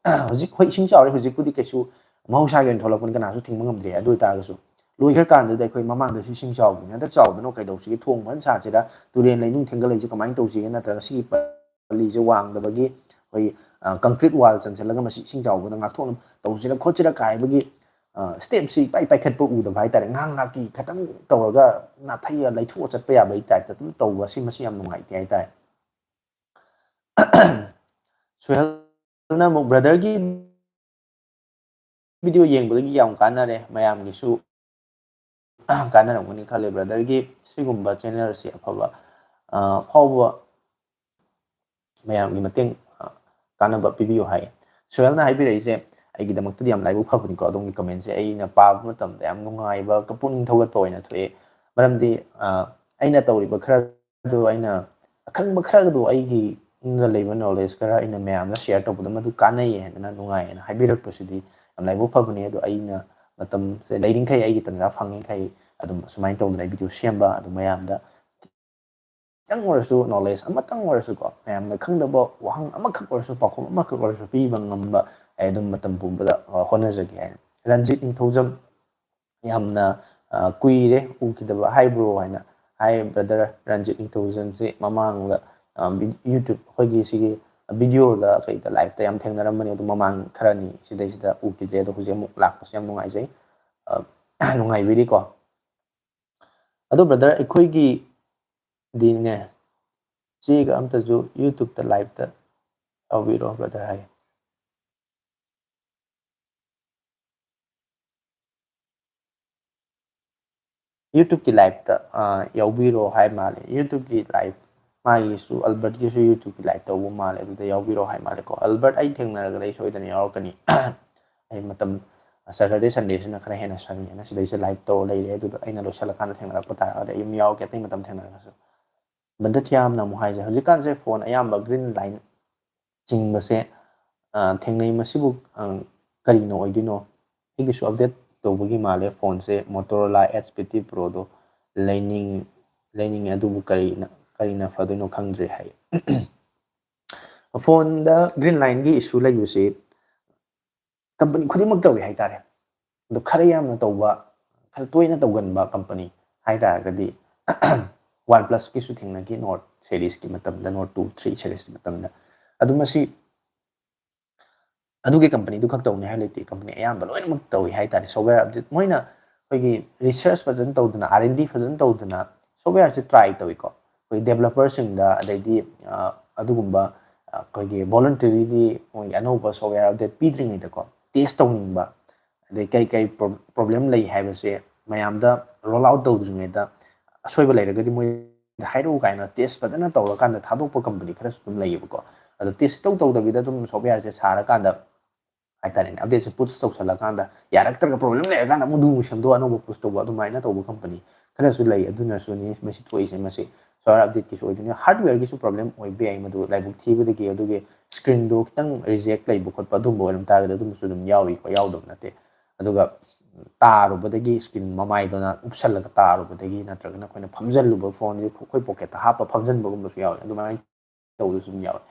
ꯍꯧꯖꯤꯛ ꯍꯣꯏ, ꯏꯁꯤꯡ ꯆꯥꯎꯔꯦ, ꯍꯧꯖꯤꯛꯄꯨꯗꯤ ꯀꯩꯁꯨ ꯃꯍꯧꯁꯥꯒꯤ ꯑꯣꯏꯅ ꯊꯣꯛꯂꯛꯄꯅꯤ, ꯀꯅꯥꯁꯨ ꯊꯤꯡꯕ ꯉꯝꯗ꯭ꯔꯦ꯫ ꯑꯗꯨ ꯑꯣꯏꯇꯥꯔꯒꯁꯨ ꯂꯣꯏꯈ꯭ꯔꯀꯥꯟꯗꯨꯗ ꯑꯩꯈꯣꯏ ꯃꯃꯥꯡꯗꯁꯨ ꯏꯁꯤꯡ ꯆꯥꯎꯕꯅꯤ, ꯍꯟꯗꯛ ꯆꯥꯎꯗꯅ ꯀꯩꯗꯧꯁꯤꯒꯦ, ꯊꯣꯡ ꯐꯖꯅ ꯁꯥꯁꯤꯔꯥ, ꯇꯨꯔꯦꯟ ꯂꯩꯅꯨꯡ ꯊꯦꯡꯒꯠꯂꯛꯏꯁꯦ ꯀꯃꯥꯏꯅ ꯇꯧꯁꯤꯒꯦ, ꯅꯠꯇ꯭ꯔꯒ ꯁꯤꯒꯤ ꯄꯜꯂꯤꯁꯦ ꯋꯥꯡꯗꯕꯒꯤ ꯑꯩꯈꯣꯏ, ꯑ, concrete wall ꯆꯟꯁꯤꯜꯂꯒ ꯃꯁꯤ ꯏꯁꯤꯡ ꯆꯥꯎꯕꯗ ꯉꯥꯛꯊꯣꯛꯅꯕ ꯇꯧꯁꯤꯔꯥ ꯈꯣꯠꯁꯤꯔꯥ ꯀꯥꯏꯕꯒꯤ, ꯑ, stepꯁꯤ ꯏꯄꯥꯏ ꯄꯥꯏꯈꯠꯄ ꯎꯗꯕ ꯍꯥꯏꯇꯥꯔꯦ꯫ ꯉꯥꯏꯍꯥꯛ ꯉꯥꯏꯍꯥꯛꯀꯤ ꯈꯤꯇꯪ ꯇꯧꯔꯒ ꯅꯥꯊꯩꯔ ꯂꯩꯊꯣꯛꯑ ꯆꯠꯄ ꯌꯥꯕꯒꯤ typeꯇ ꯑꯗꯨꯝ ꯇꯧꯕ, ꯁꯤ ꯃꯁꯤ ꯌꯥꯝ ꯅꯨꯡꯉꯥꯏꯇꯦ ꯍꯥꯏꯇꯥꯔꯦ꯫ ꯁꯨꯍꯦꯜꯅ ꯑꯃꯨꯛ brotherꯒꯤ video ꯌꯦꯡꯕꯗꯒꯤ ꯌꯥꯝ ꯀꯥꯟꯅꯔꯦ, ꯃꯌꯥꯝꯒꯤꯁꯨ ꯀꯥꯟꯅꯔꯝꯒꯅꯤ ꯈꯜꯂꯦ꯫ Brotherꯒꯤ ꯁꯤꯒꯨꯝꯕ channelꯁꯤ ꯑꯐꯕ, ꯑ, ꯑꯐꯥꯎꯕ ꯃꯌꯥꯝꯒꯤ ꯃꯇꯦꯡ, ꯑ, ꯀꯥꯟꯅꯕ ꯄꯤꯕꯤꯌꯨ ꯍꯥꯏ꯫ ꯁꯨꯍꯦꯜꯅ ꯍꯥꯏꯕꯤꯔꯛꯏꯁꯦ ꯑꯩꯒꯤꯗꯃꯛꯇꯗꯤ ꯌꯥꯝ ꯂꯥꯏꯕꯛ ꯐꯕꯅꯤꯀꯣ꯫ ꯑꯗꯣꯝꯒꯤ commentꯁꯦ ꯑꯩꯅ ꯄꯥꯕ ꯃꯇꯝꯗ ꯌꯥꯝ ꯅꯨꯡꯉꯥꯏꯕ, ꯄꯨꯛꯅꯤꯡ ꯊꯧꯒꯠꯄ ꯑꯣꯏꯅ ꯊꯣꯛꯑꯦ꯫ ꯃꯔꯝꯗꯤ, ꯑ, ꯑꯩꯅ ꯇꯧꯔꯤꯕ ꯈꯔ ꯑꯗꯨ ꯑꯩꯅ ꯑꯈꯪꯕ ꯈꯔ ꯑꯗꯨ ꯑꯩꯒꯤ ꯏꯃꯨꯡꯗ ꯂꯩꯕ knowledge ꯈꯔ ꯑꯩꯅ ꯃꯌꯥꯝꯗ share ꯇꯧꯕꯗ ꯃꯗꯨ ꯀꯥꯟꯅꯩ ꯍꯥꯏꯗꯅ ꯅꯨꯡꯉꯥꯏ ꯍꯥꯏꯅ ꯍꯥꯏꯕꯤꯔꯛꯄꯁꯤꯗꯤ ꯌꯥꯝ ꯂꯥꯏꯕꯛ ꯐꯕꯅꯤ꯫ ꯑꯗꯣ ꯑꯩꯅ ꯃꯇꯝꯁꯦ ꯂꯩꯔꯤꯈꯩ, ꯑꯩꯒꯤ ꯇꯟꯖꯥ ꯐꯪꯉꯤꯈꯩ ꯑꯗꯨꯝ ꯁꯨꯃꯥꯏꯅ ꯇꯧꯗꯅ video ꯁꯦꯝꯕ, ꯑꯗꯨ ꯃꯌꯥꯝꯗ ꯈꯤꯇꯪ ꯑꯣꯏꯔꯁꯨ knowledge ꯑꯃꯇꯪ ꯑꯣꯏꯔꯁꯨꯀꯣ, ꯃꯌꯥꯝꯅ ꯈꯪꯗꯕ ꯋꯥꯍꯪ ꯑꯃꯈꯛ ꯑꯣꯏꯔꯁꯨ, ꯄꯥꯎꯈꯨꯝ ꯑꯃꯈꯛ ꯑꯣꯏꯔꯁꯨ ꯄꯤꯕ ꯉꯝꯕ ꯑꯩ ꯑꯗꯨꯝ ꯃꯇꯝ ꯄꯨꯝꯕꯗ, ꯑ, ꯍꯣꯠꯅꯖꯒꯦ ꯍꯥꯏꯅ꯫ ꯔꯟꯖꯤꯠ ꯅꯤꯡꯊꯧꯖꯝ, ꯌꯥꯝꯅ, ꯑ, ꯀꯨꯏꯔꯦ ꯎꯈꯤꯗꯕ ꯍꯥꯏꯕ꯭ꯔꯣ ꯍꯥꯏꯅ ꯍꯥꯏ꯫ Brother ꯔꯟꯖꯤꯠ ꯅꯤꯡꯊꯧꯖꯝꯁꯤ ꯃꯃꯥꯡꯗ, ꯑ, ꯚꯤ-, YouTube ꯑꯩꯈꯣꯏꯒꯤ ꯁꯤꯒꯤ videoꯗ ꯀꯩꯗ liveꯇ ꯌꯥꯝ ꯊꯦꯡꯅꯔꯝꯕꯅꯤ, ꯑꯗꯨ ꯃꯃꯥꯡ ꯈꯔꯅꯤ ꯁꯤꯗꯩꯁꯤꯗ ꯎꯈꯤꯗ꯭ꯔꯦ꯫ ꯑꯗꯣ ꯍꯧꯖꯤꯛ ꯑꯃꯨꯛ ꯂꯥꯛꯄꯁꯦ ꯌꯥꯝ ꯅꯨꯡꯉꯥꯏꯖꯩ꯫ ꯑ, ꯅꯨꯡꯉꯥꯏꯕꯤꯔꯤꯀꯣ? ꯑꯗꯣ brother, ꯑꯩꯈꯣꯏꯒꯤꯗꯤꯅꯦ, ꯆꯦꯒ ꯑꯝꯇꯁꯨ YouTubeꯇ liveꯇ ꯌꯥꯎꯕꯤꯔꯣ brother ꯍꯥꯏ꯫ YouTubeꯀꯤ liveꯇ, ꯑ, ꯌꯥꯎꯕꯤꯔꯣ ꯍꯥꯏ ꯃꯥꯜꯂꯦ꯫ YouTubeꯀꯤ live, ꯃꯥꯒꯤꯁꯨ, Albertꯀꯤꯁꯨ YouTubeꯀꯤ live ꯇꯧꯕ ꯃꯥꯜꯂꯦ, ꯑꯗꯨꯗ ꯌꯥꯎꯕꯤꯔꯣ ꯍꯥꯏ ꯃꯥꯜꯂꯦꯀꯣ꯫ Albert, ꯑꯩ ꯊꯦꯡꯅꯔꯒꯗꯤ ꯑꯩ ꯁꯣꯏꯗꯅ ꯌꯥꯎꯔꯛꯀꯅꯤ꯫ ꯑꯩ ꯃꯇꯝ Saturday Sundayꯁꯤꯅ ꯈꯔ ꯍꯦꯟꯅ ꯁꯪꯉꯦꯅ ꯁꯤꯗꯩꯁꯤꯗ live ꯇꯧꯔ ꯂꯩꯔꯦ꯫ ꯑꯗꯨꯗ ꯑꯩꯅ ꯂꯣꯏꯁꯤꯜꯂꯀꯥꯟꯗ ꯊꯦꯡꯅꯔꯛꯄ ꯇꯥꯔꯒꯗꯤ ꯑꯩ ꯑꯗꯨꯝ ꯌꯥꯎꯔꯛꯀꯦ, ꯑꯇꯩ ꯃꯇꯝ ꯊꯦꯡꯅꯔꯒꯁꯨ꯫ ꯕꯟꯗꯊꯤꯌꯥꯝꯅ ꯑꯃꯨꯛ ꯍꯥꯏꯁꯦ, ꯍꯧꯖꯤꯛꯀꯥꯟꯁꯦ ꯐꯣꯟ ꯑꯌꯥꯝꯕ ꯒ꯭ꯔꯤꯟ ꯂꯥꯏꯟ ꯆꯤꯡꯕꯁꯦ, ꯑ, ꯊꯦꯡꯅꯩ꯫ ꯃꯁꯤꯕꯨ, ꯑ, ꯀꯔꯤꯅ ꯑꯣꯏꯗꯣꯏꯅꯣ? ꯑꯩꯒꯤꯁꯨ ꯑꯞꯗꯦꯠ ꯇꯧꯕꯒꯤ ꯃꯥꯜꯂꯦ꯫ ꯐꯣꯟꯁꯦ Motorola H fifty Proꯗꯣ ꯂꯩꯅꯤꯡ-, ꯂꯩꯅꯤꯡꯉꯦ, ꯑꯗꯨꯕꯨ ꯀꯔꯤꯅ, ꯀꯔꯤꯅ ꯐꯗꯣꯏꯅꯣ ꯈꯪꯗ꯭ꯔꯦ ꯍꯥꯏ꯫ ꯐꯣꯟꯗ ꯒ꯭ꯔꯤꯟ ꯂꯥꯏꯟꯒꯤ ꯏꯁꯨ ꯂꯩꯕꯁꯤ ꯀꯝꯄꯅꯤ ꯈꯨꯗꯤꯡꯃꯛ ꯇꯧꯏ ꯍꯥꯏꯇꯥꯔꯦ꯫ ꯑꯗꯣ ꯈꯔ ꯌꯥꯝꯅ ꯇꯧꯕ, ꯈꯔ ꯇꯣꯏꯅ ꯇꯧꯒꯟꯕ ꯀꯝꯄꯅꯤ ꯍꯥꯏꯇꯥꯔꯒꯗꯤ, ꯋꯥꯟ ꯄ꯭ꯂꯁꯀꯤꯁꯨ ꯊꯦꯡꯅꯈꯤ, ꯅꯣꯠ ꯁꯦꯔꯤꯁꯀꯤ ꯃꯇꯝꯗ, ꯅꯣꯠ ꯇꯨ, ꯊ꯭ꯔꯤ ꯁꯦꯔꯤꯁꯀꯤ ꯃꯇꯝꯗ꯫ ꯑꯗꯨ ꯃꯁꯤ ꯑꯗꯨꯒꯤ ꯀꯝꯄꯅꯤꯗꯨ ꯈꯛ ꯇꯧꯅꯤ ꯍꯥꯏ ꯂꯩꯇꯦ, ꯀꯝꯄꯅꯤ ꯑꯌꯥꯝꯕ ꯂꯣꯏꯅꯃꯛ ꯇꯧꯏ ꯍꯥꯏꯇꯥꯔꯦ꯫ ꯁꯣꯞꯋꯦꯌꯔ ꯑꯞꯗꯦꯠ ꯃꯣꯏꯅ ꯑꯩꯈꯣꯏꯒꯤ ꯔꯤꯁꯔꯁ ꯐꯖꯅ ꯇꯧꯗꯅ, R and D ꯐꯖꯅ ꯇꯧꯗꯅ ꯁꯣꯞꯋꯦꯌꯔꯁꯦ ꯇ꯭ꯔꯥꯏ ꯇꯧꯏꯀꯣ꯫ ꯑꯩꯈꯣꯏ ꯗꯦꯕꯂꯄꯔꯁꯤꯡꯗ, ꯑꯗꯩꯗꯤ, ꯑ, ꯑꯗꯨꯒꯨꯝꯕ, ꯑ, ꯑꯩꯈꯣꯏꯒꯤ ꯚꯣꯂꯨꯟꯇꯔꯤꯂꯤ ꯃꯣꯏꯒꯤ ꯑꯅꯧꯕ ꯁꯣꯞꯋꯦꯌꯔ ꯑꯞꯗꯦꯠ ꯄꯤꯗ꯭ꯔꯤꯉꯩꯗꯀꯣ, ꯇꯦꯁ ꯇꯧꯅꯤꯡꯕ, ꯑꯗꯩ ꯀꯩ ꯀꯩ ꯄ꯭ꯔꯣ-, ꯄ꯭ꯔꯣꯕ꯭ꯂꯦꯝ ꯂꯩ ꯍꯥꯏꯕꯁꯦ ꯃꯌꯥꯝꯗ ꯔꯣꯜ ꯑꯥꯎꯠ ꯇꯧꯗ꯭ꯔꯤꯉꯩꯗ ꯑꯁꯣꯏꯕ ꯂꯩꯔꯒꯗꯤ ꯃꯣꯏꯗ ꯍꯥꯏꯔꯛꯎ ꯀꯥꯏꯅ ꯇꯦꯁ ꯐꯖꯅ ꯇꯧꯔꯀꯥꯟꯗ ꯊꯥꯗꯣꯛꯄ ꯀꯝꯄꯅꯤ ꯈꯔꯁꯨ ꯑꯗꯨꯝ ꯂꯩꯌꯦꯕꯀꯣ꯫ ꯑꯗꯣ ꯇꯦꯁ ꯁꯨꯡꯇꯧ ꯇꯧꯗꯕꯤꯗ ꯑꯗꯨꯝ ꯁꯣꯞꯋꯦꯌꯔꯁꯦ ꯁꯥꯔꯀꯥꯟꯗ ꯍꯥꯏꯇꯥꯔꯦꯅꯦ, ꯑꯞꯗꯦꯠꯁꯦ ꯄꯨꯁ ꯇꯧꯁꯜꯂꯀꯥꯟꯗ ꯌꯥꯔꯛꯇ꯭ꯔꯒ, ꯄ꯭ꯔꯣꯕ꯭ꯂꯦꯝ ꯂꯩꯔꯀꯥꯟꯗ ꯑꯃꯨꯛ ꯑꯗꯨꯃꯨꯛ ꯁꯦꯝꯗꯣꯛ, ꯑꯅꯧꯕ ꯄꯨꯁ ꯇꯧꯕ, ꯑꯗꯨꯃꯥꯏꯅ ꯇꯧꯕ ꯀꯝꯄꯅꯤ ꯈꯔꯁꯨ ꯂꯩ꯫ ꯑꯗꯨꯅꯁꯨꯅꯤ ꯃꯁꯤ ꯊꯣꯛꯏꯁꯦ꯫ ꯃꯁꯤ ꯁꯣꯞꯋꯦꯌꯔ ꯑꯞꯗꯦꯠꯀꯤꯁꯨ ꯑꯣꯏꯗꯣꯏꯅꯤ, ꯍꯥꯔꯗꯋꯦꯌꯔꯒꯤꯁꯨ ꯄ꯭ꯔꯣꯕ꯭ꯂꯦꯝ ꯑꯣꯏꯕ ꯌꯥꯏ꯫ ꯃꯗꯨ ꯂꯥꯏꯕꯛ ꯊꯤꯕꯗꯒꯤ ꯑꯗꯨꯒꯤ ꯁ꯭ꯀ꯭ꯔꯤꯟꯗꯣ ꯈꯤꯇꯪ ꯔꯤꯖꯦꯛ ꯂꯩꯕ ꯈꯣꯠꯄ ꯑꯗꯨꯝꯕ ꯑꯣꯏꯔꯝ ꯇꯥꯔꯒꯗꯤ ꯑꯗꯨꯝꯕꯁꯨ ꯑꯗꯨꯝ ꯌꯥꯎꯏꯀꯣ, ꯌꯥꯎꯗꯕ ꯅꯠꯇꯦ꯫ ꯑꯗꯨꯒ ꯇꯥꯔꯨꯕꯗꯒꯤ, ꯁ꯭ꯀ꯭ꯔꯤꯟ ꯃꯃꯥꯏꯗꯨꯅ ꯎꯞꯁꯜꯂꯒ ꯇꯥꯔꯨꯕꯗꯒꯤ, ꯅꯠꯇ꯭ꯔꯒꯅ ꯑꯩꯈꯣꯏꯅ ꯐꯝꯖꯜꯂꯨꯕ, ꯐꯣꯟꯁꯦ ꯑꯩꯈꯣꯏ ꯄꯣꯀꯦꯠꯇ ꯍꯥꯞꯄ ꯐꯝꯖꯟꯕꯒꯨꯝꯕꯁꯨ ꯌꯥꯎꯋꯦ꯫ ꯑꯗꯨꯃꯥꯏꯅ ꯇꯧꯕꯁꯨ ꯑꯗꯨꯝ ꯌꯥꯎꯋꯦ꯫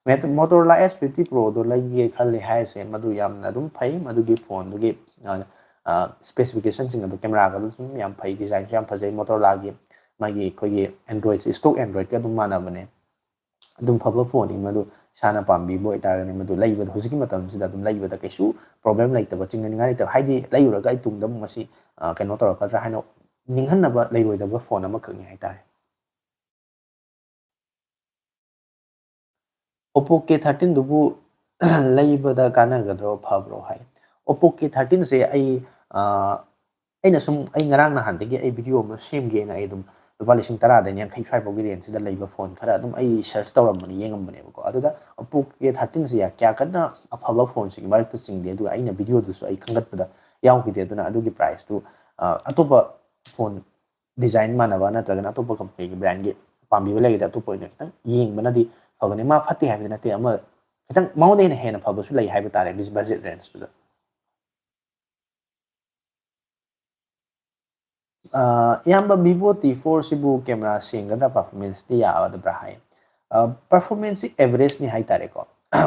ꯃꯦꯠ-, Motorola H fifty Proꯗꯣ ꯂꯩꯒꯦ ꯈꯜꯂꯦ ꯍꯥꯏꯔꯤꯁꯦ ꯃꯗꯨ ꯌꯥꯝꯅ ꯑꯗꯨꯝ ꯐꯩ꯫ ꯃꯗꯨꯒꯤ ꯐꯣꯟꯗꯨꯒꯤ, ꯑ, ꯑ, specificationꯁꯤꯡ ꯑꯗꯣ, ꯀꯦꯃꯦꯔꯥꯒꯗꯣ ꯑꯗꯨꯝ ꯌꯥꯝ ꯐꯩ, designꯁꯨ ꯌꯥꯝ ꯐꯖꯩ꯫ Motorolaꯒꯤ ꯃꯥꯒꯤ ꯑꯩꯈꯣꯏꯒꯤ Androidꯁꯦ stock Androidꯀ ꯑꯗꯨꯝ ꯃꯥꯟꯅꯕꯅꯦ꯫ ꯑꯗꯨꯝ ꯐꯕ ꯐꯣꯟꯅꯤ ꯃꯗꯨ꯫ ꯏꯁꯥꯅ ꯄꯥꯝꯕꯤꯕ ꯑꯣꯏꯇꯥꯔꯒꯗꯤ ꯃꯗꯨ ꯂꯩꯕꯗ, ꯍꯧꯖꯤꯛꯀꯤ ꯃꯇꯝꯁꯤꯗ ꯑꯗꯨꯝ ꯂꯩꯕꯗ ꯀꯩꯁꯨ ꯄ꯭ꯔꯣꯕ꯭ꯂꯦꯝ ꯂꯩꯇꯕ, ꯆꯤꯡꯅꯅꯤꯡꯉꯥꯏ ꯂꯩꯇꯕ, ꯍꯥꯏꯗꯤ ꯂꯩꯔꯨꯔꯒ ꯑꯩ ꯇꯨꯡꯗ ꯑꯃꯨꯛ ꯃꯁꯤ, ꯑ, ꯀꯩꯅꯣ ꯇꯧꯔꯛꯀꯗ꯭ꯔꯥ ꯍꯥꯏꯅ ꯅꯤꯡꯍꯟꯅꯕ ꯂꯩꯔꯣꯏꯗꯕ ꯐꯣꯟ ꯑꯃꯈꯛꯅꯤ ꯍꯥꯏꯇꯥꯔꯦ꯫ Oppo K thirteenꯗꯨꯕꯨ ꯂꯩꯕꯗ ꯀꯥꯟꯅꯒꯗ꯭ꯔꯣ, ꯐꯕ꯭ꯔꯣ ꯍꯥꯏ꯫ Oppo K thirteenꯁꯦ ꯑꯩ, ꯑ, ꯑꯩꯅ ꯁꯨꯝ, ꯑꯩ ꯉꯔꯥꯡ ꯅꯍꯥꯟꯗꯒꯤ ꯑꯩ video ꯑꯃ ꯁꯦꯝꯒꯦꯅ ꯑꯩ ꯑꯗꯨꯝ ꯂꯨꯄꯥ ꯂꯤꯁꯤꯡ ꯇꯔꯥꯗꯩꯅ ꯌꯥꯡꯈꯩ ꯁ꯭ꯋꯥꯏꯐꯥꯎꯒꯤ rangeꯁꯤꯗ ꯂꯩꯕ ꯐꯣꯟ ꯈꯔ ꯑꯗꯨꯝ ꯑꯩ search ꯇꯧꯔꯝꯕꯅꯤ, ꯌꯦꯡꯉꯝꯕꯅꯦꯕꯀꯣ꯫ ꯑꯗꯨꯗ Oppo K thirteenꯁꯦ ꯀꯌꯥ ꯀꯟꯅ ꯑꯐꯕ ꯐꯣꯟꯁꯤꯡꯒꯤ ꯃꯔꯛꯇ ꯆꯤꯡꯗꯦ, ꯑꯗꯨꯒ ꯑꯩꯅ videoꯗꯨꯁꯨ ꯑꯩ ꯈꯟꯒꯠꯄꯗ ꯌꯥꯎꯈꯤꯗꯦ꯫ ꯑꯗꯨꯅ ꯑꯗꯨꯒꯤ priceꯇꯨ, ꯑ, ꯑꯇꯣꯞꯄ ꯐꯣꯟ design ꯃꯥꯟꯅꯕ ꯅꯠꯇ꯭ꯔꯒꯅ ꯑꯇꯣꯞꯄ ꯀꯝꯄꯅꯤꯒꯤ brandꯒꯤ ꯄꯥꯝꯕꯤꯕ ꯂꯩꯔꯒꯗꯤ ꯑꯇꯣꯞꯄ ꯑꯣꯏꯅ ꯈꯤꯇꯪ ꯌꯦꯡꯕꯅꯗꯤ ꯐꯒꯅꯤ꯫ ꯃꯥ ꯐꯠꯇꯦ ꯍꯥꯏꯕꯗꯤ ꯅꯠꯇꯦ, ꯑꯃ ꯈꯤꯇꯪ ꯃꯉꯣꯟꯗ ꯍꯦꯟꯅ ꯍꯦꯟꯅ ꯐꯕꯁꯨ ꯂꯩ ꯍꯥꯏꯕ ꯇꯥꯔꯦ, ꯕꯖꯦꯠ ꯔꯦꯟꯖꯇꯨꯗ꯫ ꯑ, ꯏꯌꯥꯝꯕ, ꯚꯤꯚꯣ ꯇꯤ ꯐꯣꯔꯁꯤꯕꯨ ꯀꯦꯃꯦꯔꯥ ꯁꯦꯡꯒꯗ꯭ꯔꯥ, ꯄꯔꯐꯣꯔꯃꯦꯟꯁꯇꯤ ꯌꯥꯒꯗꯕ꯭ꯔꯥ ꯍꯥꯏ꯫ ꯑ, ꯄꯔꯐꯣꯔꯃꯦꯟꯁꯁꯤ ꯑꯦꯚꯔꯦꯖꯅꯤ ꯍꯥꯏ ꯇꯥꯔꯦꯀꯣ꯫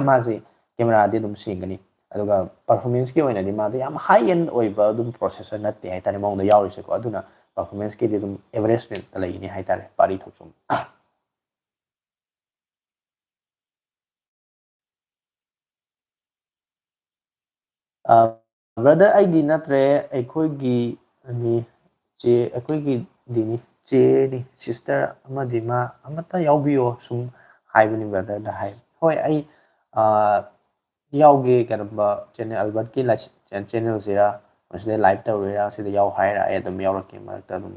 ꯃꯥꯁꯤ ꯀꯦꯃꯦꯔꯥꯗꯤ ꯑꯗꯨꯝ ꯁꯦꯡꯒꯅꯤ, ꯑꯗꯨꯒ ꯄꯔꯐꯣꯔꯃꯦꯟꯁꯀꯤ ꯑꯣꯏꯅꯗꯤ ꯃꯥꯗꯤ ꯌꯥꯝ ꯍꯥꯏ ꯑꯦꯟ ꯑꯣꯏꯕ ꯑꯗꯨꯝ ꯄ꯭ꯔꯣꯁꯦꯁꯔ ꯅꯠꯇꯦ ꯍꯥꯏ ꯇꯥꯔꯦ ꯃꯉꯣꯟꯗ ꯌꯥꯎꯔꯤꯁꯦꯀꯣ꯫ ꯑꯗꯨꯅ ꯄꯔꯐꯣꯔꯃꯦꯟꯁꯀꯤꯗꯤ ꯑꯗꯨꯝ ꯑꯦꯚꯔꯦꯖ ꯔꯦꯠꯇ ꯂꯩꯒꯅꯤ ꯍꯥꯏ ꯇꯥꯔꯦ, ꯄꯥꯔꯤ ꯊꯣꯛꯆꯨꯝ꯫ ꯑ, ꯕ꯭ꯔꯗꯔ, ꯑꯩꯗꯤ ꯅꯠꯇ꯭ꯔꯦ, ꯑꯩꯈꯣꯏꯒꯤ ꯅꯤ, ꯆꯦ, ꯑꯩꯈꯣꯏꯒꯤꯗꯤꯅꯤ, ꯆꯦꯅꯤ, ꯁꯤꯁꯇꯔ ꯑꯃꯗꯤ ꯃꯥ ꯑꯃꯠꯇ ꯌꯥꯎꯕꯤꯌꯣ ꯁꯨꯝ ꯍꯥꯏꯕꯅꯤ ꯕ꯭ꯔꯗꯔꯗ ꯍꯥꯏ꯫ ꯍꯣꯏ, ꯑꯩ, ꯑ, ꯌꯥꯎꯒꯦ꯫ ꯀꯔꯝꯕ ꯆꯦꯅꯦꯜ, ꯑꯜꯕꯔꯠꯀꯤ ꯂꯥꯏꯁ-, ꯆꯦ-, ꯆꯦꯅꯦꯜꯁꯤꯔ, ꯃꯁꯤꯗ ꯂꯥꯏꯚ ꯇꯧꯔꯤꯔꯥ, ꯁꯤꯗ ꯌꯥꯎ ꯍꯥꯏꯔ ꯑꯩ ꯑꯗꯨꯝ ꯌꯥꯎꯔꯛꯀꯦ ꯃꯔꯛꯇ ꯑꯗꯨꯝ꯫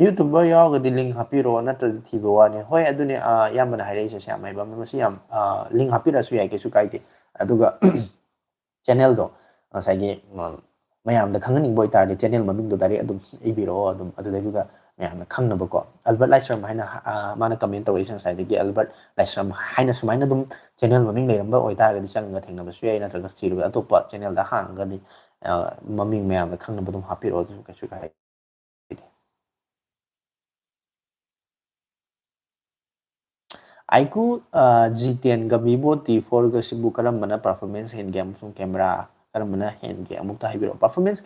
YouTuber ꯌꯥꯎꯔꯒꯗꯤ link ꯍꯥꯞꯄꯤꯔꯛꯑꯣ, ꯅꯠꯇ꯭ꯔꯗꯤ ꯊꯤꯕ ꯋꯥꯅꯤ꯫ ꯍꯣꯏ, ꯑꯗꯨꯅꯦ, ꯑ, ꯏꯌꯥꯝꯕꯅ ꯍꯥꯏꯔꯛꯏꯁꯦ, ꯁꯤ ꯌꯥꯝ ꯍꯩꯕ ꯑꯃ, ꯃꯁꯤ ꯌꯥꯝ, ꯑ, link ꯍꯥꯞꯄꯤꯔꯛꯑꯁꯨ ꯌꯥꯏ, ꯀꯩꯁꯨ ꯀꯥꯏꯗꯦ꯫ ꯑꯗꯨꯒ ꯆꯦꯅꯦꯜꯗꯣ ꯉꯁꯥꯏꯒꯤ, ꯎꯝ, ꯃꯌꯥꯝꯗ ꯈꯪꯍꯟꯅꯤꯡꯕ ꯑꯣꯏꯇꯥꯔꯗꯤ ꯆꯦꯅꯦꯜ ꯃꯃꯤꯡꯗꯣ direct ꯑꯗꯨꯝ ꯏꯕꯤꯔꯛꯑꯣ, ꯑꯗꯨꯝ ꯑꯗꯨꯗꯩꯗꯨꯗ ꯃꯌꯥꯝꯅ ꯈꯪꯅꯕꯀꯣ꯫ ꯑꯜꯕꯔꯠ ꯂꯥꯏꯁ꯭ꯔꯝ ꯍꯥꯏꯅ, ꯑ, ꯃꯥꯅ comment ꯇꯧꯔꯛꯏꯁꯦ ꯉꯁꯥꯏꯗꯒꯤ, ꯑꯜꯕꯔꯠ ꯂꯥꯏꯁ꯭ꯔꯝ ꯍꯥꯏꯅ ꯁꯨꯃꯥꯏꯅ ꯑꯗꯨꯝ ꯆꯦꯅꯦꯜ ꯃꯃꯤꯡ ꯂꯩꯔꯝꯕ ꯑꯣꯏꯇꯥꯔꯒꯗꯤ ꯆꯪꯉꯒ ꯊꯦꯡꯅꯕꯁꯨ ꯌꯥꯏ, ꯅꯠꯇ꯭ꯔꯒ ꯊꯤꯔꯒ ꯑꯇꯣꯞꯄ ꯆꯦꯅꯦꯜꯗ ꯍꯥꯡꯉꯒꯗꯤ, ꯑ, ꯃꯃꯤꯡ ꯃꯌꯥꯝꯗ ꯈꯪꯅꯕ ꯑꯗꯨꯝ ꯍꯥꯞꯄꯤꯔꯛꯑꯣ, ꯑꯗꯨꯁꯨ ꯀꯩꯁꯨ ꯀꯥꯏꯗꯦ꯫ ꯑꯥꯏꯀꯨ, ꯑ, ꯖꯤ ꯇꯦꯟꯒ ꯚꯤꯚꯣ ꯇꯤ ꯐꯣꯔꯒꯁꯤꯕꯨ ꯀꯔꯝꯕꯅ performance ꯍꯦꯟꯒꯦ ꯑꯃꯁꯨꯡ ꯀꯦꯃꯦꯔꯥ ꯀꯔꯝꯕꯅ ꯍꯦꯟꯒꯦ ꯑꯃꯨꯛꯇ ꯍꯥꯏꯕꯤꯔꯛꯑꯣ꯫ Performance,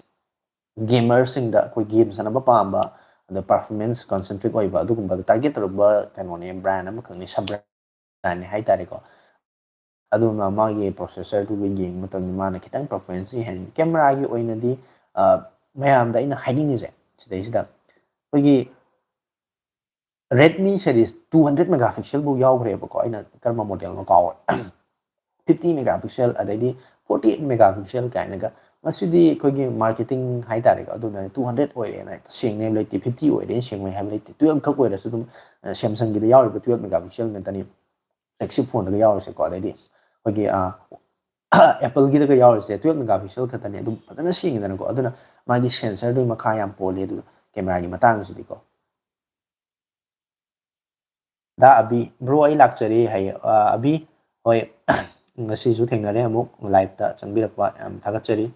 ꯒꯦꯃꯔꯁꯤꯡꯗ, ꯑꯩꯈꯣꯏ ꯒꯦꯝ ꯁꯥꯟꯅꯕ ꯄꯥꯝꯕ, ꯑꯗ performance concentric ꯑꯣꯏꯕ ꯑꯗꯨꯒꯨꯝꯕꯗ target ꯇꯧꯔꯝꯕ ꯀꯩꯅꯣꯅꯦ, brand ꯑꯃꯈꯛꯅꯦ, sub brand ꯍꯥꯏꯇꯥꯔꯦꯀꯣ꯫ ꯑꯗꯨꯅ ꯃꯥꯒꯤ ꯄ꯭ꯔꯣꯁꯦꯁꯔꯗꯨꯒ ꯌꯦꯡꯕ ꯃꯇꯝꯗ ꯃꯥꯅ ꯈꯤꯇꯪ performance ꯍꯦꯟꯒꯅꯤ꯫ ꯀꯦꯃꯦꯔꯥꯒꯤ ꯑꯣꯏꯅꯗꯤ, ꯑ, ꯃꯌꯥꯝꯗ ꯑꯩꯅ ꯍꯥꯏꯅꯤꯡꯉꯤꯁꯦ ꯁꯤꯗꯩꯁꯤꯗ, ꯑꯩꯈꯣꯏꯒꯤ Redmi series two hundred megapixel ꯐꯥꯎ ꯌꯥꯎꯈ꯭ꯔꯦꯕꯀꯣ, ꯑꯩꯅ ꯀꯔꯝꯕ ꯃꯣꯗꯦꯜꯅꯣ ꯀꯥꯎꯔꯦ꯫ Fifty megapixel, ꯑꯗꯩꯗꯤ forty eight megapixel ꯀꯥꯏꯅꯒ, ꯃꯁꯤꯗꯤ ꯑꯩꯈꯣꯏꯒꯤ marketing ꯍꯥꯏꯇꯥꯔꯦꯀꯣ꯫ ꯑꯗꯨꯅ two hundred ꯑꯣꯏꯔꯦꯅ ꯍꯦꯛꯇ ꯁꯦꯡꯅꯤ ꯍꯥꯏꯕ ꯂꯩꯇꯦ, fifty ꯑꯣꯏꯔꯦꯅ ꯁꯦꯡꯉꯣꯏ ꯍꯥꯏꯕ ꯂꯩꯇꯦ꯫ Twelve ꯈꯛ ꯑꯣꯏꯔꯁꯨ ꯑꯗꯨꯝ, ꯑ, Samsungꯒꯤꯗ ꯌꯥꯎꯔꯤꯕ twelve megapixel ꯉꯥꯛꯇꯅꯤ, flagship phoneꯗꯒ ꯌꯥꯎꯔꯤꯁꯦꯀꯣ꯫ ꯑꯗꯩꯗꯤ ꯑꯩꯈꯣꯏꯒꯤ, ꯑ, Appleꯒꯤꯗꯒ ꯌꯥꯎꯔꯤꯁꯦ twelve megapixel ꯈꯛꯇꯅꯤ, ꯑꯗꯨꯝ ꯐꯖꯅ ꯁꯦꯡꯉꯤꯗꯅꯀꯣ꯫ ꯑꯗꯨꯅ ꯃꯥꯒꯤ ꯁꯦꯟꯁꯔꯗꯨꯒꯤ ꯃꯈꯥ ꯌꯥꯝ ꯄꯣꯜꯂꯤ ꯑꯗꯨ ꯀꯦꯃꯦꯔꯥꯒꯤ ꯃꯇꯥꯡꯁꯤꯗꯤꯀꯣ꯫ ꯗꯥ ꯑꯕꯤ, "ꯕ꯭ꯔꯣ, ꯑꯩ ꯂꯥꯛꯆꯔꯤ" ꯍꯥꯏꯌꯦ꯫ ꯑ, ꯑꯕꯤ, ꯍꯣꯏ, ꯉꯁꯤꯁꯨ ꯊꯦꯡꯅꯔꯦ ꯑꯃꯨꯛ ꯂꯥꯏꯞꯇ ꯆꯪꯕꯤꯔꯛꯄ, ꯌꯥꯝ ꯊꯥꯒꯠꯆꯔꯤ꯫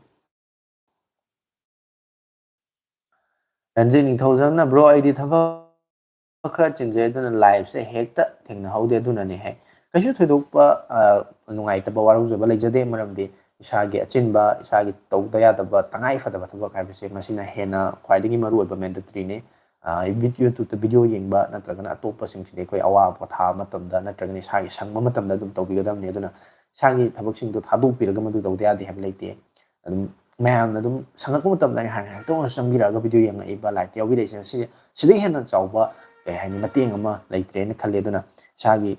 ꯔꯟꯖꯤꯠ ꯅꯤꯡꯊꯧꯖꯝꯅ, "ꯕ꯭ꯔꯣ, ꯑꯩꯗꯤ ꯊꯕꯛ ꯈꯔ ꯆꯤꯟꯖꯩ, ꯑꯗꯨꯅ ꯂꯥꯏꯞꯁꯦ ꯍꯦꯛꯇ ꯊꯦꯡꯅꯍꯧꯗꯦ, ꯑꯗꯨꯅꯅꯦ" ꯍꯥꯏ꯫ ꯀꯩꯁꯨ ꯊꯣꯏꯗꯣꯛꯄ, ꯑ, ꯅꯨꯡꯉꯥꯏꯇꯕ, ꯋꯥꯔꯧꯖꯕ ꯂꯩꯖꯗꯦ, ꯃꯔꯝꯗꯤ ꯏꯁꯥꯒꯤ ꯑꯆꯤꯟꯕ, ꯏꯁꯥꯒꯤ ꯇꯧꯗ ꯌꯥꯗꯕ, ꯇꯉꯥꯏ ꯐꯗꯕ ꯊꯕꯛ ꯍꯥꯏꯕꯁꯦ ꯃꯁꯤꯅ ꯍꯦꯟꯅ ꯈ꯭ꯋꯥꯏꯗꯒꯤ ꯃꯔꯨꯑꯣꯏꯕ ꯃꯦꯟꯗꯦꯇꯔꯤꯅꯤ꯫ ꯑ, ꯚꯤ-, YouTubeꯇ ꯚꯤꯗꯤꯑꯣ ꯌꯦꯡꯕ ꯅꯠꯇ꯭ꯔꯒꯅ ꯑꯇꯣꯞꯄꯁꯤꯡꯁꯤꯗꯤ ꯑꯩꯈꯣꯏ ꯑꯋꯥ ꯄꯣꯊꯥꯕ ꯃꯇꯝꯗ ꯅꯠꯇ꯭ꯔꯒꯅ ꯏꯁꯥꯒꯤ ꯁꯪꯕ ꯃꯇꯝꯗ ꯑꯗꯨꯝ ꯇꯧꯕꯤꯒꯗꯕꯅꯤ꯫ ꯑꯗꯨꯅ ꯏꯁꯥꯒꯤ ꯊꯕꯛꯁꯤꯡꯗꯣ ꯊꯥꯗꯣꯛꯄꯤꯔꯒ ꯃꯗꯨ ꯇꯧꯗ ꯌꯥꯗꯦ ꯍꯥꯏꯕ ꯂꯩꯇꯦ꯫ ꯑꯗꯨꯝ ꯃꯌꯥꯝꯅ ꯑꯗꯨꯝ ꯁꯪꯉꯛꯄ ꯃꯇꯝꯗ ꯉꯥꯏꯍꯥꯛ ꯉꯥꯏꯍꯥꯛꯇ ꯑꯣꯏꯔꯁꯨ ꯆꯪꯕꯤꯔꯛꯑꯒ ꯚꯤꯗꯤꯑꯣ ꯌꯦꯡꯉꯛꯏꯕ, ꯂꯥꯏꯛꯇ ꯌꯥꯎꯕꯤꯔꯛꯏꯁꯦ, ꯁꯤ, ꯁꯤꯗꯒꯤ ꯍꯦꯟꯅ ꯆꯥꯎꯕ, ꯀꯩ ꯍꯥꯏꯅꯤ, ꯃꯇꯦꯡ ꯑꯃ ꯂꯩꯇ꯭ꯔꯦꯅ ꯈꯜꯂꯦ꯫ ꯑꯗꯨꯅ ꯏꯁꯥꯒꯤ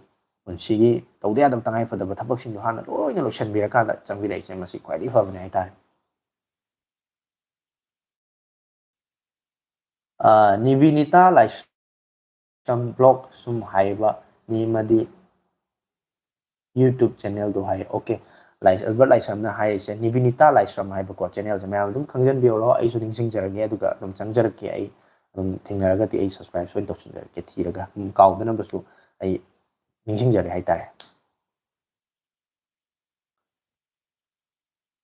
ꯄꯨꯟꯁꯤꯒꯤ ꯇꯧꯗ ꯌꯥꯗꯕ ꯇꯉꯥꯏ ꯐꯗꯕ ꯊꯕꯛꯁꯤꯡꯗꯣ ꯍꯥꯟꯅ ꯂꯣꯏꯅ ꯂꯣꯏꯁꯤꯟꯕꯤꯔꯀꯥꯟꯗ ꯆꯪꯕꯤꯔꯛꯏꯁꯦ, ꯃꯁꯤ ꯈ꯭ꯋꯥꯏꯗꯒꯤ ꯐꯕꯅꯦ ꯍꯥꯏꯇꯥꯔꯦ꯫ ꯑ, ꯅꯤꯕꯤꯅꯤꯇꯥ ꯂꯥꯏꯁ꯭ꯔꯝ ꯕ꯭ꯂꯣꯛ ꯁꯨꯝ ꯍꯥꯏꯕ ꯅꯤꯃꯗꯤ YouTube ꯆꯦꯅꯦꯜꯗꯣ ꯍꯥꯏ꯫ ꯑꯣꯀꯦ, ꯂꯥꯏ-, ꯑꯜꯕꯔꯠ ꯂꯥꯏꯁ꯭ꯔꯝꯅ ꯍꯥꯏꯔꯤꯁꯦ ꯅꯤꯕꯤꯅꯤꯇꯥ ꯂꯥꯏꯁ꯭ꯔꯝ ꯍꯥꯏꯕꯀꯣ ꯆꯦꯅꯦꯜꯁꯦ꯫ ꯃꯌꯥꯝ ꯑꯗꯨꯝ ꯈꯪꯖꯟꯕꯤꯍꯧꯔꯣ, ꯑꯩꯁꯨ ꯅꯤꯡꯁꯤꯡꯖꯔꯒꯦ, ꯑꯗꯨꯒ ꯑꯗꯨꯝ ꯆꯪꯖꯔꯛꯀꯦ꯫ ꯑꯩ ꯑꯗꯨꯝ ꯊꯦꯡꯅꯔꯒꯗꯤ ꯑꯩ ꯁꯕꯁꯀ꯭ꯔꯥꯏꯕ ꯁꯣꯏꯅ ꯇꯧꯁꯤꯟꯖꯔꯛꯀꯦ ꯊꯤꯔꯒ꯫ ꯎꯝ, ꯀꯥꯎꯗꯅꯕꯁꯨ ꯑꯩ ꯅꯤꯡꯁꯤꯡꯖꯔꯦ ꯍꯥꯏꯇꯥꯔꯦ꯫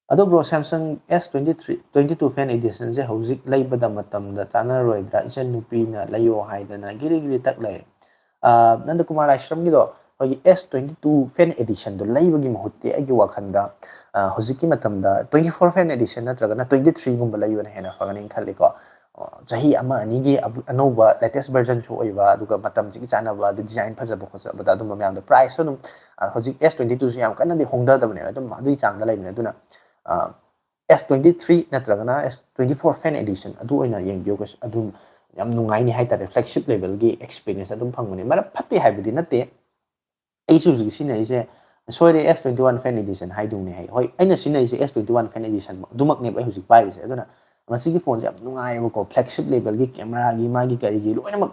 ꯑꯗꯣ bro, Samsung S twenty three, twenty two fan editionꯁꯦ ꯍꯧꯖꯤꯛ ꯂꯩꯕꯗ ꯃꯇꯝꯗ ꯆꯥꯅꯔꯣꯏꯗ꯭ꯔꯥ? ꯏꯆꯟ ꯅꯨꯄꯤꯅ ꯂꯩꯌꯣ ꯍꯥꯏꯗꯅ ꯒꯤꯔꯤ ꯒꯤꯔꯤ ꯇꯛ ꯂꯩꯔꯦ꯫ ꯑ, ꯅꯟꯗꯀꯨꯃꯥꯔ ꯂꯥꯏꯁ꯭ꯔꯝꯒꯤꯗꯣ ꯑꯩꯈꯣꯏꯒꯤ S twenty two fan editionꯗꯣ ꯂꯩꯕꯒꯤ ꯃꯍꯨꯠꯇꯤ ꯑꯩꯒꯤ ꯋꯥꯈꯜꯗ, ꯑ, ꯍꯧꯖꯤꯛꯀꯤ ꯃꯇꯝꯗ twenty four fan edition ꯅꯠꯇ꯭ꯔꯒꯅ twenty threeꯒꯨꯝꯕ ꯂꯩꯕꯅ ꯍꯦꯟꯅ ꯐꯒꯅꯤꯅ ꯈꯜꯂꯤꯀꯣ꯫ ꯑ, ꯆꯍꯤ ꯑꯃ ꯑꯅꯤꯒꯤ ꯑꯕꯨ-, ꯑꯅꯧꯕ latest versionꯁꯨ ꯑꯣꯏꯕ, ꯑꯗꯨꯒ ꯃꯇꯝꯁꯤꯒꯤ ꯆꯥꯟꯅꯕ, ꯑꯗꯨ design ꯐꯖꯕ ꯈꯣꯠꯆꯕꯗ ꯑꯗꯨꯝꯕ ꯃꯌꯥꯝꯗꯣ꯫ Priceꯁꯨ ꯑꯗꯨꯝ, ꯑ, ꯍꯧꯖꯤꯛ S twenty twoꯁꯨ ꯌꯥꯝ ꯀꯟꯅꯗꯤ ꯍꯣꯡꯊꯗꯕꯅꯦꯕ, ꯑꯗꯨꯝ ꯑꯗꯨꯒꯤ ꯆꯥꯡꯗ ꯂꯩꯕꯅꯦ꯫ ꯑꯗꯨꯅ, ꯑ, S twenty three ꯅꯠꯇ꯭ꯔꯒꯅ S twenty four fan edition ꯑꯗꯨ ꯑꯣꯏꯅ ꯌꯦꯡꯕꯤꯌꯨ, ꯀꯩꯁꯨ ꯑꯗꯨꯝ ꯌꯥꯝ ꯅꯨꯡꯉꯥꯏꯅꯤ ꯍꯥꯏꯇꯥꯔꯦ꯫ Flagship levelꯒꯤ experience ꯑꯗꯨꯝ ꯐꯪꯕꯅꯦ꯫ ꯃꯔꯝ ꯐꯠꯇꯦ ꯍꯥꯏꯕꯗꯤ ꯅꯠꯇꯦ, ꯑꯩꯁꯨ ꯍꯧꯖꯤꯛ ꯁꯤꯖꯤꯟꯅꯔꯤꯁꯦ ꯁꯣꯏꯔꯦ, S twenty one fan edition ꯍꯥꯏꯗꯧꯅꯦ ꯍꯥꯏ꯫ ꯍꯣꯏ, ꯑꯩꯅ ꯁꯤꯖꯤꯟꯅꯔꯤꯁꯦ S twenty one fan edition ꯑꯗꯨꯃꯛꯅꯦꯕ ꯑꯩ ꯍꯧꯖꯤꯛ ꯄꯥꯏꯔꯤꯁꯦ꯫ ꯑꯗꯨꯅ ꯃꯁꯤꯒꯤ phoneꯁꯦ ꯌꯥꯝ ꯅꯨꯡꯉꯥꯏꯌꯦꯕꯀꯣ, flagship levelꯒꯤ cameraꯒꯤ, ꯃꯥꯒꯤ ꯀꯔꯤꯒꯤ ꯂꯣꯏꯅꯃꯛ,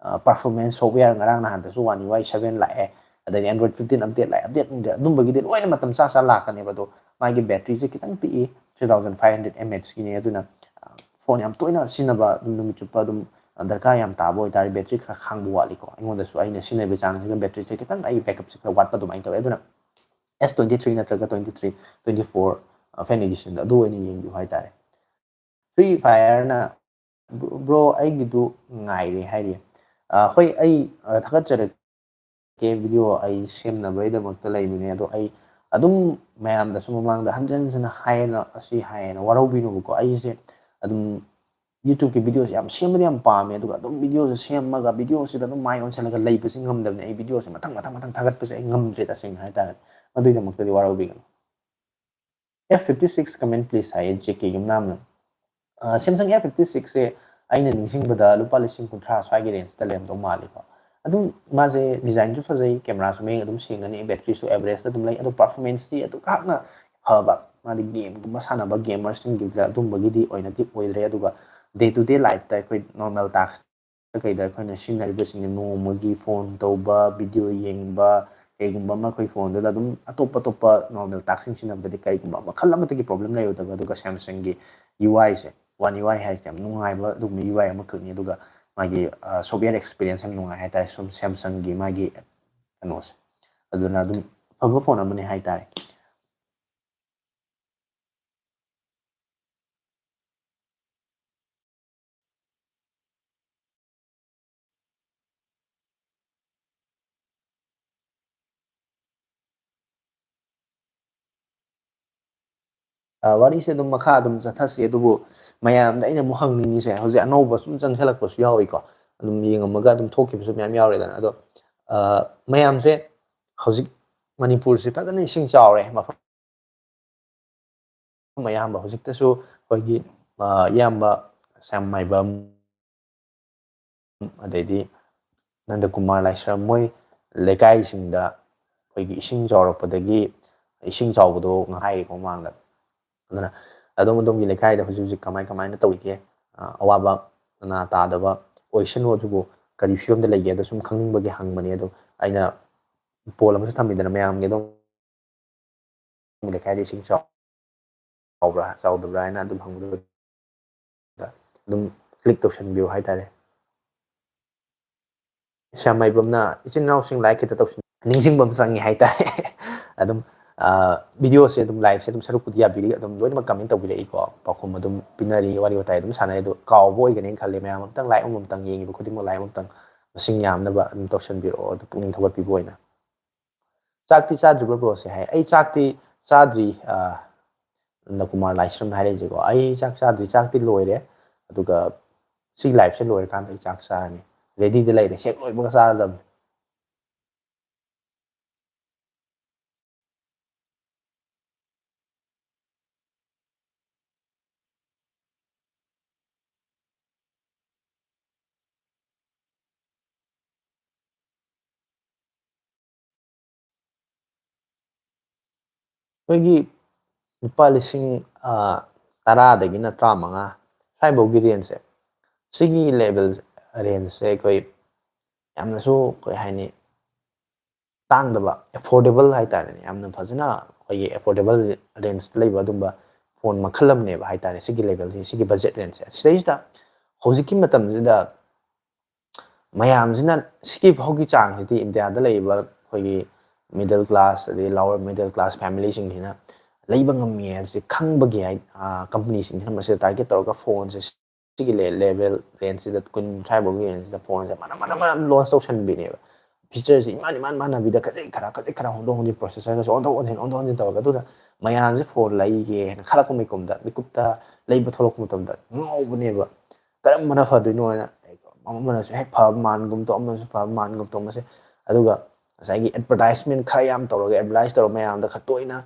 ꯑ, performance, software, ꯉꯔꯥꯡ ꯅꯍꯥꯟꯗꯁꯨ One UI seven ꯂꯥꯛꯑꯦ, ꯑꯗꯩꯗꯤ Android fifteen update ꯂꯥꯛꯑꯦ, update ꯅꯨꯡꯗꯦ ꯑꯗꯨꯝꯕꯒꯤꯗꯤ ꯂꯣꯏꯅ ꯃꯇꯝ ꯆꯥ ꯆꯥ ꯂꯥꯛꯀꯅꯦꯕ꯫ ꯑꯗꯣ ꯃꯥꯒꯤ batteryꯁꯦ ꯈꯤꯇꯪ ꯄꯤꯛꯏ, three thousand five hundred mAhꯅꯤ꯫ ꯑꯗꯨꯅ, ꯑ, ꯐꯣꯟ ꯌꯥꯝ ꯇꯣꯏꯅ ꯁꯤꯖꯤꯟꯅꯕ, ꯑꯗꯨꯝ ꯅꯨꯃꯤꯠ ꯆꯨꯞꯄ ꯑꯗꯨꯝ ꯗꯔꯀꯥꯔ ꯌꯥꯝ ꯇꯥꯕ ꯑꯣꯏꯇꯥꯔꯗꯤ ꯕꯦꯇ꯭ꯔꯤ ꯈꯔ ꯈꯥꯡꯕ ꯋꯥꯠꯂꯤꯀꯣ꯫ ꯑꯩꯉꯣꯟꯗꯁꯨ ꯑꯩꯅ ꯁꯤꯖꯤꯟꯅꯔꯤꯕ ꯆꯥꯡꯁꯤꯒ ꯕꯦꯇ꯭ꯔꯤꯁꯦ ꯈꯤꯇꯪ ꯑꯩ ꯕꯦꯛꯀꯞꯁꯦ ꯈꯔ ꯋꯥꯠꯄ ꯑꯗꯨꯃꯥꯏꯅ ꯇꯧꯋꯦ꯫ ꯑꯗꯨꯅ ꯑꯦꯁ ꯇ꯭ꯋꯦꯟꯇꯤ ꯊ꯭ꯔꯤ ꯅꯠꯇ꯭ꯔꯒ ꯇ꯭ꯋꯦꯟꯇꯤ ꯊ꯭ꯔꯤ, ꯇ꯭ꯋꯦꯟꯇꯤ ꯐꯣꯔ ꯐꯦꯟ ꯑꯦꯗꯤꯁꯟꯗ ꯑꯗꯨ ꯑꯣꯏꯅ ꯌꯦꯡꯕꯤꯌꯨ ꯍꯥꯏꯇꯥꯔꯦ꯫ ꯐ꯭ꯔꯤ ꯐꯥꯌꯔꯅ "ꯕ꯭ꯔꯣ, ꯑꯩꯒꯤꯗꯨ ꯉꯥꯏꯔꯤ" ꯍꯥꯏꯔꯤ꯫ ꯑ, ꯍꯣꯏ, ꯑꯩ, ꯑ, ꯊꯥꯒꯠꯆꯔꯛꯀꯦ, ꯚꯤꯗꯤꯑꯣ ꯑꯩ ꯁꯦꯝꯅꯕꯒꯤꯗꯃꯛꯇ ꯂꯩꯕꯅꯦ꯫ ꯑꯗꯣ ꯑꯩ ꯑꯗꯨꯝ ꯃꯌꯥꯝꯗꯁꯨ ꯃꯃꯥꯡꯗ ꯍꯟꯖꯤꯟ ꯍꯟꯖꯤꯟꯅ ꯍꯥꯏꯌꯦꯅ, ꯑꯁꯤ ꯍꯥꯏꯌꯦꯅ ꯋꯥꯔꯧꯕꯤꯅꯨꯕꯀꯣ꯫ ꯑꯩꯁꯦ ꯑꯗꯨꯝ YouTubeꯀꯤ ꯚꯤꯗꯤꯑꯣꯁꯦ ꯌꯥꯝ ꯁꯦꯝꯕꯗꯤ ꯌꯥꯝ ꯄꯥꯝꯃꯦ, ꯑꯗꯨꯒ ꯑꯗꯨꯝ ꯚꯤꯗꯤꯑꯣꯁꯦ ꯁꯦꯝꯃꯒ ꯚꯤꯗꯤꯑꯣꯁꯤꯗ ꯑꯗꯨꯝ ꯃꯥꯏ ꯑꯣꯟꯁꯤꯜꯂꯒ ꯂꯩꯕꯁꯤ ꯉꯝꯗꯕꯅꯦ꯫ ꯑꯩ ꯚꯤꯗꯤꯑꯣꯁꯦ ꯃꯊꯪ ꯃꯊꯪ ꯃꯊꯪ ꯊꯥꯒꯠꯄꯁꯦ ꯑꯩ ꯉꯝꯗ꯭ꯔꯦ, ꯇꯁꯦꯡꯅ ꯍꯥꯏꯇꯥꯔꯦ꯫ ꯃꯗꯨꯒꯤꯗꯃꯛꯇꯗꯤ ꯋꯥꯔꯧꯕꯤꯒꯅꯨ꯫ "F fifty six comment please" ꯍꯥꯏꯌꯦ ꯖꯦ ꯀꯦ ꯌꯨꯝꯅꯥꯝꯅ꯫ ꯑ, Samsung F fifty sixꯁꯦ ꯑꯩꯅ ꯅꯤꯡꯁꯤꯡꯕꯗ ꯂꯨꯄꯥ ꯂꯤꯁꯤꯡ ꯀꯨꯟꯊ꯭ꯔꯥ ꯁ꯭ꯋꯥꯏꯒꯤ ꯔꯦꯟꯖꯇ ꯂꯩꯔꯝꯗꯧ ꯃꯥꯜꯂꯤꯀꯣ꯫ ꯑꯗꯨꯝ ꯃꯥꯁꯦ ꯗꯤꯖꯥꯏꯟꯁꯨ ꯐꯖꯩ, ꯀꯦꯃꯦꯔꯥꯁꯨ ꯃꯌꯦꯛ ꯑꯗꯨꯝ ꯁꯦꯡꯒꯅꯤ, ꯕꯦꯇ꯭ꯔꯤꯁꯨ ꯑꯦꯚꯔꯦꯖꯇ ꯑꯗꯨꯝ ꯂꯩ, ꯑꯗꯣ ꯄꯔꯐꯣꯔꯃꯦꯟꯁꯇꯤ ꯑꯗꯨꯛ ꯍꯥꯛꯅ ꯐꯕ, ꯃꯥꯗꯤ ꯒꯦꯝꯒꯨꯝꯕ ꯁꯥꯟꯅꯕ ꯒꯦꯃꯔꯁꯤꯡꯒꯤꯗ ꯑꯗꯨꯝꯕꯒꯤꯗꯤ ꯑꯣꯏꯅꯗꯤ ꯑꯣꯏꯗ꯭ꯔꯦ꯫ ꯑꯗꯨꯒ day to day lifeꯇ ꯑꯩꯈꯣꯏ ꯅꯣꯔꯃꯦꯜ ꯇꯥꯛꯁ ꯀꯩꯗ ꯑꯩꯈꯣꯏꯅ ꯁꯤꯖꯤꯟꯅꯔꯤꯕꯁꯤꯡꯁꯦ ꯅꯣꯡꯃꯒꯤ ꯐꯣꯟ ꯇꯧꯕ, ꯚꯤꯗꯤꯑꯣ ꯌꯦꯡꯕ, ꯀꯩꯒꯨꯝꯕ ꯑꯃ ꯑꯩꯈꯣꯏ ꯐꯣꯟꯗꯨꯗ ꯑꯗꯨꯝ ꯑꯇꯣꯞ ꯑꯇꯣꯞꯄ ꯅꯣꯔꯃꯦꯜ ꯇꯥꯛꯁꯤꯡ ꯁꯤꯖꯤꯟꯅꯕꯗꯗꯤ ꯀꯔꯤꯒꯨꯝꯕ ꯑꯃꯈꯜ ꯑꯃꯠꯇꯒꯤ ꯄ꯭ꯔꯣꯕ꯭ꯂꯦꯝ ꯂꯩꯔꯣꯏꯗꯕ꯫ ꯑꯗꯨꯒ Samsungꯒꯤ ꯌꯨ ꯑꯥꯏꯁꯦ, ꯋꯥꯟ ꯌꯨ ꯑꯥꯏ ꯍꯥꯏꯁꯦ ꯌꯥꯝ ꯅꯨꯡꯉꯥꯏꯕ ꯑꯗꯨꯒꯨꯝꯕ ꯌꯨ ꯑꯥꯏ ꯑꯃꯈꯛꯅꯤ꯫ ꯑꯗꯨꯒ ꯃꯥꯒꯤ, ꯑ, ꯁꯣꯞꯋꯦꯌꯔ ꯑꯦꯛꯁꯄꯤꯔꯤꯌꯦꯟꯁ ꯌꯥꯝ ꯅꯨꯡꯉꯥꯏ ꯍꯥꯏꯇꯥꯔꯦ꯫ ꯁꯨꯝ Samsungꯒꯤ ꯃꯥꯒꯤ ꯀꯩꯅꯣꯁꯦ, ꯑꯗꯨꯅ ꯑꯗꯨꯝ ꯑꯐꯕ ꯐꯣꯟ ꯑꯃꯅꯤ ꯍꯥꯏꯇꯥꯔꯦ꯫ ꯑ, ꯋꯥꯔꯤꯁꯦ ꯑꯗꯨꯝ ꯃꯈꯥ ꯑꯗꯨꯝ ꯆꯠꯊꯁꯤ, ꯑꯗꯨꯕꯨ ꯃꯌꯥꯝꯗ ꯑꯩꯅ ꯑꯃꯨꯛ ꯍꯪꯅꯤꯡꯉꯤꯁꯦ, ꯍꯧꯖꯤꯛ ꯑꯅꯧꯕ ꯁꯨꯝ ꯆꯪꯁꯜꯂꯛꯄꯁꯨ ꯌꯥꯎꯏꯀꯣ, ꯑꯗꯨꯝ ꯌꯦꯡꯉꯝꯃꯒ ꯑꯗꯨꯝ ꯊꯣꯛꯈꯤꯕꯁꯨ ꯃꯌꯥꯝ ꯌꯥꯎꯔꯦꯗꯅ꯫ ꯑꯗꯣ, ꯑ, ꯃꯌꯥꯝꯁꯦ ꯍꯧꯖꯤꯛ ꯃꯅꯤꯄꯨꯔꯁꯦ ꯐꯖꯅ ꯏꯁꯤꯡ ꯆꯥꯎꯔꯦ, ꯃꯐꯝ ꯑꯌꯥꯝꯕ ꯍꯧꯖꯤꯛꯇꯁꯨ ꯑꯩꯈꯣꯏꯒꯤ, ꯑ, ꯏꯌꯥꯝꯕ ꯁ꯭ꯌꯥꯝ ꯃꯥꯏꯕꯝ, ꯑꯗꯩꯗꯤ ꯅꯟꯗꯀꯨꯃꯥꯔ ꯂꯥꯏꯁ꯭ꯔꯝ, ꯃꯣꯏ ꯂꯩꯀꯥꯏꯁꯤꯡꯗ ꯑꯩꯈꯣꯏꯒꯤ ꯏꯁꯤꯡ ꯆꯥꯎꯔꯛꯄꯗꯒꯤ, ꯏꯁꯤꯡ ꯆꯥꯎꯕꯗꯣ ꯉꯥꯏꯔꯤꯀꯣ ꯃꯃꯥꯡꯗ꯫ ꯑꯗꯨꯅ ꯑꯗꯣꯝ ꯑꯗꯣꯝꯒꯤ ꯂꯩꯀꯥꯏꯗ ꯍꯧꯖꯤꯛ ꯍꯧꯖꯤꯛ ꯀꯃꯥꯏ ꯀꯃꯥꯏꯅ ꯇꯧꯔꯤꯒꯦ? ꯑ, ꯑꯋꯥꯕ ꯑꯅꯥ ꯇꯥꯗꯕ ꯑꯣꯏꯁꯅꯨ, ꯑꯗꯨꯕꯨ ꯀꯔꯤ ꯐꯤꯕꯝꯗ ꯂꯩꯒꯦ ꯍꯥꯏꯗꯣ ꯁꯨꯝ ꯈꯪꯅꯤꯡꯕꯒꯤ ꯍꯪꯕꯅꯤ꯫ ꯑꯗꯣ ꯑꯩꯅ ꯄꯣꯜ ꯑꯃꯁꯨ ꯊꯝꯃꯤꯗꯅ ꯃꯌꯥꯝꯒꯤ ꯑꯗꯨꯝ ꯂꯩꯀꯥꯏꯗ ꯏꯁꯤꯡ ꯆꯥꯎꯕ꯭ꯔꯥ ꯆꯥꯎꯗꯕ꯭ꯔꯥ ꯍꯥꯏꯅ ꯑꯗꯨꯝ ꯍꯪꯕꯗꯨꯗ ꯑꯗꯨꯝ click ꯇꯧꯁꯟꯕꯤꯌꯨ ꯍꯥꯏꯇꯥꯔꯦ꯫ ꯁ꯭ꯌꯥꯝ ꯃꯥꯏꯕꯝꯅ, "ꯏꯆꯤꯟ ꯏꯅꯥꯎꯁꯤꯡ, like ꯈꯤꯇ ꯇꯧꯁꯤꯟ", ꯅꯤꯡꯁꯤꯡꯕ ꯑꯃ ꯆꯪꯉꯤ ꯍꯥꯏꯇꯥꯔꯦ꯫ ꯑꯗꯨꯝ, ꯑ, video ꯁꯦ ꯑꯗꯨꯝ, live ꯁꯦ ꯑꯗꯨꯝ ꯁꯔꯨꯛꯄꯨꯗꯤ ꯌꯥꯕꯤꯔꯤ, ꯑꯗꯨꯝ ꯂꯣꯏꯅꯃꯛ comment ꯇꯧꯕꯤꯔꯛꯏꯀꯣ, ꯄꯥꯎꯈꯨꯝ ꯑꯗꯨꯝ ꯄꯤꯅꯔꯤ, ꯋꯥꯔꯤ ꯋꯥꯇꯥꯏ ꯑꯗꯨꯝ ꯁꯥꯟꯅꯔꯤ꯫ ꯑꯗꯨ ꯀꯥꯎꯕ ꯑꯣꯏꯒꯅꯦꯅ ꯈꯜꯂꯦ꯫ ꯃꯌꯥꯝ ꯑꯝꯇꯪ like ꯑꯃꯃꯝꯇꯪ, ꯌꯦꯡꯉꯤꯕ ꯈꯨꯗꯤꯡꯃꯛ like ꯑꯃꯃꯝꯇꯪ ꯃꯁꯤꯡ ꯌꯥꯝꯅꯕ ꯑꯗꯨꯝ ꯇꯧꯁꯟꯕꯤꯔꯛꯑꯣ, ꯑꯗꯨ ꯄꯨꯛꯅꯤꯡ ꯊꯧꯒꯠꯄꯤꯕ ꯑꯣꯏꯅ꯫ "ꯆꯥꯛꯇꯤ ꯆꯥꯗ꯭ꯔꯤꯕ꯭ꯔꯣ ꯕ꯭ꯔꯣꯁꯦ?" ꯍꯥꯏ꯫ ꯑꯩ ꯆꯥꯛꯇꯤ ꯆꯥꯗ꯭ꯔꯤ, ꯑ, ꯅꯟꯗꯀꯨꯃꯥꯔ ꯂꯥꯏꯁ꯭ꯔꯝꯅ ꯍꯥꯏꯔꯛꯏꯁꯦꯀꯣ꯫ ꯑꯩ ꯆꯥꯛ ꯆꯥꯗ꯭ꯔꯤ, ꯆꯥꯛꯇꯤ ꯂꯣꯏꯔꯦ꯫ ꯑꯗꯨꯒ ꯁꯤ live ꯁꯦ ꯂꯣꯏꯔꯀꯥꯟꯗ ꯑꯩ ꯆꯥꯛ ꯆꯥꯔꯅꯤ꯫ Ready ꯗ ꯂꯩꯔꯦ, ꯍꯦꯛ ꯂꯣꯏꯕꯒ ꯆꯥꯔꯗꯕꯅꯤ꯫ ꯑꯩꯈꯣꯏꯒꯤ ꯂꯨꯄꯥ ꯂꯤꯁꯤꯡ, ꯑ, ꯇꯔꯥꯗꯒꯤꯅ ꯇꯔꯥꯃꯉꯥ ꯁ꯭ꯋꯥꯏꯐꯥꯎꯒꯤ range ꯁꯦ, ꯁꯤꯒꯤ level range ꯁꯦ ꯑꯩꯈꯣꯏ ꯌꯥꯝꯅꯁꯨ, ꯀꯩ ꯍꯥꯏꯅꯤ, ꯇꯥꯡꯗꯕ, affordable ꯍꯥꯏꯇꯥꯔꯦꯅꯦ, ꯌꯥꯝꯅ ꯐꯖꯅ ꯑꯩꯈꯣꯏꯒꯤ affordable range ꯇ ꯂꯩꯕ ꯑꯗꯨꯝꯕ phone ꯃꯈꯜ ꯑꯃꯅꯦꯕ ꯍꯥꯏꯇꯥꯔꯦ꯫ ꯁꯤꯒꯤ level ꯁꯦ, ꯁꯤꯒꯤ budget range ꯁꯦ, ꯁꯤꯗꯩꯁꯤꯗ ꯍꯧꯖꯤꯛꯀꯤ ꯃꯇꯝꯁꯤꯗ ꯃꯌꯥꯝꯁꯤꯅ ꯁꯤꯒꯤ ꯐꯥꯎꯒꯤ ꯆꯥꯡꯁꯤꯗꯤ ꯏꯟꯗꯤꯌꯥꯗ ꯂꯩꯔꯤꯕ ꯑꯩꯈꯣꯏꯒꯤ middle class ꯑꯗꯩ lower middle class family ꯁꯤꯡꯁꯤꯅ ꯂꯩꯕ ꯉꯝꯃꯤ ꯍꯥꯏꯕꯁꯤ ꯈꯪꯕꯒꯤ ꯍꯥꯏ-, ꯑ, company ꯁꯤꯡꯁꯤꯅ ꯃꯁꯤꯗ target ꯇꯧꯔꯒ phone ꯁꯦ ꯁꯤꯒꯤ le-, level range ꯁꯤꯗ, ꯀꯨꯟ ꯁ꯭ꯋꯥꯏꯐꯥꯎꯒꯤ range ꯁꯤꯗ phone ꯁꯦ ꯃꯅꯝ ꯃꯅꯝ ꯃꯅꯝ launch ꯇꯧꯁꯟꯕꯤꯅꯦꯕ꯫ Feature ꯁꯦ ꯏꯃꯥꯟ ꯏꯃꯥꯟ ꯃꯥꯟꯅꯕꯤꯗ ꯈꯖꯤꯛ ꯈꯔ ꯈꯖꯤꯛ ꯈꯔ ꯍꯣꯡꯗꯣꯛ ꯍꯣꯡꯖꯤꯟ, processor ꯒꯁꯨ ꯑꯣꯟꯊꯣꯛ ꯑꯣꯟꯁꯤꯟ ꯑꯣꯟꯊꯣꯛ ꯑꯣꯟꯁꯤꯟ ꯇꯧꯔꯒ, ꯑꯗꯨꯅ ꯃꯌꯥꯝꯁꯦ phone ꯂꯩꯒꯦ ꯍꯥꯏꯅ ꯈꯜꯂꯛꯄ ꯃꯤꯀꯨꯞꯇ, ꯃꯤꯀꯨꯞꯇ ꯂꯩꯕ ꯊꯣꯛꯂꯛꯄ ꯃꯇꯝꯗ ꯉꯥꯎꯕꯅꯦꯕ꯫ ꯀꯔꯝꯕꯅ ꯐꯗꯣꯏꯅꯣ ꯍꯥꯏꯅ, ꯑꯃꯅꯁꯨ ꯍꯦꯛ ꯐꯕ ꯃꯥꯟꯒꯨꯝ ꯇꯧ, ꯑꯃꯅꯁꯨ ꯐꯕ ꯃꯥꯟꯒꯨꯝ ꯇꯧ, ꯃꯁꯦ꯫ ꯑꯗꯨꯒ ꯉꯁꯥꯏꯒꯤ advertisement ꯈꯔ ꯌꯥꯝ ꯇꯧꯔꯒ, advertise ꯇꯧꯔꯒ ꯃꯌꯥꯝꯗ ꯈꯔ ꯇꯣꯏꯅ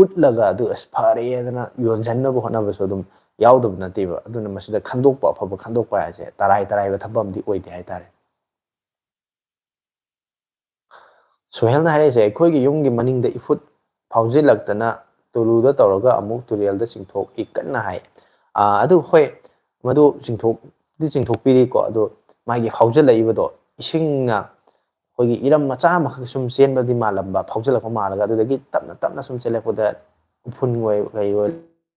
ꯎꯠꯂꯒ, ꯑꯗꯨ ꯑꯁ ꯐꯔꯦꯗꯅ ꯌꯣꯟꯁꯤꯟꯅꯕ ꯍꯣꯠꯅꯕꯁꯨ ꯑꯗꯨꯝ ꯌꯥꯎꯗꯕ ꯅꯠꯇꯦꯕ꯫ ꯑꯗꯨꯅ ꯃꯁꯤꯗ ꯈꯟꯗꯣꯛꯄ, ꯑꯐꯕ ꯈꯟꯗꯣꯛꯄ ꯍꯥꯏꯁꯦ ꯇꯔꯥꯏ ꯇꯔꯥꯏꯕ ꯊꯕꯛ ꯑꯃꯗꯤ ꯑꯣꯏꯗꯦ ꯍꯥꯏꯇꯥꯔꯦ꯫ ꯁꯣꯍꯦꯜꯅ ꯍꯥꯏꯔꯛꯏꯁꯦ, "ꯑꯩꯈꯣꯏꯒꯤ ꯌꯨꯝꯒꯤ ꯃꯅꯤꯡꯗ ꯏꯐꯨꯠ ꯐꯥꯎꯖꯤꯜꯂꯛꯇꯅ ꯇꯨꯂꯨꯗ ꯇꯧꯔꯒ ꯑꯃꯨꯛ ꯇꯨꯔꯦꯜꯗ ꯆꯤꯡꯊꯣꯛꯏ ꯀꯟꯅ" ꯍꯥꯏ꯫ ꯑꯥ, ꯑꯗꯨ ꯍꯣꯏ, ꯃꯗꯨ ꯆꯤꯡꯊꯣꯛꯇꯤ ꯆꯤꯡꯊꯣꯛꯄꯤꯔꯤꯀꯣ, ꯑꯗꯣ ꯃꯥꯒꯤ ꯐꯥꯎꯖꯤꯜꯂꯛꯏꯕꯗꯣ ꯏꯁꯤꯡꯅ ꯑꯩꯈꯣꯏꯒꯤ ꯏꯔꯝ ꯃꯆꯥ ꯑꯃꯈꯛ ꯁꯨꯝ ꯆꯦꯟꯕꯗꯤ ꯃꯥꯜꯂꯝꯕ, ꯐꯥꯎꯖꯤꯜꯂꯛꯄ ꯃꯥꯜꯂꯒ, ꯑꯗꯨꯗꯒꯤ ꯇꯞꯅ ꯇꯞꯅ ꯁꯨꯝ ꯆꯦꯜꯂꯛꯄꯗ ꯎꯐꯨꯟ ꯑꯣꯏ, ꯀꯩ ꯑꯣꯏ,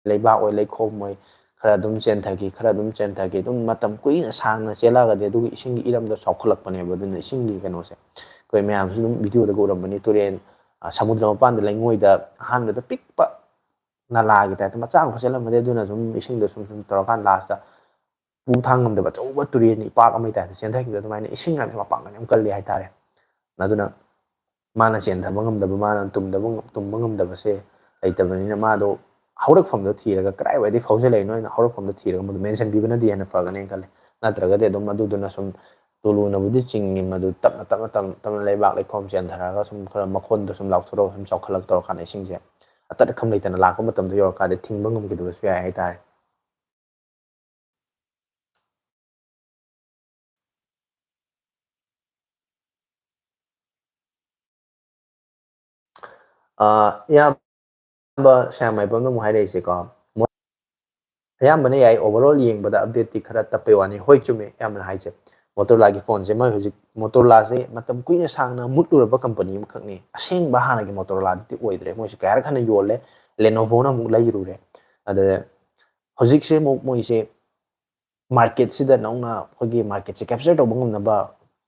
ꯂꯩꯕꯥꯛ ꯑꯣꯏ, ꯂꯩꯈꯣꯝ ꯑꯣꯏ, ꯈꯔ ꯑꯗꯨꯝ ꯆꯦꯟꯊꯈꯤ, ꯈꯔ ꯑꯗꯨꯝ ꯆꯦꯟꯊꯈꯤ꯫ ꯑꯗꯨꯝ ꯃꯇꯝ ꯀꯨꯏꯅ ꯁꯥꯡꯅ ꯆꯦꯜꯂꯛꯑꯒꯗꯤ ꯑꯗꯨꯒꯤ ꯏꯁꯤꯡꯒꯤ ꯏꯔꯝꯗꯣ ꯆꯥꯎꯈꯠꯂꯛꯄꯅꯦꯕ꯫ ꯑꯗꯨꯅ ꯏꯁꯤꯡꯒꯤ ꯀꯩꯅꯣꯁꯦ ꯑꯩꯈꯣꯏ ꯃꯌꯥꯝꯁꯨ ꯑꯗꯨꯝ ꯚꯤꯗꯤꯑꯣꯗꯒ ꯎꯔꯝꯕꯅꯤ, ꯇꯨꯔꯦꯟ, ꯑ, ꯁꯃꯨꯗ꯭ꯔ ꯃꯄꯥꯟꯗ ꯂꯩꯉꯣꯏꯗ ꯑꯍꯥꯟꯕꯗ ꯄꯤꯛꯄ ꯅꯂꯥꯒꯤ ꯇꯥꯏꯞꯇ ꯃꯆꯥ ꯑꯃꯈꯛ ꯆꯦꯜꯂꯝꯕꯅꯤ, ꯑꯗꯨꯅ ꯁꯨꯝ ꯏꯁꯤꯡꯗꯣ ꯁꯨꯝ ꯁꯨꯝ ꯇꯧꯔꯀꯥꯟꯗ ꯂꯥꯁꯇ ꯄꯨ ꯊꯥꯡ ꯉꯝꯗꯕ ꯑꯆꯧꯕ ꯇꯨꯔꯦꯟ ꯏꯄꯥꯛ ꯑꯃꯒꯤ ꯇꯥꯏꯞꯇ ꯆꯦꯟꯊꯈꯤꯕꯗꯣ, ꯑꯗꯨꯃꯥꯏꯅ ꯏꯁꯤꯡ ꯍꯥꯏꯕꯁꯦ ꯃꯄꯥꯡꯒꯜ ꯌꯥꯝ ꯀꯜꯂꯤ ꯍꯥꯏꯇꯥꯔꯦ꯫ ꯑꯗꯨꯅ ꯃꯥꯅ ꯆꯦꯟꯊꯕ ꯉꯝꯗꯕ, ꯃꯥꯅ ꯇꯨꯝꯗꯕ ꯉꯝ-, ꯇꯨꯝꯕ ꯉꯝꯗꯕꯁꯦ ꯂꯩꯇꯕꯅꯤꯅ, ꯃꯥꯗꯣ ꯍꯧꯔꯛꯐꯝꯗꯣ ꯊꯤꯔꯒ ꯀꯗꯥꯏꯋꯥꯏꯗꯒꯤ ꯐꯥꯎꯖꯜꯂꯛꯏꯅꯣ ꯍꯥꯏꯅ ꯍꯧꯔꯛꯐꯝꯗꯣ ꯊꯤꯔꯒ ꯃꯗꯨ ꯃꯦꯟꯁꯤꯟꯕꯤꯕꯅꯗꯤ ꯍꯦꯟꯅ ꯐꯒꯅꯦꯅ ꯈꯜꯂꯤ꯫ ꯅꯠꯇ꯭ꯔꯒꯗꯤ ꯑꯗꯨꯝ ꯑꯗꯨꯗꯨꯅ ꯁꯨꯝ ꯇꯨꯂꯨꯅꯕꯨꯗꯤ ꯆꯤꯡꯉꯤ, ꯃꯗꯨ ꯇꯞꯅ, ꯇꯞꯅ, ꯇꯞꯅ, ꯇꯞꯅ ꯂꯩꯕꯥꯛ ꯂꯩꯈꯣꯝ ꯆꯦꯟꯊꯔꯒ ꯁꯨꯝ ꯈꯔ ꯃꯈꯣꯟꯗꯣ ꯁꯨꯝ ꯂꯥꯎꯊꯣꯔꯛꯑꯒ ꯁꯨꯝ ꯆꯥꯎꯈꯠꯂꯛ ꯇꯧꯔꯀꯥꯟꯗ ꯏꯁꯤꯡꯁꯦ ꯑꯇꯠ ꯑꯈꯝ ꯂꯩꯇꯅ ꯂꯥꯛꯄ ꯃꯇꯝꯗ ꯌꯧꯔꯀꯥꯟꯗ ꯊꯤꯡꯕ ꯉꯝꯈꯤꯗꯕꯁꯨ ꯌꯥꯏ ꯍꯥꯏꯇꯥꯔꯦ꯫ ꯑ, ꯏꯌꯥꯝꯕ ꯁꯌꯥꯝ ꯃꯥꯏꯕꯝꯅ ꯑꯃꯨꯛ ꯍꯥꯏꯔꯛꯏꯁꯦꯀꯣ, ꯃꯣꯏ ꯑꯌꯥꯝꯕꯅ ꯌꯥꯏ, overall ꯌꯦꯡꯕꯗ update ꯇꯤ ꯈꯔ ꯇꯞꯄꯩ ꯋꯥꯅꯤ꯫ ꯍꯣꯏ, ꯆꯨꯝꯃꯦ ꯏꯌꯥꯝꯕꯅ ꯍꯥꯏꯁꯦ꯫ Motorola ꯒꯤ phone ꯁꯦ, ꯃꯣꯏ ꯍꯧꯖꯤꯛ Motorola ꯁꯦ ꯃꯇꯝ ꯀꯨꯏꯅ ꯁꯥꯡꯅ ꯃꯨꯠꯂꯨꯔꯕ company ꯑꯃꯈꯛꯅꯤ꯫ ꯑꯁꯦꯡꯕ ꯍꯥꯟꯅꯒꯤ Motorola ꯗꯨꯗꯤ ꯑꯣꯏꯗ꯭ꯔꯦ꯫ ꯃꯣꯏꯁꯦ ꯀꯌꯥꯔꯛ ꯍꯟꯅ ꯌꯣꯜꯂꯦ, Lenovo ꯅ ꯑꯃꯨꯛ ꯂꯩꯔꯨꯔꯦ꯫ ꯑꯗ ꯍꯧꯖꯤꯛꯁꯦ ꯑꯃꯨꯛ ꯃꯣꯏꯁꯦ market ꯁꯤꯗ ꯅꯧꯅ ꯑꯩꯈꯣꯏꯒꯤ market ꯁꯦ capture ꯇꯧꯕ ꯉꯝꯅꯕ,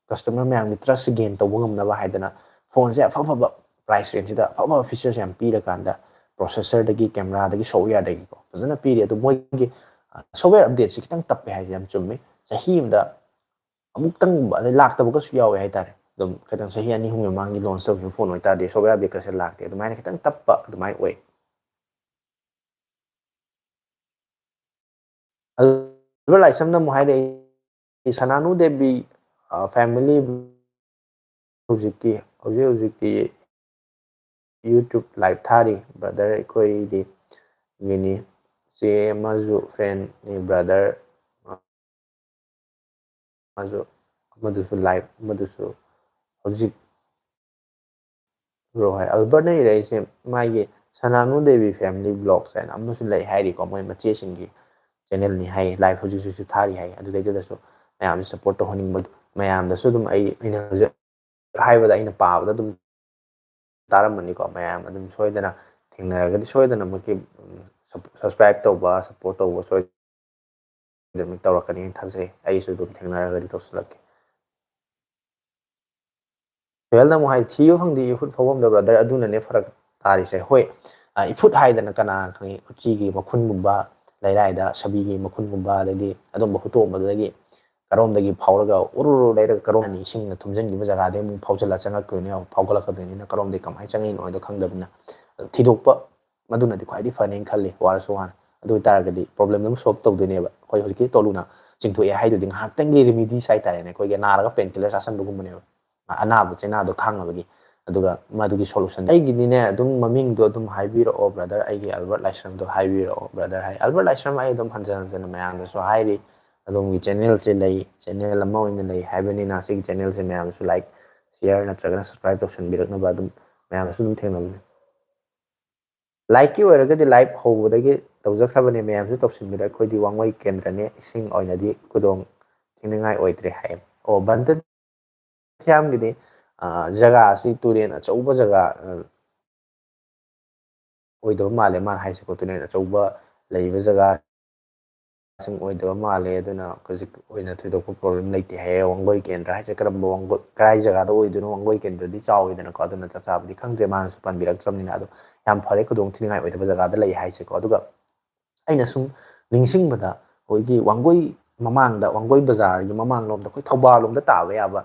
customer ꯃꯌꯥꯝꯒꯤ trust ꯁꯦ gain ꯇꯧꯕ ꯉꯝꯅꯕ ꯍꯥꯏꯗꯅ phone ꯁꯦ ꯑꯐ ꯑꯐꯕ price range ꯁꯤꯗ ꯑꯐ ꯑꯐꯕ features ꯌꯥꯝ ꯄꯤꯔꯀꯥꯟꯗ, processor ꯗꯒꯤ, camera ꯗꯒꯤ, software ꯗꯒꯤꯀꯣ ꯐꯖꯅ ꯄꯤꯔꯤ꯫ ꯑꯗꯣ ꯃꯣꯏꯒꯤ, ꯑ, software update ꯁꯦ ꯈꯤꯇꯪ ꯇꯞꯄꯦ ꯍꯥꯏꯁꯦ ꯌꯥꯝ ꯆꯨꯝꯃꯤ꯫ ꯆꯍꯤ ꯑꯃꯗ ꯑꯃꯨꯛꯇꯪꯒꯨꯝꯕ, ꯑꯗꯩ ꯂꯥꯛꯇꯕꯒꯁꯨ ꯌꯥꯎꯋꯦ ꯍꯥꯏꯇꯥꯔꯦ꯫ ꯑꯗꯨꯝ ꯈꯤꯇꯪ ꯆꯍꯤ ꯑꯅꯤ ꯑꯍꯨꯝꯒꯤ ꯃꯃꯥꯡꯒꯤ launch ꯇꯧꯈꯤꯕ phone ꯑꯣꯏꯇꯥꯔꯗꯤ software update ꯀꯁꯦ ꯂꯥꯛꯇꯦ꯫ ꯑꯗꯨꯃꯥꯏꯅ ꯈꯤꯇꯪ ꯇꯞꯄ ꯑꯗꯨꯃꯥꯏꯅ ꯑꯣꯏ꯫ ꯑꯜꯕꯔꯠ ꯂꯥꯏꯁ꯭ꯔꯝꯅ ꯑꯃꯨꯛ ꯍꯥꯏꯔꯛꯏ, ꯁꯅꯥꯅꯨ ꯗꯦꯕꯤ, ꯑ, family ꯍꯧꯖꯤꯛꯀꯤ, ꯍꯧꯖꯤꯛ ꯍꯧꯖꯤꯛꯇꯤ YouTube live ꯊꯥꯔꯤ, brother ꯑꯩꯈꯣꯏꯗꯤ ꯃꯤꯅꯤ꯫ ꯆꯦ ꯑꯃꯁꯨ friend ꯅꯤ, brother꯫ ꯃꯥꯁꯨ ꯑꯃꯗꯨꯁꯨ live, ꯑꯃꯗꯨꯁꯨ ꯍꯧꯖꯤꯛ bro ꯍꯥꯏ꯫ ꯑꯜꯕꯔꯠꯅ ꯏꯔꯛꯏꯁꯦ ꯃꯥꯒꯤ ꯁꯅꯥꯅꯨ ꯗꯦꯕꯤ family vlogs ꯍꯥꯏꯅ ꯑꯃꯁꯨ ꯂꯩ ꯍꯥꯏꯔꯤꯀꯣ, ꯃꯣꯏ ꯃꯆꯦꯁꯤꯡꯒꯤ channel ꯅꯤ ꯍꯥꯏ, live ꯍꯧꯖꯤꯛ ꯍꯧꯖꯤꯛꯁꯨ ꯊꯥꯔꯤ ꯍꯥꯏ꯫ ꯑꯗꯨꯗꯩꯗꯨꯗꯁꯨ ꯃꯌꯥꯝꯁꯦ support ꯇꯧꯍꯟꯅꯤꯡꯕ, ꯃꯌꯥꯝꯗꯁꯨ ꯑꯗꯨꯝ ꯑꯩ, ꯑꯩꯅ ꯍꯧꯖꯤꯛ ꯍꯥꯏꯕꯗ ꯑꯩꯅ ꯄꯥꯕꯗ ꯑꯗꯨꯝ ꯇꯥꯔꯝꯃꯅꯤꯀꯣ꯫ ꯃꯌꯥꯝ ꯑꯗꯨꯝ ꯁꯣꯏꯗꯅ ꯊꯦꯡꯅꯔꯒꯗꯤ ꯁꯣꯏꯗꯅꯃꯛꯀꯤ, ꯎꯝ, subscribe ꯇꯧꯕ, support ꯇꯧꯕ ꯁꯣꯏꯗꯅ ꯇꯧꯔꯛꯀꯅꯤꯅ ꯊꯥꯖꯩ꯫ ꯑꯩꯁꯨ ꯑꯗꯨꯝ ꯊꯦꯡꯅꯔꯒꯗꯤ ꯇꯧꯁꯤꯜꯂꯛꯀꯦ꯫ ꯁꯨꯍꯦꯜꯅ ꯑꯃꯨꯛ ꯍꯥꯏ, "ꯊꯤꯕ ꯐꯪꯗꯦ ꯏꯐꯨꯠ ꯐꯥꯎꯐꯝꯗ, brother, ꯑꯗꯨꯅꯅꯦ ꯐꯔꯛ ꯇꯥꯔꯤꯁꯦ"꯫ ꯍꯣꯏ, ꯏꯐꯨꯠ ꯍꯥꯏꯗꯅ ꯀꯅꯥ ꯈꯪꯉꯤ, ꯎꯆꯤꯒꯤ ꯃꯈꯨꯟꯒꯨꯝꯕ, ꯂꯩꯔꯥꯏꯗ ꯁꯥꯕꯤꯒꯤ ꯃꯈꯨꯟꯒꯨꯝꯕ, ꯑꯗꯩꯗꯤ ꯑꯗꯨꯝꯕ ꯍꯨꯠꯇꯣꯛꯑꯝꯕꯗꯨꯗꯒꯤ ꯀꯔꯣꯝꯗꯒꯤ ꯐꯥꯎꯔꯒ ꯎꯔꯨꯔꯨ ꯂꯩꯔꯒ ꯀꯔꯣꯝꯗꯅꯤ ꯏꯁꯤꯡꯅ ꯊꯨꯝꯖꯤꯟꯈꯤꯕ ꯖꯒꯥꯗꯒꯤ ꯑꯃꯨꯛ ꯐꯥꯎꯖꯜꯂ ꯆꯪꯉꯛꯇꯣꯏꯅꯤ, ꯐꯥꯎꯒꯠꯂꯛꯀꯗꯣꯏꯅꯤꯅ ꯀꯔꯣꯝꯗꯒꯤ ꯀꯃꯥꯏꯅ ꯆꯪꯉꯛꯏꯅꯣ ꯍꯥꯏꯗꯣ ꯈꯪꯗꯕꯅꯤꯅ ꯊꯤꯗꯣꯛꯄ ꯃꯗꯨꯅꯗꯤ ꯈ꯭ꯋꯥꯏꯗꯒꯤ ꯐꯅꯦꯅ ꯈꯜꯂꯤ꯫ ꯋꯥꯔꯁꯨ ꯋꯥꯅ, ꯑꯗꯨ ꯑꯣꯏꯇꯥꯔꯒꯗꯤ problem ꯑꯗꯨꯝ solve ꯇꯧꯗꯣꯏꯅꯦꯕ꯫ ꯑꯩꯈꯣꯏ ꯍꯧꯖꯤꯛꯀꯤ ꯇꯣꯂꯨꯅ ꯆꯤꯡꯊꯣꯛꯑꯦ ꯍꯥꯏꯗꯨꯗꯤ ꯉꯥꯏꯍꯥꯛꯇꯪꯒꯤ remedies ꯍꯥꯏꯇꯥꯔꯦꯅꯦ, ꯑꯩꯈꯣꯏꯒꯤ ꯅꯥꯔꯒ pain killer ꯆꯥꯁꯟꯕꯒꯨꯝꯕꯅꯦꯕ, ꯑꯅꯥꯕ ꯆꯩꯅꯥꯗꯣ ꯈꯥꯡꯅꯕꯒꯤ꯫ ꯑꯗꯨꯒ ꯃꯗꯨꯒꯤ solution ꯑꯩꯒꯤꯗꯤꯅꯦ ꯑꯗꯨꯝ ꯃꯃꯤꯡꯗꯣ ꯑꯗꯨꯝ ꯍꯥꯏꯕꯤꯔꯛꯑꯣ brother, ꯑꯩꯒꯤ ꯑꯜꯕꯔꯠ ꯂꯥꯏꯁ꯭ꯔꯝꯗꯣ ꯍꯥꯏꯕꯤꯔꯛꯑꯣ brother ꯍꯥꯏ꯫ ꯑꯜꯕꯔꯠ ꯂꯥꯏꯁ꯭ꯔꯝ ꯑꯩ ꯑꯗꯨꯝ ꯍꯟꯖꯟ ꯍꯟꯖꯟꯅ ꯃꯌꯥꯝꯗꯁꯨ ꯍꯥꯏꯔꯤ, ꯑꯗꯣꯝꯒꯤ channelꯁꯦ ꯂꯩ, channel ꯑꯃ ꯑꯣꯏꯅ ꯂꯩ ꯍꯥꯏꯕꯅꯤꯅ ꯁꯤꯒꯤ channelꯁꯦ ꯃꯌꯥꯝꯁꯨ like, share ꯅꯠꯇ꯭ꯔꯒꯅ subscribe ꯇꯧꯁꯟꯕꯤꯔꯛꯅꯕ ꯑꯗꯨꯝ ꯃꯌꯥꯝꯅꯁꯨ ꯑꯗꯨꯝ ꯊꯦꯡꯅꯕꯤꯌꯨ꯫ Likeꯀꯤ ꯑꯣꯏꯔꯒꯗꯤ like ꯍꯧꯕꯗꯒꯤ ꯇꯧꯖꯈ꯭ꯔꯕꯅꯦ, ꯃꯌꯥꯝꯁꯨ ꯇꯧꯁꯤꯟꯕꯤꯔꯣ꯫ ꯑꯩꯈꯣꯏꯗꯤ ꯋꯥꯡꯒꯣꯏ ꯀꯦꯟꯗ꯭ꯔꯅꯦ, ꯏꯁꯤꯡ ꯑꯣꯏꯅꯗꯤ ꯈꯨꯗꯣꯡ ꯊꯤꯅꯤꯡꯉꯥꯏ ꯑꯣꯏꯗ꯭ꯔꯦ ꯍꯥꯏ꯫ ꯑꯣ, ꯕꯟꯇ ꯊꯤꯌꯥꯝꯒꯤꯗꯤ, ꯑ, ꯖꯒꯥ ꯑꯁꯤ ꯇꯨꯔꯦꯟ ꯑꯆꯧꯕ ꯖꯒꯥ, ꯑ, ꯑꯣꯏꯗꯕ ꯃꯥꯜꯂꯦ ꯃꯥꯅ ꯍꯥꯏꯁꯦꯀꯣ, ꯇꯨꯔꯦꯟ ꯑꯆꯧꯕ ꯂꯩꯕ ꯖꯒꯥ ꯁꯤꯡ ꯑꯣꯏꯗꯕ ꯃꯥꯜꯂꯦ, ꯑꯗꯨꯅ ꯍꯧꯖꯤꯛ ꯑꯣꯏꯅ ꯊꯣꯏꯗꯣꯛꯄ problem ꯂꯩꯇꯦ ꯍꯥꯏꯌꯦ꯫ ꯋꯥꯡꯒꯣꯏ ꯀꯦꯟꯗ꯭ꯔ ꯍꯥꯏꯁꯦ ꯀꯔꯝꯕ ꯋꯥꯡꯒꯣꯏ, ꯀꯔꯥꯏ ꯖꯒꯥꯗ ꯑꯣꯏꯗꯣꯏꯅꯣ? ꯋꯥꯡꯒꯣꯏ ꯀꯦꯟꯗ꯭ꯔꯗꯤ ꯆꯥꯎꯋꯤꯗꯅꯀꯣ, ꯑꯗꯨꯅ ꯆꯞ ꯆꯥꯕꯗꯤ ꯈꯪꯗ꯭ꯔꯦ, ꯃꯥꯅꯁꯨ ꯄꯟꯕꯤꯔꯛꯇ꯭ꯔꯕꯅꯤꯅ꯫ ꯑꯗꯣ ꯌꯥꯝ ꯐꯔꯦ, ꯈꯨꯗꯣꯡ ꯊꯤꯅꯤꯡꯉꯥꯏ ꯑꯣꯏꯗꯕ ꯖꯒꯥꯗ ꯂꯩ ꯍꯥꯏꯁꯦꯀꯣ꯫ ꯑꯗꯨꯒ ꯑꯩꯅ ꯁꯨꯝ ꯅꯤꯡꯁꯤꯡꯕꯗ ꯑꯩꯈꯣꯏꯒꯤ ꯋꯥꯡꯒꯣꯏ ꯃꯃꯥꯡꯗ, ꯋꯥꯡꯒꯣꯏ ꯕꯖꯥꯔꯒꯤ ꯃꯃꯥꯡꯂꯣꯝꯗ ꯑꯩꯈꯣꯏ ꯊꯧꯕꯥꯜ ꯂꯣꯝꯗ ꯇꯥꯕ ꯌꯥꯕ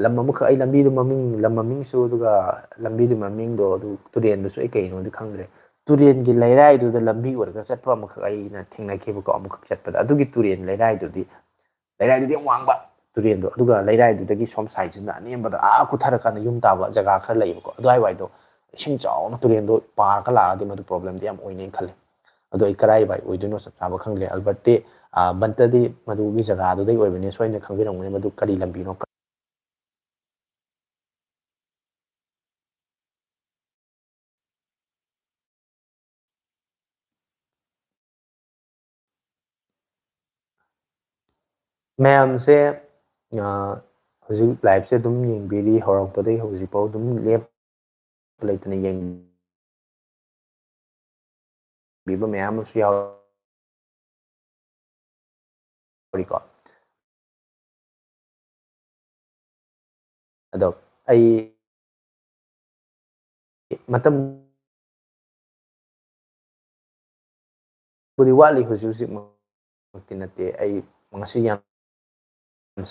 ꯂꯝ ꯑꯃꯈꯛ, ꯑꯩ ꯂꯝꯕꯤꯗꯨ ꯃꯃꯤꯡ, ꯂꯝ ꯃꯃꯤꯡꯁꯨ, ꯑꯗꯨꯒ ꯂꯝꯕꯤꯗꯨ ꯃꯃꯤꯡꯗꯣ, ꯑꯗꯨ ꯇꯨꯔꯦꯟꯗꯨꯁꯨ ꯑꯩ ꯀꯩꯅꯣꯗꯤ ꯈꯪꯗ꯭ꯔꯦ꯫ ꯇꯨꯔꯦꯟꯒꯤ ꯂꯩꯔꯥꯏꯗꯨꯗ ꯂꯝꯕꯤ ꯑꯣꯏꯔꯒ ꯆꯠꯄ ꯑꯃꯈꯛ ꯑꯩꯅ ꯊꯦꯡꯅꯈꯤꯕꯀꯣ, ꯑꯃꯨꯛꯈꯛ ꯆꯠꯄꯗ꯫ ꯑꯗꯨꯒꯤ ꯇꯨꯔꯦꯟ ꯂꯩꯔꯥꯏꯗꯨꯗꯤ, ꯂꯩꯔꯥꯏꯗꯨꯗꯤ ꯌꯥꯝ ꯋꯥꯡꯕ ꯇꯨꯔꯦꯟꯗꯣ, ꯑꯗꯨꯒ ꯂꯩꯔꯥꯏꯗꯨꯗꯒꯤ ꯁꯣꯝ sideꯁꯤꯅ ꯑꯅꯦꯝꯕꯗ ꯑꯥ ꯀꯨꯊꯔꯀꯥꯟꯗ ꯌꯨꯝ ꯇꯥꯕ ꯖꯒꯥ ꯈꯔ ꯂꯩꯌꯦꯕꯀꯣ꯫ ꯑꯗꯨꯋꯥꯏꯋꯥꯏꯗꯣ ꯏꯁꯤꯡ ꯆꯥꯎꯅ ꯇꯨꯔꯦꯟꯗꯣ ꯄꯥꯔꯒ ꯂꯥꯛꯑꯗꯤ ꯃꯗꯨ problemꯗꯤ ꯌꯥꯝ ꯑꯣꯏꯅꯦꯅ ꯈꯜꯂꯦ꯫ ꯑꯗꯣ ꯑꯩ ꯀꯔꯥꯏꯋꯥꯏ ꯑꯣꯏꯗꯣꯏꯅꯣ ꯆꯞ ꯆꯥꯕ ꯈꯪꯗ꯭ꯔꯦ꯫ ꯑꯜꯕꯔꯠꯇꯤ, ꯑ, ꯕꯟꯇꯗꯤ ꯃꯗꯨꯒꯤ ꯖꯒꯥꯗꯨꯗꯩ ꯑꯣꯏꯕꯅꯦ, ꯁꯣꯏꯗꯅ ꯈꯪꯕꯤꯔꯝꯒꯅꯤ ꯃꯗꯨ ꯀꯔꯤ ꯂꯝꯕꯤꯅꯣ꯫ ꯃꯌꯥꯝꯁꯦ, ꯑ, ꯍꯧꯖꯤꯛ liveꯁꯦ ꯑꯗꯨꯝ ꯌꯦꯡꯕꯤꯔꯤ, ꯍꯧꯔꯛꯄꯗꯒꯤ ꯍꯧꯖꯤꯛꯐꯥꯎ ꯑꯗꯨꯝ ꯂꯦꯞꯄ ꯂꯩꯇꯅ ꯌꯦꯡ-, ꯄꯤꯕ ꯃꯌꯥꯝ ꯑꯃꯁꯨ ꯌꯥꯎꯔꯤꯀꯣ꯫ ꯑꯗꯣ ꯑꯩ ꯃꯇꯝ ꯕꯨꯗꯤ ꯋꯥꯠꯂꯤ, ꯍꯧꯖꯤꯛ ꯍꯧꯖꯤꯛꯃꯛꯇꯤ ꯅꯠꯇꯦ꯫ ꯑꯩ ꯉꯁꯤ ꯌꯥꯝ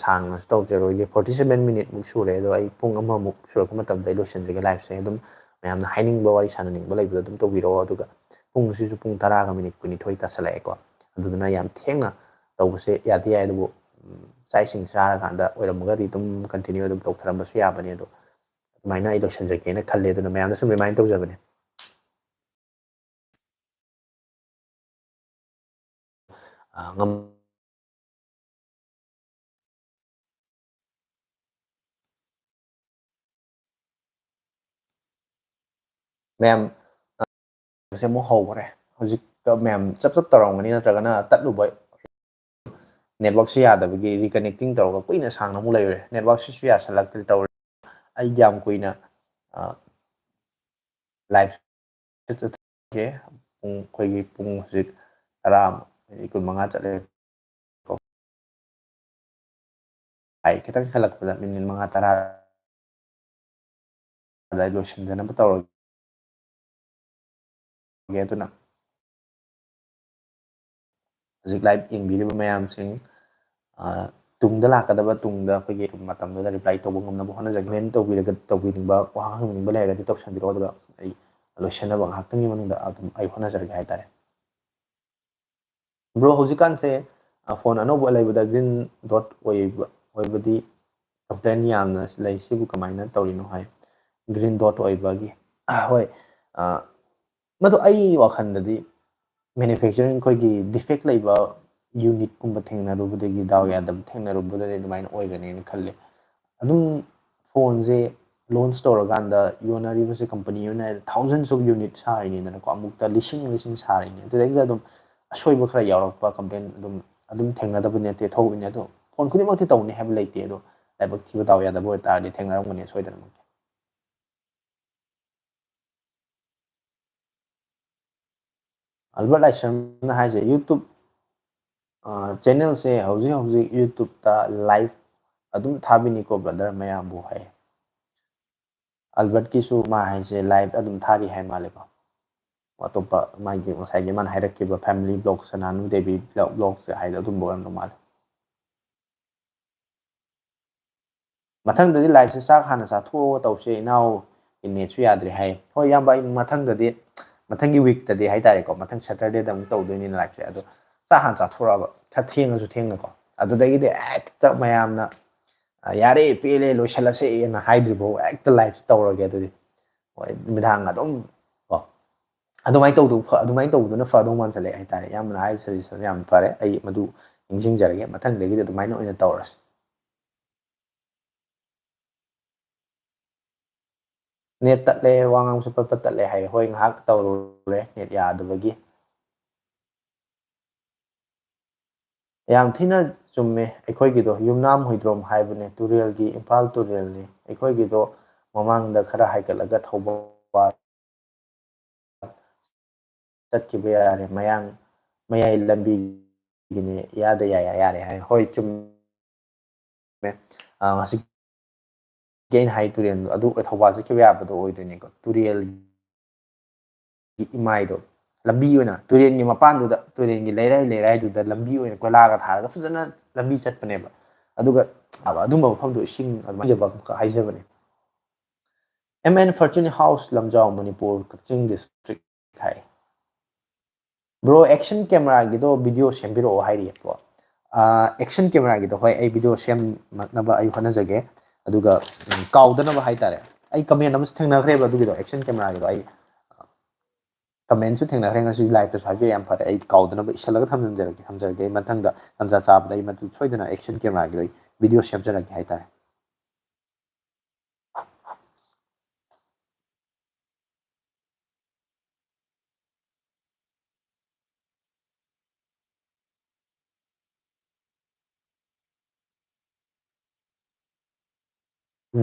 ꯁꯥꯡꯅꯁꯨ ꯇꯧꯖꯔꯣꯏꯒꯦ꯫ Forty seven minute ꯃꯨꯛ ꯁꯨꯔꯦ, ꯑꯗꯣ ꯑꯩ ꯄꯨꯡ ꯑꯃꯃꯨꯛ ꯁꯨꯔꯛꯄ ꯃꯇꯝꯗ ꯑꯩ ꯂꯣꯏꯁꯤꯟꯖꯒꯦ live ꯁꯦ꯫ ꯑꯗꯨꯝ ꯃꯌꯥꯝꯅ ꯍꯥꯏꯅꯤꯡꯕ, ꯋꯥꯔꯤ ꯁꯥꯟꯅꯅꯤꯡꯕ ꯂꯩꯕꯗꯣ ꯑꯗꯨꯝ ꯇꯧꯕꯤꯔꯛꯑꯣ꯫ ꯑꯗꯨꯒ ꯄꯨꯡꯁꯤꯁꯨ ꯄꯨꯡ ꯇꯔꯥꯒ minute ꯀꯨꯟꯅꯤꯊꯣꯏ ꯇꯥꯁꯜꯂꯛꯑꯦꯀꯣ꯫ ꯑꯗꯨꯗꯨꯅ ꯌꯥꯝ ꯊꯦꯡꯅ ꯇꯧꯕꯁꯦ ꯌꯥꯗꯤ ꯌꯥꯏ, ꯑꯗꯨꯕꯨ, ꯎꯝ, ꯆꯥꯛ ꯏꯁꯤꯡ ꯆꯥꯔꯀꯥꯟꯗ ꯑꯣꯏꯔꯝꯃꯒꯗꯤ ꯑꯗꯨꯝ continue ꯑꯗꯨꯝ ꯇꯧꯊꯔꯝꯕꯁꯨ ꯌꯥꯕꯅꯤ꯫ ꯑꯗꯣ ꯑꯗꯨꯃꯥꯏꯅ ꯑꯩ ꯂꯣꯏꯁꯤꯟꯖꯒꯦꯅ ꯈꯜꯂꯦ꯫ ꯑꯗꯨꯅ ꯃꯌꯥꯝꯗ ꯁꯨꯝ remind ꯇꯧꯖꯕꯅꯦ꯫ ꯑ, ꯉꯝ-, ꯃꯌꯥꯝ, ꯑ, ꯁꯦ ꯑꯃꯨꯛ ꯍꯧꯈ꯭ꯔꯦ꯫ ꯍꯧꯖꯤꯛꯇ ꯃꯌꯥꯝ ꯆꯞ ꯆꯞ ꯇꯧꯔꯝꯒꯅꯤ, ꯅꯠꯇ꯭ꯔꯒꯅ ꯇꯠꯂꯨꯕ, network ꯁꯤ ꯌꯥꯗꯕꯒꯤ reconnecting ꯇꯧꯔꯒ ꯀꯨꯏꯅ ꯁꯥꯡꯅ ꯑꯃꯨꯛ ꯂꯩꯔꯨꯔꯦ꯫ Network ꯁꯤꯁꯨ ꯌꯥꯁꯜꯂꯛꯇ꯭ꯔꯦ ꯇꯧꯔꯦ꯫ ꯑꯩ ꯌꯥꯝ ꯀꯨꯏꯅ, ꯑ, live ꯆꯠꯊꯒꯦ꯫ ꯄꯨꯡ, ꯑꯩꯈꯣꯏꯒꯤ ꯄꯨꯡ ꯍꯧꯖꯤꯛ ꯇꯔꯥ, ꯃꯤꯅꯤꯠ ꯀꯨꯟꯃꯉꯥ ꯆꯠꯂꯦ꯫ ꯑꯩ ꯈꯤꯇꯪ ꯍꯦꯜꯂꯛꯄꯗ ꯃꯤꯅꯤꯠ ꯃꯉꯥ ꯇꯔꯥ ꯑꯗꯨꯋꯥꯏ ꯂꯣꯏꯁꯤꯟꯖꯅꯕ ꯇꯧꯔꯒꯦ꯫ ꯑꯗꯨꯅ ꯍꯧꯖꯤꯛ live ꯌꯦꯡꯕꯤꯔꯤꯕ ꯃꯌꯥꯝꯁꯤꯡ, ꯑ, ꯇꯨꯡꯗ ꯂꯥꯛꯀꯗꯕ, ꯇꯨꯡꯗ ꯑꯩꯈꯣꯏꯒꯤ ꯃꯇꯝꯗꯨꯗ reply ꯇꯧꯕ ꯉꯝꯅꯕ ꯍꯣꯠꯅꯖꯒꯦ꯫ Comment ꯇꯧꯕꯤꯔꯒ, ꯇꯧꯕꯤꯅꯤꯡꯕ, ꯋꯥꯍꯪ ꯍꯪꯅꯤꯡꯕ ꯂꯩꯔꯒꯗꯤ ꯇꯧꯁꯟꯕꯤꯔꯛꯑꯣ, ꯑꯗꯨꯒ ꯑꯩ ꯂꯣꯏꯁꯤꯟꯅꯕ ꯉꯥꯏꯍꯥꯛꯇꯪꯒꯤ ꯃꯅꯨꯡꯗ ꯑꯗꯨꯝ ꯑꯩ ꯍꯣꯠꯅꯖꯔꯒꯦ ꯍꯥꯏꯇꯥꯔꯦ꯫ Bro, ꯍꯧꯖꯤꯛꯀꯥꯟꯁꯦ, ꯑ, phone ꯑꯅꯧꯕ ꯂꯩꯕꯗ green dot ꯑꯣꯏꯕ, ꯑꯣꯏꯕꯗꯤ complain ꯌꯥꯝꯅ ꯂꯩ, ꯁꯤꯕꯨ ꯀꯃꯥꯏꯅ ꯇꯧꯔꯤꯅꯣ ꯍꯥꯏ꯫ Green dot ꯑꯣꯏꯕꯒꯤ, ꯑ, ꯍꯣꯏ, ꯑ, ꯃꯗꯨ ꯑꯩ ꯋꯥꯈꯜꯗꯗꯤ manufacturing ꯑꯩꯈꯣꯏꯒꯤ defect ꯂꯩꯕ unit ꯀꯨꯝꯕ ꯊꯦꯡꯅꯔꯨꯕꯗꯒꯤ, ꯗꯥꯎ ꯌꯥꯗꯕ ꯊꯦꯡꯅꯔꯨꯕꯗꯒꯤ ꯑꯗꯨꯃꯥꯏꯅ ꯑꯣꯏꯒꯅꯦꯅ ꯈꯜꯂꯦ꯫ ꯑꯗꯨꯝ phone ꯁꯦ launch ꯇꯧꯔꯀꯥꯟꯗ ꯌꯣꯟꯅꯔꯤꯕꯁꯦ company ꯑꯣꯏꯅ thousands of unit ꯁꯥꯔꯤꯅꯤꯗꯅꯀꯣ, ꯑꯃꯨꯛꯇ ꯂꯤꯁꯤꯡ ꯂꯤꯁꯤꯡ ꯁꯥꯔꯤꯅꯤ꯫ ꯑꯗꯨꯗꯩꯗ ꯑꯗꯨꯝ ꯑꯁꯣꯏꯕ ꯈꯔ ꯌꯥꯎꯔꯛꯄ, complain ꯑꯗꯨꯝ, ꯑꯗꯨꯝ ꯊꯦꯡꯅꯗꯕ ꯅꯠꯇꯦ, ꯊꯣꯛꯏꯅꯦ꯫ ꯑꯗꯣ phone ꯈꯨꯗꯤꯡꯃꯛꯇꯤ ꯇꯧꯅꯤ ꯍꯥꯏꯕ ꯂꯩꯇꯦ, ꯑꯗꯣ ꯂꯥꯏꯕꯛ ꯊꯤꯕ ꯗꯥꯎ ꯌꯥꯗꯕ ꯑꯣꯏꯇꯥꯔꯗꯤ ꯊꯦꯡꯅꯔꯝꯒꯅꯤ ꯁꯣꯏꯗꯅꯃꯛꯀꯤ꯫ ꯑꯜꯕꯔꯠ ꯂꯥꯏꯁ꯭ꯔꯝꯅ ꯍꯥꯏꯁꯦ, "YouTube ꯆꯦꯅꯦꯜꯁꯦ ꯍꯧꯖꯤꯛ ꯍꯧꯖꯤꯛ YouTubeꯇ ꯂꯥꯏꯚ ꯑꯗꯨꯝ ꯊꯥꯕꯤꯅꯤꯀꯣ ꯕ꯭ꯔꯗꯔ ꯃꯌꯥꯝꯕꯨ" ꯍꯥꯏ꯫ ꯑꯜꯕꯔꯠꯀꯤꯁꯨ ꯃꯥ ꯍꯥꯏꯁꯦ ꯂꯥꯏꯚ ꯑꯗꯨꯝ ꯊꯥꯔꯤ ꯍꯥꯏ ꯃꯥꯜꯂꯦꯀꯣ꯫ ꯑꯇꯣꯞꯄ ꯃꯥꯒꯤ ꯉꯁꯥꯏꯒꯤ ꯃꯥꯅ ꯍꯥꯏꯔꯛꯈꯤꯕ ꯐꯦꯃꯤꯂꯤ ꯕ꯭ꯂꯣꯒ, ꯁꯅꯥꯅꯨ ꯗꯦꯕꯤ ꯕ꯭ꯂꯣꯒꯁꯦ ꯍꯥꯏꯗꯤ ꯑꯗꯨꯝꯕ ꯑꯣꯏꯔꯝꯗꯧ ꯃꯥꯜꯂꯦ꯫ ꯃꯊꯪꯗꯗꯤ ꯂꯥꯏꯐꯁꯦ ꯆꯥꯛ ꯍꯥꯟꯅ ꯆꯥꯊꯣꯛꯑꯒ ꯇꯧꯁꯦ, ꯏꯅꯥꯎꯒꯤ ꯅꯦꯠꯁꯨ ꯌꯥꯗ꯭ꯔꯦ ꯍꯥꯏ꯫ ꯍꯣꯏ ꯏꯌꯥꯝꯕ, ꯑꯩ ꯃꯊꯪꯗꯗꯤ, ꯃꯊꯪꯒꯤ ꯋꯤꯛꯇꯗꯤ ꯍꯥꯏꯇꯥꯔꯦꯀꯣ, ꯃꯊꯪ ꯁꯦꯇꯔꯗꯦꯗ ꯑꯃꯨꯛ ꯇꯧꯗꯣꯏꯅꯤꯅ ꯂꯥꯏꯐꯁꯦ꯫ ꯑꯗꯣ ꯆꯥꯛ ꯍꯥꯟꯅ ꯆꯥꯊꯣꯔꯛꯑꯕ, ꯈꯔ ꯊꯦꯡꯉꯁꯨ ꯊꯦꯡꯅꯀꯣ, ꯑꯗꯨꯗꯒꯤꯗꯤ ꯍꯦꯛꯇ ꯃꯌꯥꯝꯅ "ꯑ, ꯌꯥꯔꯦ, ꯄꯦꯜꯂꯦ, ꯂꯣꯏꯁꯤꯜꯂꯁꯦꯅ" ꯍꯥꯏꯗ꯭ꯔꯤꯐꯥꯎ ꯍꯦꯛꯇ ꯂꯥꯏꯐꯁꯦ ꯇꯧꯔꯒꯦ꯫ ꯑꯗꯨꯗꯤ ꯍꯣꯏ, ꯅꯨꯃꯤꯗꯥꯡ ꯑꯗꯨꯝ ꯀꯣ, ꯑꯗꯨꯃꯥꯏꯅ ꯇꯧꯗꯧ ꯐ-, ꯑꯗꯨꯃꯥꯏꯅ ꯇꯧꯕꯗꯨꯅ ꯐꯗꯧ ꯃꯥꯟꯁꯜꯂꯛꯑꯦ ꯍꯥꯏꯇꯥꯔꯦ꯫ ꯌꯥꯝꯅ ꯍꯥꯏ ꯁꯖꯦꯁꯟ ꯌꯥꯝ ꯐꯔꯦ, ꯑꯩ ꯃꯗꯨ ꯅꯤꯡꯁꯤꯡꯖꯔꯒꯦ, ꯃꯊꯪꯗꯒꯤꯗꯤ ꯑꯗꯨꯃꯥꯏꯅ ꯑꯣꯏꯅ ꯇꯧꯔꯁꯤ꯫ ꯅꯦꯠ ꯇꯠꯂꯦ, ꯋꯥ ꯉꯥꯡꯕꯁꯨ ꯄꯠ ꯄꯠ ꯇꯠꯂꯦ ꯍꯥꯏ꯫ ꯍꯣꯏ, ꯉꯥꯏꯍꯥꯛ ꯇꯧꯔꯨꯔꯦ ꯅꯦꯠ ꯌꯥꯗꯕꯒꯤ꯫ ꯌꯥꯝ ꯊꯤꯅ ꯆꯨꯝꯃꯦ꯫ ꯑꯩꯈꯣꯏꯒꯤꯗꯣ ꯌꯨꯝꯅꯥꯝ ꯍꯨꯏꯗ꯭ꯔꯣꯝ ꯍꯥꯏꯕꯅꯦ, ꯇꯨꯔꯦꯜꯒꯤ ꯏꯝꯐꯥꯜ ꯇꯨꯔꯦꯜꯅꯤ꯫ ꯑꯩꯈꯣꯏꯒꯤꯗꯣ ꯃꯃꯥꯡꯗ ꯈꯔ ꯍꯥꯏꯒꯠꯂꯒ ꯊꯧꯕꯥꯜ ꯆꯠꯈꯤꯕ ꯌꯥꯔꯦ, ꯃꯌꯥꯡ ꯃꯌꯥꯏ ꯂꯝꯕꯤꯒꯤꯅꯦ, ꯏꯌꯥꯗ ꯌꯥꯏ, ꯌꯥꯔꯦ ꯍꯥꯏ꯫ ꯍꯣꯏ, ꯆꯨꯝꯃꯦ꯫ ꯑ, ꯉꯁꯤ ꯑꯩꯅ ꯍꯥꯏ ꯇꯨꯔꯦꯜꯗꯣ, ꯑꯗꯨ ꯊꯧꯕꯥꯜ ꯆꯠꯈꯤꯕ ꯌꯥꯕꯗꯣ ꯑꯣꯏꯗꯣꯏꯅꯦꯀꯣ꯫ ꯇꯨꯔꯦꯜꯒꯤ ꯏꯃꯥꯏꯗꯣ, ꯂꯝꯕꯤ ꯑꯣꯏꯅ ꯇꯨꯔꯦꯜꯒꯤ ꯃꯄꯥꯟꯗꯨꯗ, ꯇꯨꯔꯦꯜꯒꯤ ꯂꯩꯔꯥꯏ ꯂꯩꯔꯥꯏꯗꯨꯗ ꯂꯝꯕꯤ ꯑꯣꯏꯅ ꯀꯣꯏꯂꯥꯒ ꯊꯥꯔꯒ ꯐꯖꯅ ꯂꯝꯕꯤ ꯆꯠꯄꯅꯦꯕ꯫ ꯑꯗꯨꯒ ꯑꯗꯨꯝꯕ ꯃꯐꯝꯗꯣ ꯏꯁꯤꯡ ꯑꯗꯨꯃꯥꯏꯅ ꯂꯩꯖꯕ ꯑꯃꯈꯛ ꯍꯥꯏꯖꯕꯅꯦ꯫ "M N Fortune House, ꯂꯝꯖꯥꯎ, ꯃꯅꯤꯄꯨꯔ, ꯀꯛꯆꯤꯡ district" ꯍꯥꯏ꯫ "Bro, action cameraꯒꯤꯗꯣ video ꯁꯦꯝꯕꯤꯔꯛꯑꯣ" ꯍꯥꯏꯔꯤꯑꯦ, bro꯫ ꯑꯦꯛꯁꯟ ꯀꯦꯃꯦꯔꯥꯒꯤꯗꯣ, ꯍꯣꯏ, ꯑꯩ video ꯁꯦꯝꯃꯛꯅꯕ ꯑꯩ ꯍꯣꯠꯅꯖꯒꯦ꯫ ꯑꯗꯨꯒ, ꯎꯝ, ꯀꯥꯎꯗꯅꯕ ꯍꯥꯏꯇꯥꯔꯦ, ꯑꯩ comment ꯑꯃꯁꯨ ꯊꯦꯡꯅꯈ꯭ꯔꯦꯕ ꯑꯗꯨꯒꯤꯗꯣ, action cameraꯒꯤꯗꯣ ꯑꯩ commentꯁꯨ ꯊꯦꯡꯅꯈ꯭ꯔꯦ, ꯉꯁꯤ liveꯇꯁꯨ ꯍꯥꯏꯕꯤꯔꯛꯑꯦ, ꯌꯥꯝ ꯐꯔꯦ꯫ ꯑꯩ ꯀꯥꯎꯗꯅꯕ ꯏꯁꯤꯜꯂꯒ ꯊꯝꯖꯔꯒꯦ, ꯊꯝꯖꯔꯒꯦ꯫ ꯑꯩ ꯃꯊꯪꯗ ꯇꯥꯟꯖꯥ ꯆꯥꯕꯗ ꯑꯩ ꯃꯗꯨ ꯁꯣꯏꯗꯅ action cameraꯒꯤꯗꯣ ꯑꯩ video ꯁꯦꯝꯖꯔꯛꯀꯦ ꯍꯥꯏꯇꯥꯔꯦ꯫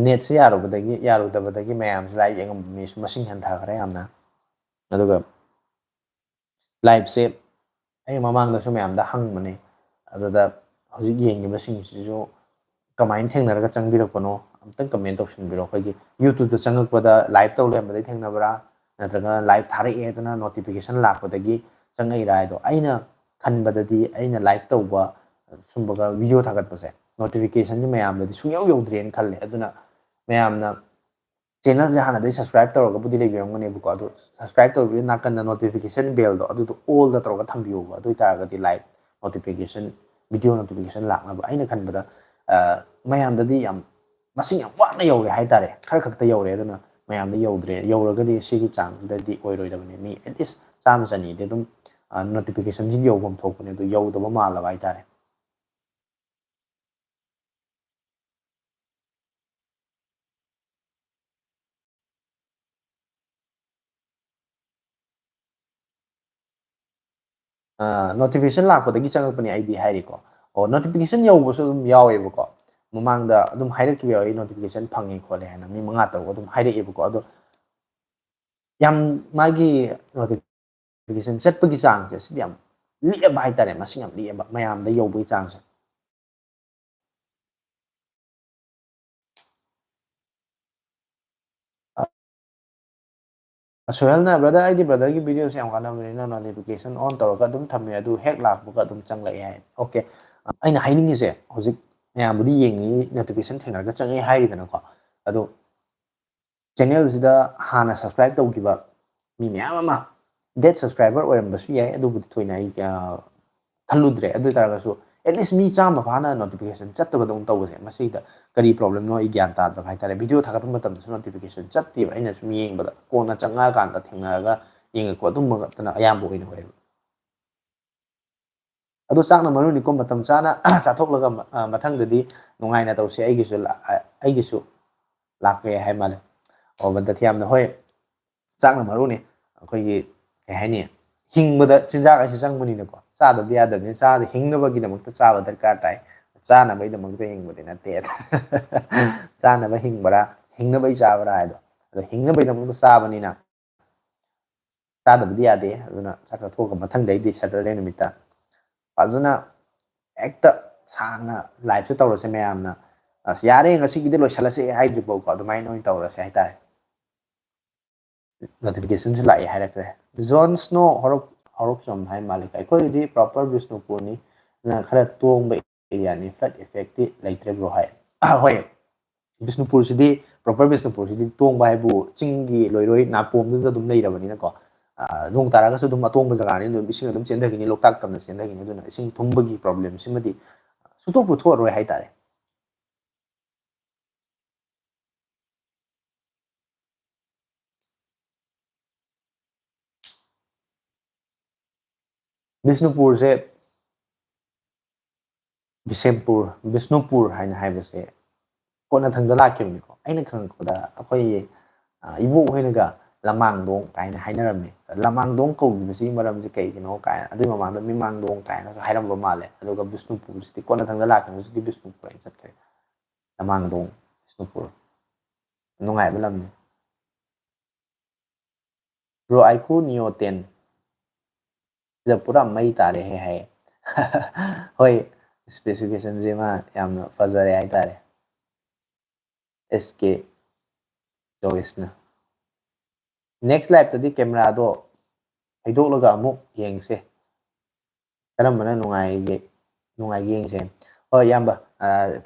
ꯅꯦꯠꯁꯦ ꯌꯥꯔꯨꯕꯗꯒꯤ, ꯌꯥꯔꯨꯗꯕꯗꯒꯤ ꯃꯌꯥꯝꯁꯦ live ꯌꯦꯡꯉꯝꯕ ꯃꯤꯁꯨ ꯃꯁꯤꯡ ꯍꯟꯊꯈ꯭ꯔꯦ ꯌꯥꯝꯅ꯫ ꯑꯗꯨꯒ Live-ꯁꯦ ꯑꯩ ꯃꯃꯥꯡꯗꯁꯨ ꯃꯌꯥꯝꯗ ꯍꯪꯕꯅꯦ, ꯑꯗꯨꯗ ꯍꯧꯖꯤꯛ ꯌꯦꯡꯉꯤꯕꯁꯤꯡꯁꯤꯁꯨ ꯀꯃꯥꯏꯅ ꯊꯦꯡꯅꯔꯒ ꯆꯪꯕꯤꯔꯛꯄꯅꯣ ꯑꯝꯇꯪ comment ꯇꯧꯁꯤꯟꯕꯤꯔꯣ꯫ ꯑꯩꯈꯣꯏꯒꯤ YouTube-ꯇ ꯆꯪꯉꯛꯄꯗ live ꯇꯧ ꯂꯩꯔꯝꯕꯗꯒꯤ ꯊꯦꯡꯅꯕ꯭ꯔꯥ, ꯅꯠꯇ꯭ꯔꯒ live ꯊꯥꯔꯛꯑꯦꯗꯅ notification ꯂꯥꯛꯄꯗꯒꯤ ꯆꯪꯉꯛꯏꯔꯥ ꯍꯥꯏꯗꯣ꯫ ꯑꯩꯅ ꯈꯟꯕꯗꯗꯤ ꯑꯩꯅ live ꯇꯧꯕ ꯁꯨꯝꯕꯒ video ꯊꯥꯒꯠꯄꯁꯦ notification-ꯁꯦ ꯃꯌꯥꯝꯗꯗꯤ ꯁꯨꯡꯌꯧ ꯌꯧꯗ꯭ꯔꯦꯅ ꯈꯜꯂꯦ꯫ ꯑꯗꯨꯅ ꯃꯌꯥꯝꯅ channel-ꯁꯦ ꯍꯥꯟꯅꯗꯩ subscribe ꯇꯧꯔꯒꯕꯨꯗꯤ ꯂꯩꯕꯤꯔꯝꯒꯅꯦꯕꯀꯣ, ꯑꯗꯣ subscribe ꯇꯧꯕꯒꯤ ꯅꯥꯀꯟꯗ notification bell-ꯗꯣ ꯑꯗꯨꯗꯣ all-ꯗ ꯇꯧꯔꯒ ꯊꯝꯕꯤꯌꯣꯕ꯫ ꯑꯗꯨ ꯑꯣꯏꯇꯥꯔꯒꯗꯤ live notification, video notification ꯂꯥꯛꯅꯕ꯫ ꯑꯩꯅ ꯈꯟꯕꯗ, ꯑ, ꯃꯌꯥꯝꯗꯗꯤ ꯌꯥꯝ, ꯃꯁꯤꯡ ꯌꯥꯝ ꯋꯥꯠꯅ ꯌꯧꯔꯦ ꯍꯥꯏꯇꯥꯔꯦ, ꯈꯔ ꯈꯛꯇ ꯌꯧꯔꯦ꯫ ꯑꯗꯨꯅ ꯃꯌꯥꯝꯗ ꯌꯧꯗ꯭ꯔꯦ, ꯌꯧꯔꯒꯗꯤ ꯁꯤꯒꯤ ꯆꯥꯡꯁꯤꯗꯗꯤ ꯑꯣꯏꯔꯣꯏꯗꯕꯅꯤ꯫ ꯃꯤ at least ꯆꯥꯝꯃ ꯆꯅꯤꯗꯤ ꯑꯗꯨꯝ, ꯑ, notification-ꯁꯤ ꯌꯧꯐꯝ ꯊꯣꯛꯄꯅꯦ, ꯑꯗꯨ ꯌꯧꯗꯕ ꯃꯥꯜꯂꯕ ꯍꯥꯏꯇꯥꯔꯦ꯫ ꯑ, notification ꯂꯥꯛꯄꯗꯒꯤ ꯆꯪꯉꯛꯄꯅꯦ ꯑꯩꯗꯤ ꯍꯥꯏꯔꯤꯀꯣ꯫ ꯑꯣ, notification ꯌꯧꯕꯁꯨ ꯑꯗꯨꯝ ꯌꯥꯎꯋꯦꯕꯀꯣ꯫ ꯃꯃꯥꯡꯗ ꯑꯗꯨꯝ ꯍꯥꯏꯔꯛꯈꯤꯕ ꯌꯥꯎꯋꯤ, notification ꯐꯪꯉꯦ ꯈꯣꯠꯂꯦ ꯍꯥꯏꯅ ꯃꯤ ꯃꯉꯥ ꯇꯔꯨꯛ ꯑꯗꯨꯝ ꯍꯥꯏꯔꯛꯑꯦꯕꯀꯣ꯫ ꯑꯗꯣ ꯌꯥꯝ ꯃꯥꯒꯤ notification ꯆꯠꯄꯒꯤ ꯆꯥꯡꯁꯦ ꯁꯤꯗꯤ ꯌꯥꯝ ꯂꯤꯛꯑꯕ ꯍꯥꯏꯇꯥꯔꯦ, ꯃꯁꯤꯡ ꯌꯥꯝ ꯂꯤꯛꯑꯕ ꯃꯌꯥꯝꯗ ꯌꯧꯕꯒꯤ ꯆꯥꯡꯁꯦ꯫ ꯑ, ꯁꯣꯍꯦꯜꯅ, "Brother, ꯑꯩꯗꯤ brother-ꯒꯤ video-ꯁꯦ ꯌꯥꯝ ꯀꯥꯟꯅꯕꯅꯤꯅ notification on ꯇꯧꯔꯒ ꯑꯗꯨꯝ ꯊꯝꯃꯦ, ꯑꯗꯨ ꯍꯦꯛ ꯂꯥꯛꯄꯒ ꯑꯗꯨꯝ ꯆꯪꯂꯛꯑꯦ" ꯍꯥꯏ꯫ Okay, ꯑꯩꯅ ꯍꯥꯏꯅꯤꯡꯉꯤꯁꯦ, ꯍꯧꯖꯤꯛ ꯃꯌꯥꯝꯕꯨꯗꯤ ꯌꯦꯡꯉꯤ, notification ꯊꯦꯡꯅꯔꯒ ꯆꯪꯉꯛꯑꯦ ꯍꯥꯏꯔꯤꯗꯅꯀꯣ, ꯑꯗꯣ channel-ꯁꯤꯗ ꯍꯥꯟꯅ subscribe ꯇꯧꯈꯤꯕ ꯃꯤ ꯃꯌꯥꯝ ꯑꯃ dead subscriber ꯑꯣꯏꯔꯝꯕꯁꯨ ꯌꯥꯏ, ꯑꯗꯨꯕꯨꯗꯤ ꯊꯣꯏꯅ ꯑꯩ, ꯑ, ꯈꯜꯂꯨꯗ꯭ꯔꯦ꯫ ꯑꯗꯨ ꯑꯣꯏ ꯇꯥꯔꯒꯁꯨ at least ꯃꯤ ꯆꯥꯝꯃ ꯐꯥꯅ notification ꯆꯠꯇꯕꯗꯧꯅ ꯇꯧꯕꯁꯦ, ꯃꯁꯤꯗ ꯀꯔꯤ problem-ꯅꯣ ꯑꯩ ꯒ꯭ꯌꯥꯟ ꯇꯥꯗ꯭ꯔꯕ ꯍꯥꯏꯇꯥꯔꯦ꯫ Video ꯊꯥꯒꯠꯄ ꯃꯇꯝꯗꯁꯨ notification ꯆꯠꯇꯦꯕ, ꯑꯩꯅ ꯁꯨꯝ ꯌꯦꯡꯕꯗ ꯀꯣꯟꯅ ꯆꯪꯉꯛꯑꯀꯥꯟꯗ ꯊꯦꯡꯅꯔꯒ ꯌꯦꯡꯉꯛꯄ ꯑꯗꯨꯝꯕ ꯉꯥꯛꯇꯅ ꯑꯌꯥꯝꯕ ꯑꯣꯏꯅ ꯑꯣꯏꯌꯦꯕ꯫ ꯑꯗꯣ ꯆꯥꯛꯅ ꯃꯔꯨꯅꯤꯀꯣ, ꯃꯇꯝ ꯆꯥꯅ ꯆꯥꯊꯣꯛꯂꯒ, ꯑ, ꯃꯊꯪꯗꯗꯤ ꯅꯨꯡꯉꯥꯏꯅ ꯇꯧꯁꯦ꯫ ꯑꯩꯒꯤꯁꯨ ꯂꯥ-, ꯑ, ꯑꯩꯒꯤꯁꯨ ꯂꯥꯛꯄ ꯌꯥꯏ ꯍꯥꯏ ꯃꯥꯜꯂꯦ꯫ ꯑꯣ, ꯕꯟꯗꯊꯤꯌꯥꯝꯅ, ꯍꯣꯏ, ꯆꯥꯛꯅ ꯃꯔꯨꯅꯤ꯫ ꯑꯩꯈꯣꯏꯒꯤ, ꯀꯩ ꯍꯥꯏꯅꯤ, ꯍꯤꯡꯕꯗ ꯆꯤꯟꯖꯥꯛ ꯍꯥꯏꯁꯤ ꯆꯪꯕꯅꯤꯅꯀꯣ, ꯆꯥꯗꯕꯗꯤ ꯌꯥꯗꯕꯅꯤ꯫ ꯆꯥꯗ-, ꯍꯤꯡꯅꯕꯒꯤꯗꯃꯛꯇ ꯆꯥꯕ ꯗꯔꯀꯥꯔ ꯇꯥꯏ꯫ ꯆꯥꯅꯕꯒꯤꯗꯃꯛꯇ ꯍꯤꯡꯕꯗꯤ ꯅꯠꯇꯦ꯫ ꯆꯥꯅꯕ ꯍꯤꯡꯕ꯭ꯔꯥ, ꯍꯤꯡꯅꯕꯒꯤ ꯆꯥꯕ꯭ꯔꯥ ꯍꯥꯏꯗꯣ꯫ ꯑꯗꯣ ꯍꯤꯡꯅꯕꯒꯤꯗꯃꯛꯇ ꯆꯥꯕꯅꯤꯅ ꯆꯥꯗꯕꯗꯤ ꯌꯥꯗꯦ꯫ ꯑꯗꯨꯅ ꯆꯥꯛ ꯆꯥꯊꯣꯛꯑꯒ ꯃꯊꯪꯗꯩꯗꯤ Saturday ꯅꯨꯃꯤꯠꯇ ꯐꯖꯅ ꯍꯦꯛꯇ ꯁꯥꯡꯅ live ꯁꯦ ꯇꯧꯔꯁꯦ ꯃꯌꯥꯝꯅ꯫ ꯑꯁ, ꯌꯥꯔꯦ, ꯉꯁꯤꯒꯤꯗꯤ ꯂꯣꯏꯁꯤꯜꯂꯁꯦ ꯍꯥꯏꯗ꯭ꯔꯤꯐꯥꯎꯀꯣ, ꯑꯗꯨꯃꯥꯏꯅ ꯑꯣꯏꯅ ꯇꯧꯔꯁꯦ ꯍꯥꯏꯇꯥꯔꯦ꯫ Notification ꯁꯨ ꯂꯥꯛꯑꯦ ꯍꯥꯏꯔꯛꯈ꯭ꯔꯦ꯫ John Snow ꯍꯧꯔꯛ-, ꯍꯧꯔꯛꯆꯝ ꯍꯥꯏ ꯃꯥꯜꯂꯦ꯫ ꯑꯩꯈꯣꯏꯒꯤꯗꯤ proper ꯕꯤꯁꯅꯨꯄꯨꯔꯅꯤ, ꯑꯗꯨꯅ ꯈꯔ ꯇꯣꯡꯕ area ꯅꯤ, flood effect ꯇꯤ ꯂꯩꯇ꯭ꯔꯦ bro ꯍꯥꯏ꯫ ꯑꯥ, ꯍꯣꯏ, ꯕꯤꯁꯅꯨꯄꯨꯔꯁꯤꯗꯤ, proper ꯕꯤꯁꯅꯨꯄꯨꯔꯁꯤꯗꯤ ꯇꯣꯡꯕ ꯍꯥꯏꯕꯨ ꯆꯤꯡꯒꯤ ꯂꯣꯏꯔꯣꯏ ꯅꯥꯄꯣꯝꯗꯨꯗ ꯑꯗꯨꯝ ꯂꯩꯔꯕꯅꯤꯅꯀꯣ, ꯑꯥ, ꯅꯣꯡ ꯇꯥꯔꯒꯁꯨ ꯑꯗꯨꯝ ꯑꯇꯣꯡꯕ ꯖꯒꯥꯅꯤ, ꯑꯗꯨꯝ ꯏꯁꯤꯡ ꯑꯗꯨꯝ ꯆꯦꯟꯊꯈꯤꯅꯤ, ꯂꯣꯛꯇꯥꯛ ꯇꯝꯅ ꯆꯦꯟꯊꯈꯤꯅꯤ꯫ ꯑꯗꯨꯅ ꯏꯁꯤꯡ ꯊꯨꯝꯕꯒꯤ problem ꯁꯤꯃꯗꯤ ꯁꯨꯡꯊꯣꯛꯄꯨ ꯊꯣꯛꯑꯔꯣꯏ ꯍꯥꯏꯇꯥꯔꯦ꯫ ꯕꯤꯁꯅꯨꯄꯨꯔꯁꯦ, ꯕꯤꯁꯦꯝꯄꯨꯔ, ꯕꯤꯁꯅꯨꯄꯨꯔ ꯍꯥꯏꯅ ꯍꯥꯏꯕꯁꯦ ꯀꯣꯟꯅꯊꯪꯗ ꯂꯥꯛꯈꯤꯕꯅꯤꯀꯣ꯫ ꯑꯩꯅ ꯈꯪꯉꯛꯄꯗ ꯑꯩꯈꯣꯏꯒꯤ, ꯑ, ꯏꯕꯣꯛ ꯍꯣꯏꯅꯒ ꯂꯃꯥꯡꯗꯣꯡ ꯀꯥꯏꯅ ꯍꯥꯏꯅꯔꯝꯃꯤ꯫ ꯂꯃꯥꯡꯗꯣꯡ ꯀꯧꯈꯤꯕꯁꯤꯒꯤ ꯃꯔꯝꯁꯦ ꯀꯩꯒꯤꯅꯣ ꯀꯥꯏꯅ, ꯑꯗꯨꯒꯤ ꯃꯃꯥꯡꯗ ꯃꯤꯃꯥꯡꯗꯣꯡ ꯀꯥꯏꯅꯒ ꯍꯥꯏꯔꯝꯕ ꯃꯥꯜꯂꯦ꯫ ꯑꯗꯨꯒ ꯕꯤꯁꯅꯨꯄꯨꯔꯁꯤꯗꯤ ꯀꯣꯟꯅꯊꯪꯗ ꯂꯥꯛꯈꯤꯕꯅꯤ, ꯍꯧꯖꯤꯛꯇꯤ ꯕꯤꯁꯅꯨꯄꯨꯔ ꯍꯥꯏꯅ ꯆꯠꯈ꯭ꯔꯦ꯫ ꯂꯃꯥꯡꯗꯣꯡ, ꯕꯤꯁꯅꯨꯄꯨꯔ꯫ ꯅꯨꯡꯉꯥꯏꯕ ꯂꯝꯅꯤ꯫ Bro, iQOO Neo ten꯫ ꯁꯤꯗ ꯄꯨꯔꯥ ꯃꯩ ꯇꯥꯔꯦꯍꯦ ꯍꯥꯏꯌꯦ꯫ ꯍꯣꯏ, specification ꯁꯤꯃ ꯌꯥꯝꯅ ꯐꯖꯔꯦ ꯍꯥꯏꯇꯥꯔꯦ꯫ S K Choice ꯅ꯫ Next live ꯇꯗꯤ camera ꯗꯣ ꯐꯩꯗꯣꯛꯂꯒ ꯑꯃꯨꯛ ꯌꯦꯡꯁꯦ꯫ ꯀꯔꯝꯕꯅ ꯅꯨꯡꯉꯥꯏꯒꯦ, ꯅꯨꯡꯉꯥꯏꯒꯦ ꯌꯦꯡꯁꯦ꯫ ꯍꯣꯏ, ꯏꯌꯥꯝꯕ, ꯑ,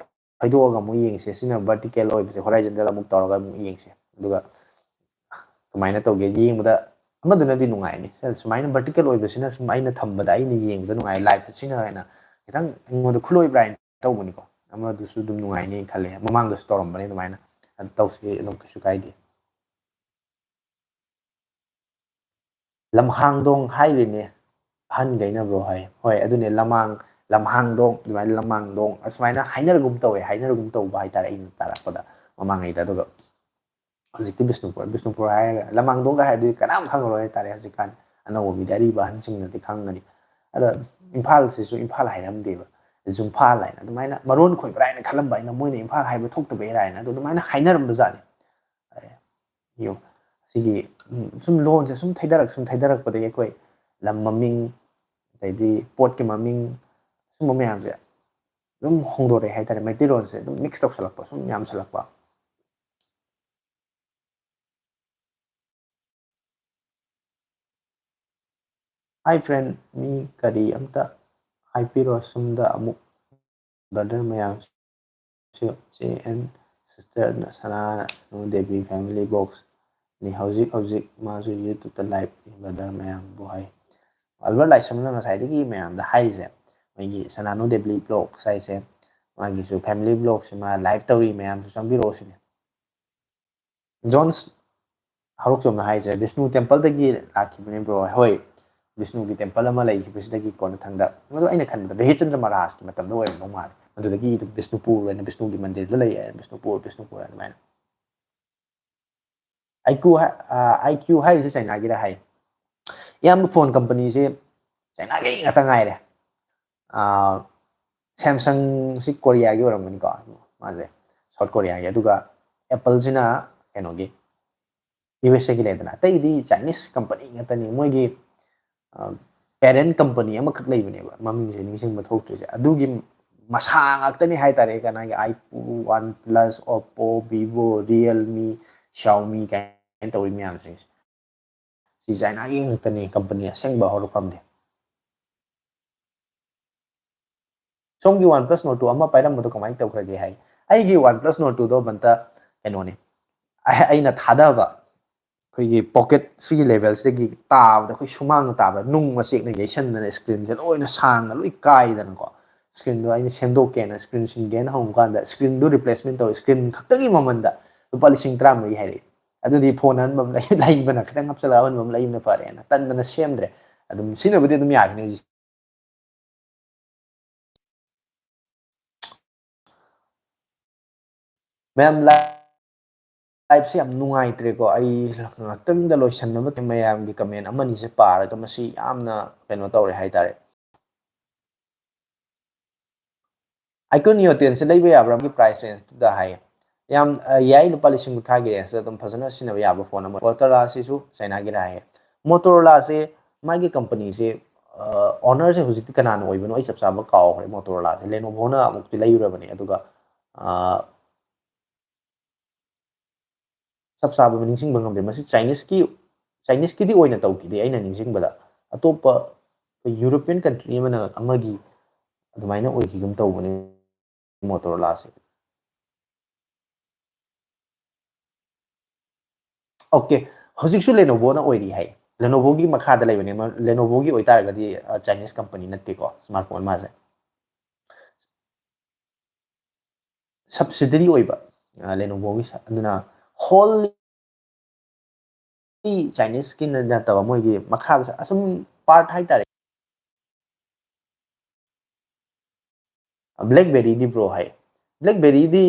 ꯐꯩꯗꯣꯛꯑꯒ ꯑꯃꯨꯛ ꯌꯦꯡꯁꯦ꯫ ꯁꯤꯅ vertical ꯑꯣꯏꯕꯁꯦ, horizontal ꯑꯃꯨꯛ ꯇꯧꯔꯒ ꯑꯃꯨꯛ ꯌꯦꯡꯁꯦ꯫ ꯑꯗꯨꯒ ꯀꯃꯥꯏꯅ ꯇꯧꯒꯦ ꯌꯦꯡꯕꯗ, ꯑꯃꯗꯨꯅꯗꯤ ꯅꯨꯡꯉꯥꯏꯅꯤ꯫ ꯁꯨꯃꯥꯏꯅ vertical ꯑꯣꯏꯕꯁꯤꯅ ꯁꯨꯝ ꯑꯩꯅ ꯊꯝꯕꯗ ꯑꯩꯅ ꯌꯦꯡꯕꯗ ꯅꯨꯡꯉꯥꯏ꯫ Live ꯁꯤꯅ ꯍꯦꯟꯅ ꯈꯤꯇꯪ ꯑꯩꯉꯣꯟꯗ ꯈꯨꯠꯂꯣꯏꯕ꯭ꯔꯥ ꯍꯥꯏꯅ ꯇꯧꯕꯅꯤꯀꯣ꯫ ꯑꯃꯗꯨꯁꯨ ꯑꯗꯨꯝ ꯅꯨꯡꯉꯥꯏꯅꯤ ꯈꯜꯂꯦ꯫ ꯃꯃꯥꯡꯗꯁꯨ ꯇꯧꯔꯝꯕꯅꯦ ꯑꯗꯨꯃꯥꯏꯅ꯫ ꯑꯗꯨ ꯇꯧꯁꯤ, ꯑꯗꯨꯝ ꯀꯩꯁꯨ ꯀꯥꯏꯗꯦ꯫ ꯂꯝꯍꯥꯡꯗꯣꯡ ꯍꯥꯏꯔꯤꯅꯦ ꯑꯍꯟꯈꯩꯅ bro ꯍꯥꯏ꯫ ꯍꯣꯏ, ꯑꯗꯨꯅꯦ, ꯂꯃꯥꯡ, ꯂꯝꯍꯥꯡꯗꯣꯡ, ꯑꯗꯨꯃꯥꯏꯅ ꯂꯃꯥꯡꯗꯣꯡ, ꯑꯁꯨꯃꯥꯏꯅ ꯍꯥꯏꯅꯔꯒꯨꯝ ꯇꯧꯋꯦ, ꯍꯥꯏꯅꯔꯒꯨꯝ ꯇꯧꯕ ꯍꯥꯏꯇꯥꯔꯦ, ꯑꯩꯅ ꯇꯥꯔꯛꯄꯗ ꯃꯃꯥꯡꯉꯩꯗ꯫ ꯑꯗꯨꯒ ꯍꯧꯖꯤꯛꯇꯤ ꯕꯤꯁꯅꯨꯄꯨꯔ, ꯕꯤꯁꯅꯨꯄꯨꯔ ꯍꯥꯏꯔꯒ ꯂꯃꯥꯡꯗꯣꯡꯒ ꯍꯥꯏꯔꯗꯤ ꯀꯅꯥꯝ ꯈꯪꯉꯔꯣꯏ ꯍꯥꯏꯇꯥꯔꯦ꯫ ꯍꯧꯖꯤꯛꯀꯥꯟ ꯑꯅꯧꯕ ꯃꯤꯗꯤ, ꯑꯔꯤꯕ ꯑꯍꯟꯁꯤꯡꯅꯗꯤ ꯈꯪꯒꯅꯤ꯫ ꯑꯗ ꯏꯝꯐꯥꯜꯁꯤꯁꯨ ꯏꯝꯐꯥꯜ ꯍꯥꯏꯔꯝꯗꯦꯕ, ꯖꯨꯝꯐꯥꯜ ꯍꯥꯏꯅ꯫ ꯑꯗꯨꯃꯥꯏꯅ ꯃꯔꯣꯟ ꯈꯣꯏꯕ꯭ꯔꯥ ꯍꯥꯏꯅ ꯈꯜꯂꯝꯕ ꯑꯩꯅ, ꯃꯣꯏꯅ ꯏꯝꯐꯥꯜ ꯍꯥꯏꯕ ꯊꯣꯛꯇꯕꯩꯔꯥ ꯍꯥꯏꯅ꯫ ꯑꯗꯣ ꯑꯗꯨꯃꯥꯏꯅ ꯍꯥꯏꯅꯔꯝꯕ ꯖꯥꯠꯅꯤ꯫ ꯌꯦꯡꯉꯨ, ꯁꯤꯒꯤ ꯎꯝ, ꯁꯨꯝ ꯂꯣꯟꯁꯦ ꯁꯨꯝ ꯊꯩꯗꯔꯛ ꯁꯨꯝ ꯊꯩꯗꯔꯛꯄꯗꯒꯤ ꯑꯩꯈꯣꯏ ꯂꯝ ꯃꯃꯤꯡ, ꯑꯗꯩꯗꯤ ꯄꯣꯠꯀꯤ ꯃꯃꯤꯡ, ꯁꯨꯝꯕ ꯃꯌꯥꯝꯁꯦ ꯑꯗꯨꯝ ꯍꯣꯡꯗꯣꯔꯛꯑꯦ ꯍꯥꯏꯇꯥꯔꯦ꯫ ꯃꯩꯇꯩꯂꯣꯟꯁꯦ ꯑꯗꯨꯝ ꯃꯤꯛꯁ ꯇꯧꯁꯜꯂꯛꯄ, ꯁꯨꯝ ꯌꯥꯝꯁꯜꯂꯛꯄ꯫ Hi friend, ꯃꯤ ꯀꯔꯤ ꯑꯝꯇ ꯍꯥꯏꯕꯤꯔꯣ ꯁꯣꯝꯗ ꯑꯃꯨꯛ꯫ Brother ꯃꯌꯥꯝ, ꯁꯤ ꯆꯦ and sister Sananu Devi family vlogs ꯅꯤ꯫ ꯍꯧꯖꯤꯛ ꯍꯧꯖꯤꯛ ꯃꯥꯁꯨ YouTube ꯇ live ꯅꯤ brother ꯃꯌꯥꯝꯕꯨ ꯍꯥꯏ꯫ ꯑꯜꯕꯔꯠ ꯂꯥꯏꯁ꯭ꯔꯝꯅ ꯉꯁꯥꯏꯗꯒꯤ ꯃꯌꯥꯝꯗ ꯍꯥꯏꯔꯤꯁꯦ, ꯃꯣꯏꯒꯤ ꯁꯅꯥꯅꯨ ꯗꯦꯕꯤ vlogs ꯍꯥꯏꯁꯦ, ꯃꯥꯒꯤꯁꯨ family vlogs ꯁꯤꯃ live ꯇꯧꯔꯤ, ꯃꯌꯥꯝꯁꯨ ꯆꯪꯕꯤꯔꯛꯑꯣ ꯁꯤꯅꯤ꯫ ꯖꯣꯟꯁ ꯍꯧꯔꯛꯆꯣꯝꯅ ꯍꯥꯏꯁꯦ, ꯕꯤꯁꯅꯨ temple ꯗꯒꯤ ꯂꯥꯛꯈꯤꯕꯅꯦ bro꯫ ꯍꯣꯏ, ꯕꯤꯁꯅꯨꯒꯤ temple ꯑꯃ ꯂꯩꯈꯤꯕꯁꯤꯗꯒꯤ ꯀꯣꯟꯅꯊꯪꯗ, ꯃꯗꯨ ꯑꯩꯅ ꯈꯟꯕꯗ ꯕꯤꯍꯤꯆꯟꯗ꯭ꯔ ꯃꯍꯥꯔꯥꯖꯀꯤ ꯃꯇꯝꯗ ꯑꯣꯏꯔꯝꯗꯧ ꯃꯥꯜꯂꯦ꯫ ꯑꯗꯨꯗꯒꯤ ꯑꯗꯨꯝ ꯕꯤꯁꯅꯨꯄꯨꯔ ꯑꯣꯏꯅ ꯕꯤꯁꯅꯨꯒꯤ ꯃꯟꯗꯤꯔꯗꯨ ꯂꯩ, ꯕꯤꯁꯅꯨꯄꯨꯔ, ꯕꯤꯁꯅꯨꯄꯨꯔ ꯑꯗꯨꯃꯥꯏꯅ꯫ ꯑꯥꯏꯀ꯭ꯌꯨ ꯍꯥꯏ-, ꯑ, ꯑꯥꯏꯀ꯭ꯌꯨ ꯍꯥꯏꯔꯤꯁꯦ ꯆꯥꯏꯅꯥꯒꯤꯔ ꯍꯥꯏ꯫ ꯏꯌꯥꯝꯕ, phone company ꯁꯦ ꯆꯥꯏꯅꯥꯒꯤ ꯉꯥꯛꯇ ꯉꯥꯏꯔꯦ꯫ ꯑ, Samsung ꯁꯤ ꯀꯣꯔꯤꯌꯥꯒꯤ ꯑꯣꯏꯔꯝꯒꯅꯤꯀꯣ, ꯃꯥꯁꯦ South Korea ꯒꯤ꯫ ꯑꯗꯨꯒ Apple ꯁꯤꯅ ꯀꯩꯅꯣꯒꯤ, ꯌꯨ ꯑꯦꯁ ꯑꯦ ꯒꯤ ꯂꯩꯗꯅ, ꯑꯇꯩꯗꯤ Chinese company ꯉꯥꯛꯇꯅꯤ꯫ ꯃꯣꯏꯒꯤ, ꯑ, parent company ꯑꯃꯈꯛ ꯂꯩꯕꯅꯦꯕ, ꯃꯃꯤꯡꯁꯦ ꯅꯤꯡꯁꯤꯡꯕ ꯊꯣꯛꯇ꯭ꯔꯤꯁꯦ, ꯑꯗꯨꯒꯤ ꯃꯁꯥ ꯉꯥꯛꯇꯅꯤ ꯍꯥꯏꯇꯥꯔꯦ꯫ ꯀꯅꯥꯒꯤ iQOO, OnePlus, Oppo, Vivo, Realme, Xiaomi ꯀꯥꯏꯅ ꯇꯧꯔꯤ ꯃꯌꯥꯝꯁꯤꯡꯁꯦ꯫ ꯁꯤ ꯆꯥꯏꯅꯥꯒꯤ ꯉꯥꯛꯇꯅꯤ company ꯑꯁꯦꯡꯕ ꯍꯧꯔꯛꯐꯝꯗꯤ꯫ ꯁꯣꯝꯒꯤ OnePlus Nord two ꯑꯃ ꯄꯥꯏꯔꯝꯕꯗꯣ ꯀꯃꯥꯏꯅ ꯇꯧꯈ꯭ꯔꯒꯦ ꯍꯥꯏ꯫ ꯑꯩꯒꯤ OnePlus Nord two ꯗꯣ ꯕꯟꯇ ꯀꯩꯅꯣꯅꯤ, ꯑꯩ-, ꯑꯩꯅ ꯊꯥꯗꯕ ꯑꯩꯈꯣꯏꯒꯤ pocket ꯁꯤꯒꯤ level ꯁꯤꯗꯒꯤ ꯇꯥꯕꯗ ꯑꯩꯈꯣꯏ ꯁꯨꯃꯥꯡꯗ ꯇꯥꯕ ꯅꯨꯡ ꯃꯆꯦꯛꯅ ꯌꯩꯁꯟꯗꯅ screen ꯁꯦ ꯂꯣꯏꯅ ꯁꯥꯡꯅ ꯂꯣꯏ ꯀꯥꯏꯗꯅꯀꯣ꯫ Screen ꯗꯣ ꯑꯩꯅ ꯁꯦꯝꯗꯣꯛꯀꯦꯅ screen ꯁꯤꯟꯒꯦꯅ ꯍꯪꯕ ꯀꯥꯟꯗ screen ꯗꯨ replacement ꯇꯧꯋꯤ꯫ Screen ꯈꯛꯇꯒꯤ ꯃꯃꯟꯗ ꯂꯨꯄꯥ ꯂꯤꯁꯤꯡ ꯇꯔꯥꯃꯔꯤ ꯍꯥꯏꯔꯛꯏ꯫ ꯑꯗꯨꯗꯤ phone ꯑꯍꯟꯕ ꯑꯃ ꯂꯩ-, ꯂꯩꯕꯅ ꯈꯤꯇꯪ ꯍꯥꯞꯆꯤꯜꯂꯒ ꯑꯍꯟꯕ ꯑꯃ ꯂꯩꯕꯅ ꯐꯔꯦꯅ ꯇꯟꯗꯅ ꯁꯦꯝꯗ꯭ꯔꯦ꯫ ꯑꯗꯨꯝ ꯁꯤꯖꯤꯟꯅꯕꯗꯤ ꯑꯗꯨꯝ ꯌꯥꯈꯤꯅꯤ ꯍꯧꯖꯤꯛ꯫ ꯃꯌꯥꯝ, live ꯁꯦ ꯌꯥꯝ ꯅꯨꯡꯉꯥꯏꯇ꯭ꯔꯦꯀꯣ꯫ ꯑꯩ ꯉꯥꯛꯇꯪꯗ ꯂꯣꯏꯁꯟꯅꯕ ꯃꯌꯥꯝꯒꯤ comment ꯑꯃꯅꯤꯁꯦ ꯄꯥꯔꯒ ꯃꯁꯤ ꯌꯥꯝꯅ ꯀꯩꯅꯣ ꯇꯧꯔꯦ ꯍꯥꯏꯇꯥꯔꯦ꯫ iQOO Neo ten ꯁꯦ ꯂꯩꯕ ꯌꯥꯕ꯭ꯔꯥ? ꯃꯥꯒꯤ price range ꯇꯨꯗ ꯍꯥꯏꯌꯦ꯫ ꯌꯥꯝ, ꯑ, ꯌꯥꯏ, ꯂꯨꯄꯥ ꯂꯤꯁꯤꯡ ꯀꯨꯟꯊ꯭ꯔꯥꯒꯤ range ꯇ ꯑꯗꯨꯝ ꯐꯖꯅ ꯁꯤꯖꯤꯟꯅꯕ ꯌꯥꯕ phone ꯑꯃ꯫ Motorola ꯁꯤꯁꯨ China ꯒꯤꯔꯥ ꯍꯥꯏꯌꯦ꯫ Motorola ꯁꯦ ꯃꯥꯒꯤ company ꯁꯦ, ꯑ, owner ꯁꯦ ꯍꯧꯖꯤꯛꯇꯤ ꯀꯅꯥꯅ ꯑꯣꯏꯕꯅꯣ ꯑꯩ ꯆꯞ ꯆꯥꯕ ꯀꯥꯎꯈ꯭ꯔꯦ꯫ Motorola ꯁꯦ Lenovo ꯅ ꯑꯃꯨꯛꯇꯤ ꯂꯩꯔꯨꯔꯕꯅꯦ, ꯑꯗꯨꯒ, ꯑ, ꯆꯞ ꯆꯥꯕ ꯅꯤꯡꯁꯤꯡꯕ ꯉꯝꯗꯦ꯫ ꯃꯁꯤ Chinese ꯀꯤ, Chinese ꯀꯤꯗꯤ ꯑꯣꯏꯅ ꯇꯧꯈꯤꯗꯦ ꯑꯩꯅ ꯅꯤꯡꯁꯤꯡꯕꯗ꯫ ꯑꯇꯣꯞꯄ European country ꯑꯃꯅ, ꯑꯃꯒꯤ ꯑꯗꯨꯃꯥꯏꯅ ꯑꯣꯏꯈꯤꯒꯨꯝ ꯇꯧꯕꯅꯦ Motorola ꯁꯦ꯫ Okay, ꯍꯧꯖꯤꯛꯁꯨ Lenovo ꯅ ꯑꯣꯏꯔꯤ ꯍꯥꯏ꯫ Lenovo ꯒꯤ ꯃꯈꯥꯗ ꯂꯩꯕꯅꯦ꯫ ꯃ-, Lenovo ꯒꯤ ꯑꯣꯏꯇꯥꯔꯒꯗꯤ, ꯑ, Chinese company ꯅꯠꯇꯦꯀꯣ, smartphone ꯃꯥꯁꯦ꯫ Subsidiary ꯑꯣꯏꯕ, ꯑ, Lenovo ꯒꯤ ꯁ-, ꯑꯗꯨꯅ wholly Chinese ꯀꯤ ꯅꯠꯇꯕ, ꯃꯣꯏꯒꯤ ꯃꯈꯥꯗ ꯑꯁꯨꯝ part ꯍꯥꯏꯇꯥꯔꯦ꯫ BlackBerry ꯗꯤ bro ꯍꯥꯏ꯫ BlackBerry ꯗꯤ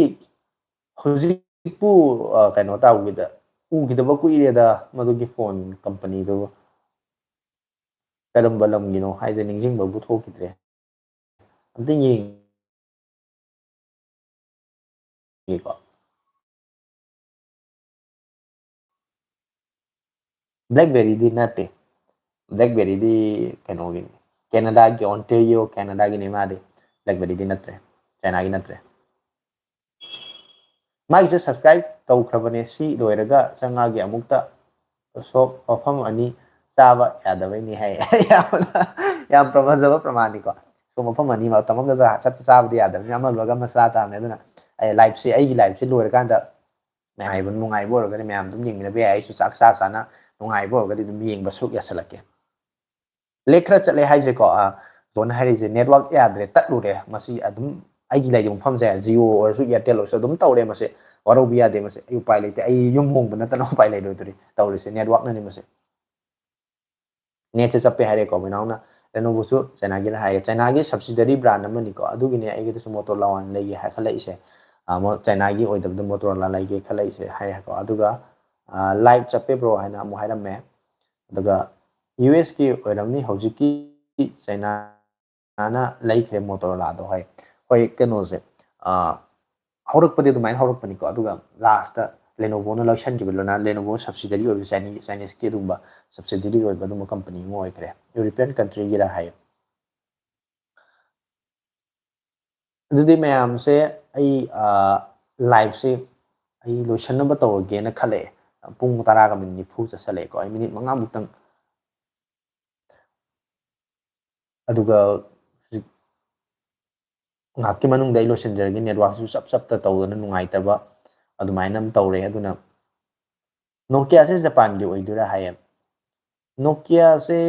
ꯍꯧꯖꯤꯛꯄꯨ, ꯑ, ꯀꯩꯅꯣ ꯇꯧꯈꯤꯗ-, ꯎꯈꯤꯗꯕ ꯀꯨꯏꯔꯦꯗ, ꯃꯗꯨꯒꯤ phone company ꯗꯨ꯫ ꯀꯔꯝꯕ ꯂꯝꯒꯤꯅꯣ ꯍꯥꯏꯁꯦ ꯅꯤꯡꯁꯤꯡꯕꯕꯨ ꯊꯣꯛꯈꯤꯗ꯭ꯔꯦ꯫ ꯑꯝꯇ ꯌꯦꯡꯒꯦꯀꯣ꯫ BlackBerry ꯗꯤ ꯅꯠꯇꯦ꯫ BlackBerry ꯗꯤ ꯀꯩꯅꯣꯒꯤꯅꯤ, Canada ꯒꯤ, Ontario, Canada ꯒꯤꯅꯤ ꯃꯥꯗꯤ꯫ BlackBerry ꯗꯤ ꯅꯠꯇ꯭ꯔꯦ, China ꯒꯤ ꯅꯠꯇ꯭ꯔꯦ꯫ ꯃꯥꯒꯤꯁꯦ subscribe ꯇꯧꯈ꯭ꯔꯕꯅꯦ, ꯁꯤ ꯂꯣꯏꯔꯒ ꯆꯪꯉꯛꯑꯒꯦ ꯑꯃꯨꯛꯇ꯫ ꯁꯣꯞ ꯃꯐꯝ ꯑꯅꯤ ꯆꯥꯕ ꯌꯥꯗꯕꯩꯅꯤ ꯍꯥꯏ꯫ ꯌꯥꯝꯅ, ꯌꯥꯝ ꯐꯖꯕ ꯄ꯭ꯔꯃꯥꯟꯅꯤꯀꯣ꯫ ꯁꯣꯞ ꯃꯐꯝ ꯑꯅꯤ ꯃꯔꯛꯇ ꯑꯃꯗ ꯆꯠꯄ ꯆꯥꯕꯗꯤ ꯌꯥꯗꯕꯅꯤꯅ ꯑꯃ ꯂꯣꯏꯔꯒ ꯑꯃ ꯆꯥ ꯇꯥꯕꯅꯦ꯫ ꯑꯗꯨꯅ ꯑꯩ live ꯁꯦ, ꯑꯩꯒꯤ live ꯁꯦ ꯂꯣꯏꯔꯀꯥꯟꯗ ꯅꯨꯡꯉꯥꯏꯕ, ꯅꯨꯡꯉꯥꯏꯕ ꯑꯣꯏꯔꯒꯗꯤ ꯃꯌꯥꯝ ꯑꯗꯨꯝ ꯌꯦꯡꯃꯤꯟꯅꯕ ꯌꯥꯏ꯫ ꯑꯩꯁꯨ ꯆꯥꯛ ꯆꯥ ꯆꯥꯅ ꯅꯨꯡꯉꯥꯏꯕ ꯑꯣꯏꯔꯒꯗꯤ ꯑꯗꯨꯝ ꯌꯦꯡꯕ ꯁꯔꯨꯛ ꯌꯥꯁꯜꯂꯛꯀꯦ꯫ Lag ꯈꯔ ꯆꯠꯂꯦ ꯍꯥꯏꯁꯦꯀꯣ, ꯑ, ꯖꯣꯟ ꯍꯥꯏꯔꯤꯁꯦ network ꯌꯥꯗ꯭ꯔꯦ, ꯇꯠꯂꯨꯔꯦ꯫ ꯃꯁꯤ ꯑꯗꯨꯝ ꯑꯩꯒꯤ ꯂꯩꯔꯤꯕ ꯃꯐꯝꯁꯦ Jio ꯑꯣꯏꯔꯁꯨ Airtel ꯑꯣꯏꯔꯁꯨ ꯑꯗꯨꯝ ꯇꯧꯔꯦ ꯃꯁꯦ꯫ ꯋꯥꯔꯧꯕ ꯌꯥꯗꯦ ꯃꯁꯦ꯫ ꯑꯩ ꯎꯄꯥꯏ ꯂꯩꯇꯦ꯫ ꯑꯩ ꯌꯨꯝ ꯍꯣꯡꯕ ꯅꯠꯇꯅ ꯎꯄꯥꯏ ꯂꯩꯔꯣꯏꯗꯣꯔꯤ꯫ ꯇꯧꯔꯤꯁꯦ network ꯅꯅꯤ ꯃꯁꯦ꯫ Net ꯁꯦ ꯆꯞꯄꯦ ꯍꯥꯏꯔꯦꯀꯣ ꯃꯅꯥꯎꯅ꯫ Lenovo ꯁꯨ China ꯒꯤꯔ ꯍꯥꯏꯌꯦ꯫ China ꯒꯤ subsidiary brand ꯑꯃꯅꯤꯀꯣ꯫ ꯑꯗꯨꯒꯤꯅꯦ ꯑꯩꯒꯤꯗꯁꯨ Motorola ꯑꯣꯏꯅ ꯂꯩꯒꯦ ꯍꯥꯏ ꯈꯜꯂꯛꯏꯁꯦ꯫ ꯑ, ꯃꯣ-, China ꯒꯤ ꯑꯣꯏꯗꯕꯗ Motorola ꯂꯩꯒꯦ ꯈꯜꯂꯛꯏꯁꯦ ꯍꯥꯏ ꯍꯥꯏꯀꯣ꯫ ꯑꯗꯨꯒ, ꯑ, live ꯆꯞꯄꯦ bro ꯍꯥꯏꯅ ꯑꯃꯨꯛ ꯍꯥꯏꯔꯝꯃꯦ꯫ ꯑꯗꯨꯒ U S ꯀꯤ ꯑꯣꯏꯔꯝꯅꯤ ꯍꯧꯖꯤꯛꯀꯤ China ꯅ ꯂꯩꯈ꯭ꯔꯦ Motorola ꯗꯣ ꯍꯥꯏ꯫ ꯍꯣꯏ, ꯀꯩꯅꯣꯁꯦ, ꯑ, ꯍꯧꯔꯛꯄꯗꯤ ꯑꯗꯨꯃꯥꯏꯅ ꯍꯧꯔꯛꯄꯅꯤꯀꯣ, ꯑꯗꯨꯒ ꯂꯥꯁꯇ ꯂꯦꯅꯣꯚꯣꯅ ꯂꯧꯁꯤꯟꯈꯤꯕ, ꯂꯦꯅꯣꯚꯣ ꯁꯕꯁꯤꯗꯔꯤ ꯑꯣꯏꯕ ꯆꯥꯏꯅꯤꯁ, ꯆꯥꯏꯅꯤꯁꯀꯤ ꯑꯗꯨꯒꯨꯝꯕ ꯁꯕꯁꯤꯗꯔꯤ ꯑꯣꯏꯕ ꯑꯗꯨꯝꯕ ꯀꯝꯄꯅꯤ ꯑꯃ ꯑꯣꯏꯈ꯭ꯔꯦ, ꯌꯨꯔꯣꯄꯤꯌꯟ ꯀꯟꯇ꯭ꯔꯤꯒꯤꯔ ꯍꯥꯏꯌꯦ꯫ ꯑꯗꯨꯗꯤ ꯃꯌꯥꯝꯁꯦ, ꯑꯩ ꯂꯥꯏꯐꯁꯦ ꯑꯩ ꯂꯣꯏꯁꯟꯅꯕ ꯇꯧꯔꯒꯦꯅ ꯈꯜꯂꯛꯑꯦ꯫ ꯄꯨꯡ ꯇꯔꯥꯒ ꯃꯤꯅꯤꯠ ꯅꯤꯐꯨ ꯆꯠꯁꯜꯂꯛꯑꯦꯀꯣ, ꯑꯩ ꯃꯤꯅꯤꯠ ꯃꯉꯥꯃꯨꯛꯇꯪ, ꯑꯗꯨꯒ ꯍꯧꯖꯤꯛ ꯉꯥꯏꯍꯥꯛꯀꯤ ꯃꯅꯨꯡꯗ ꯑꯩ ꯂꯣꯏꯁꯤꯟꯖꯔꯒꯦ꯫ ꯅꯦꯠꯋꯥꯛꯁꯤꯁꯨ ꯆꯞ ꯆꯞꯇ ꯇꯧꯗꯅ ꯅꯨꯡꯉꯥꯏꯇꯕ ꯑꯗꯨꯃꯥꯏꯅ ꯑꯃ ꯇꯧꯔꯦ꯫ ꯑꯗꯨꯅ ꯅꯣꯀꯤꯌꯥꯁꯦ ꯖꯄꯥꯟꯒꯤ ꯑꯣꯏꯗꯣꯏꯔꯥ ꯍꯥꯏꯌꯦ꯫ ꯅꯣꯀꯤꯌꯥꯁꯦ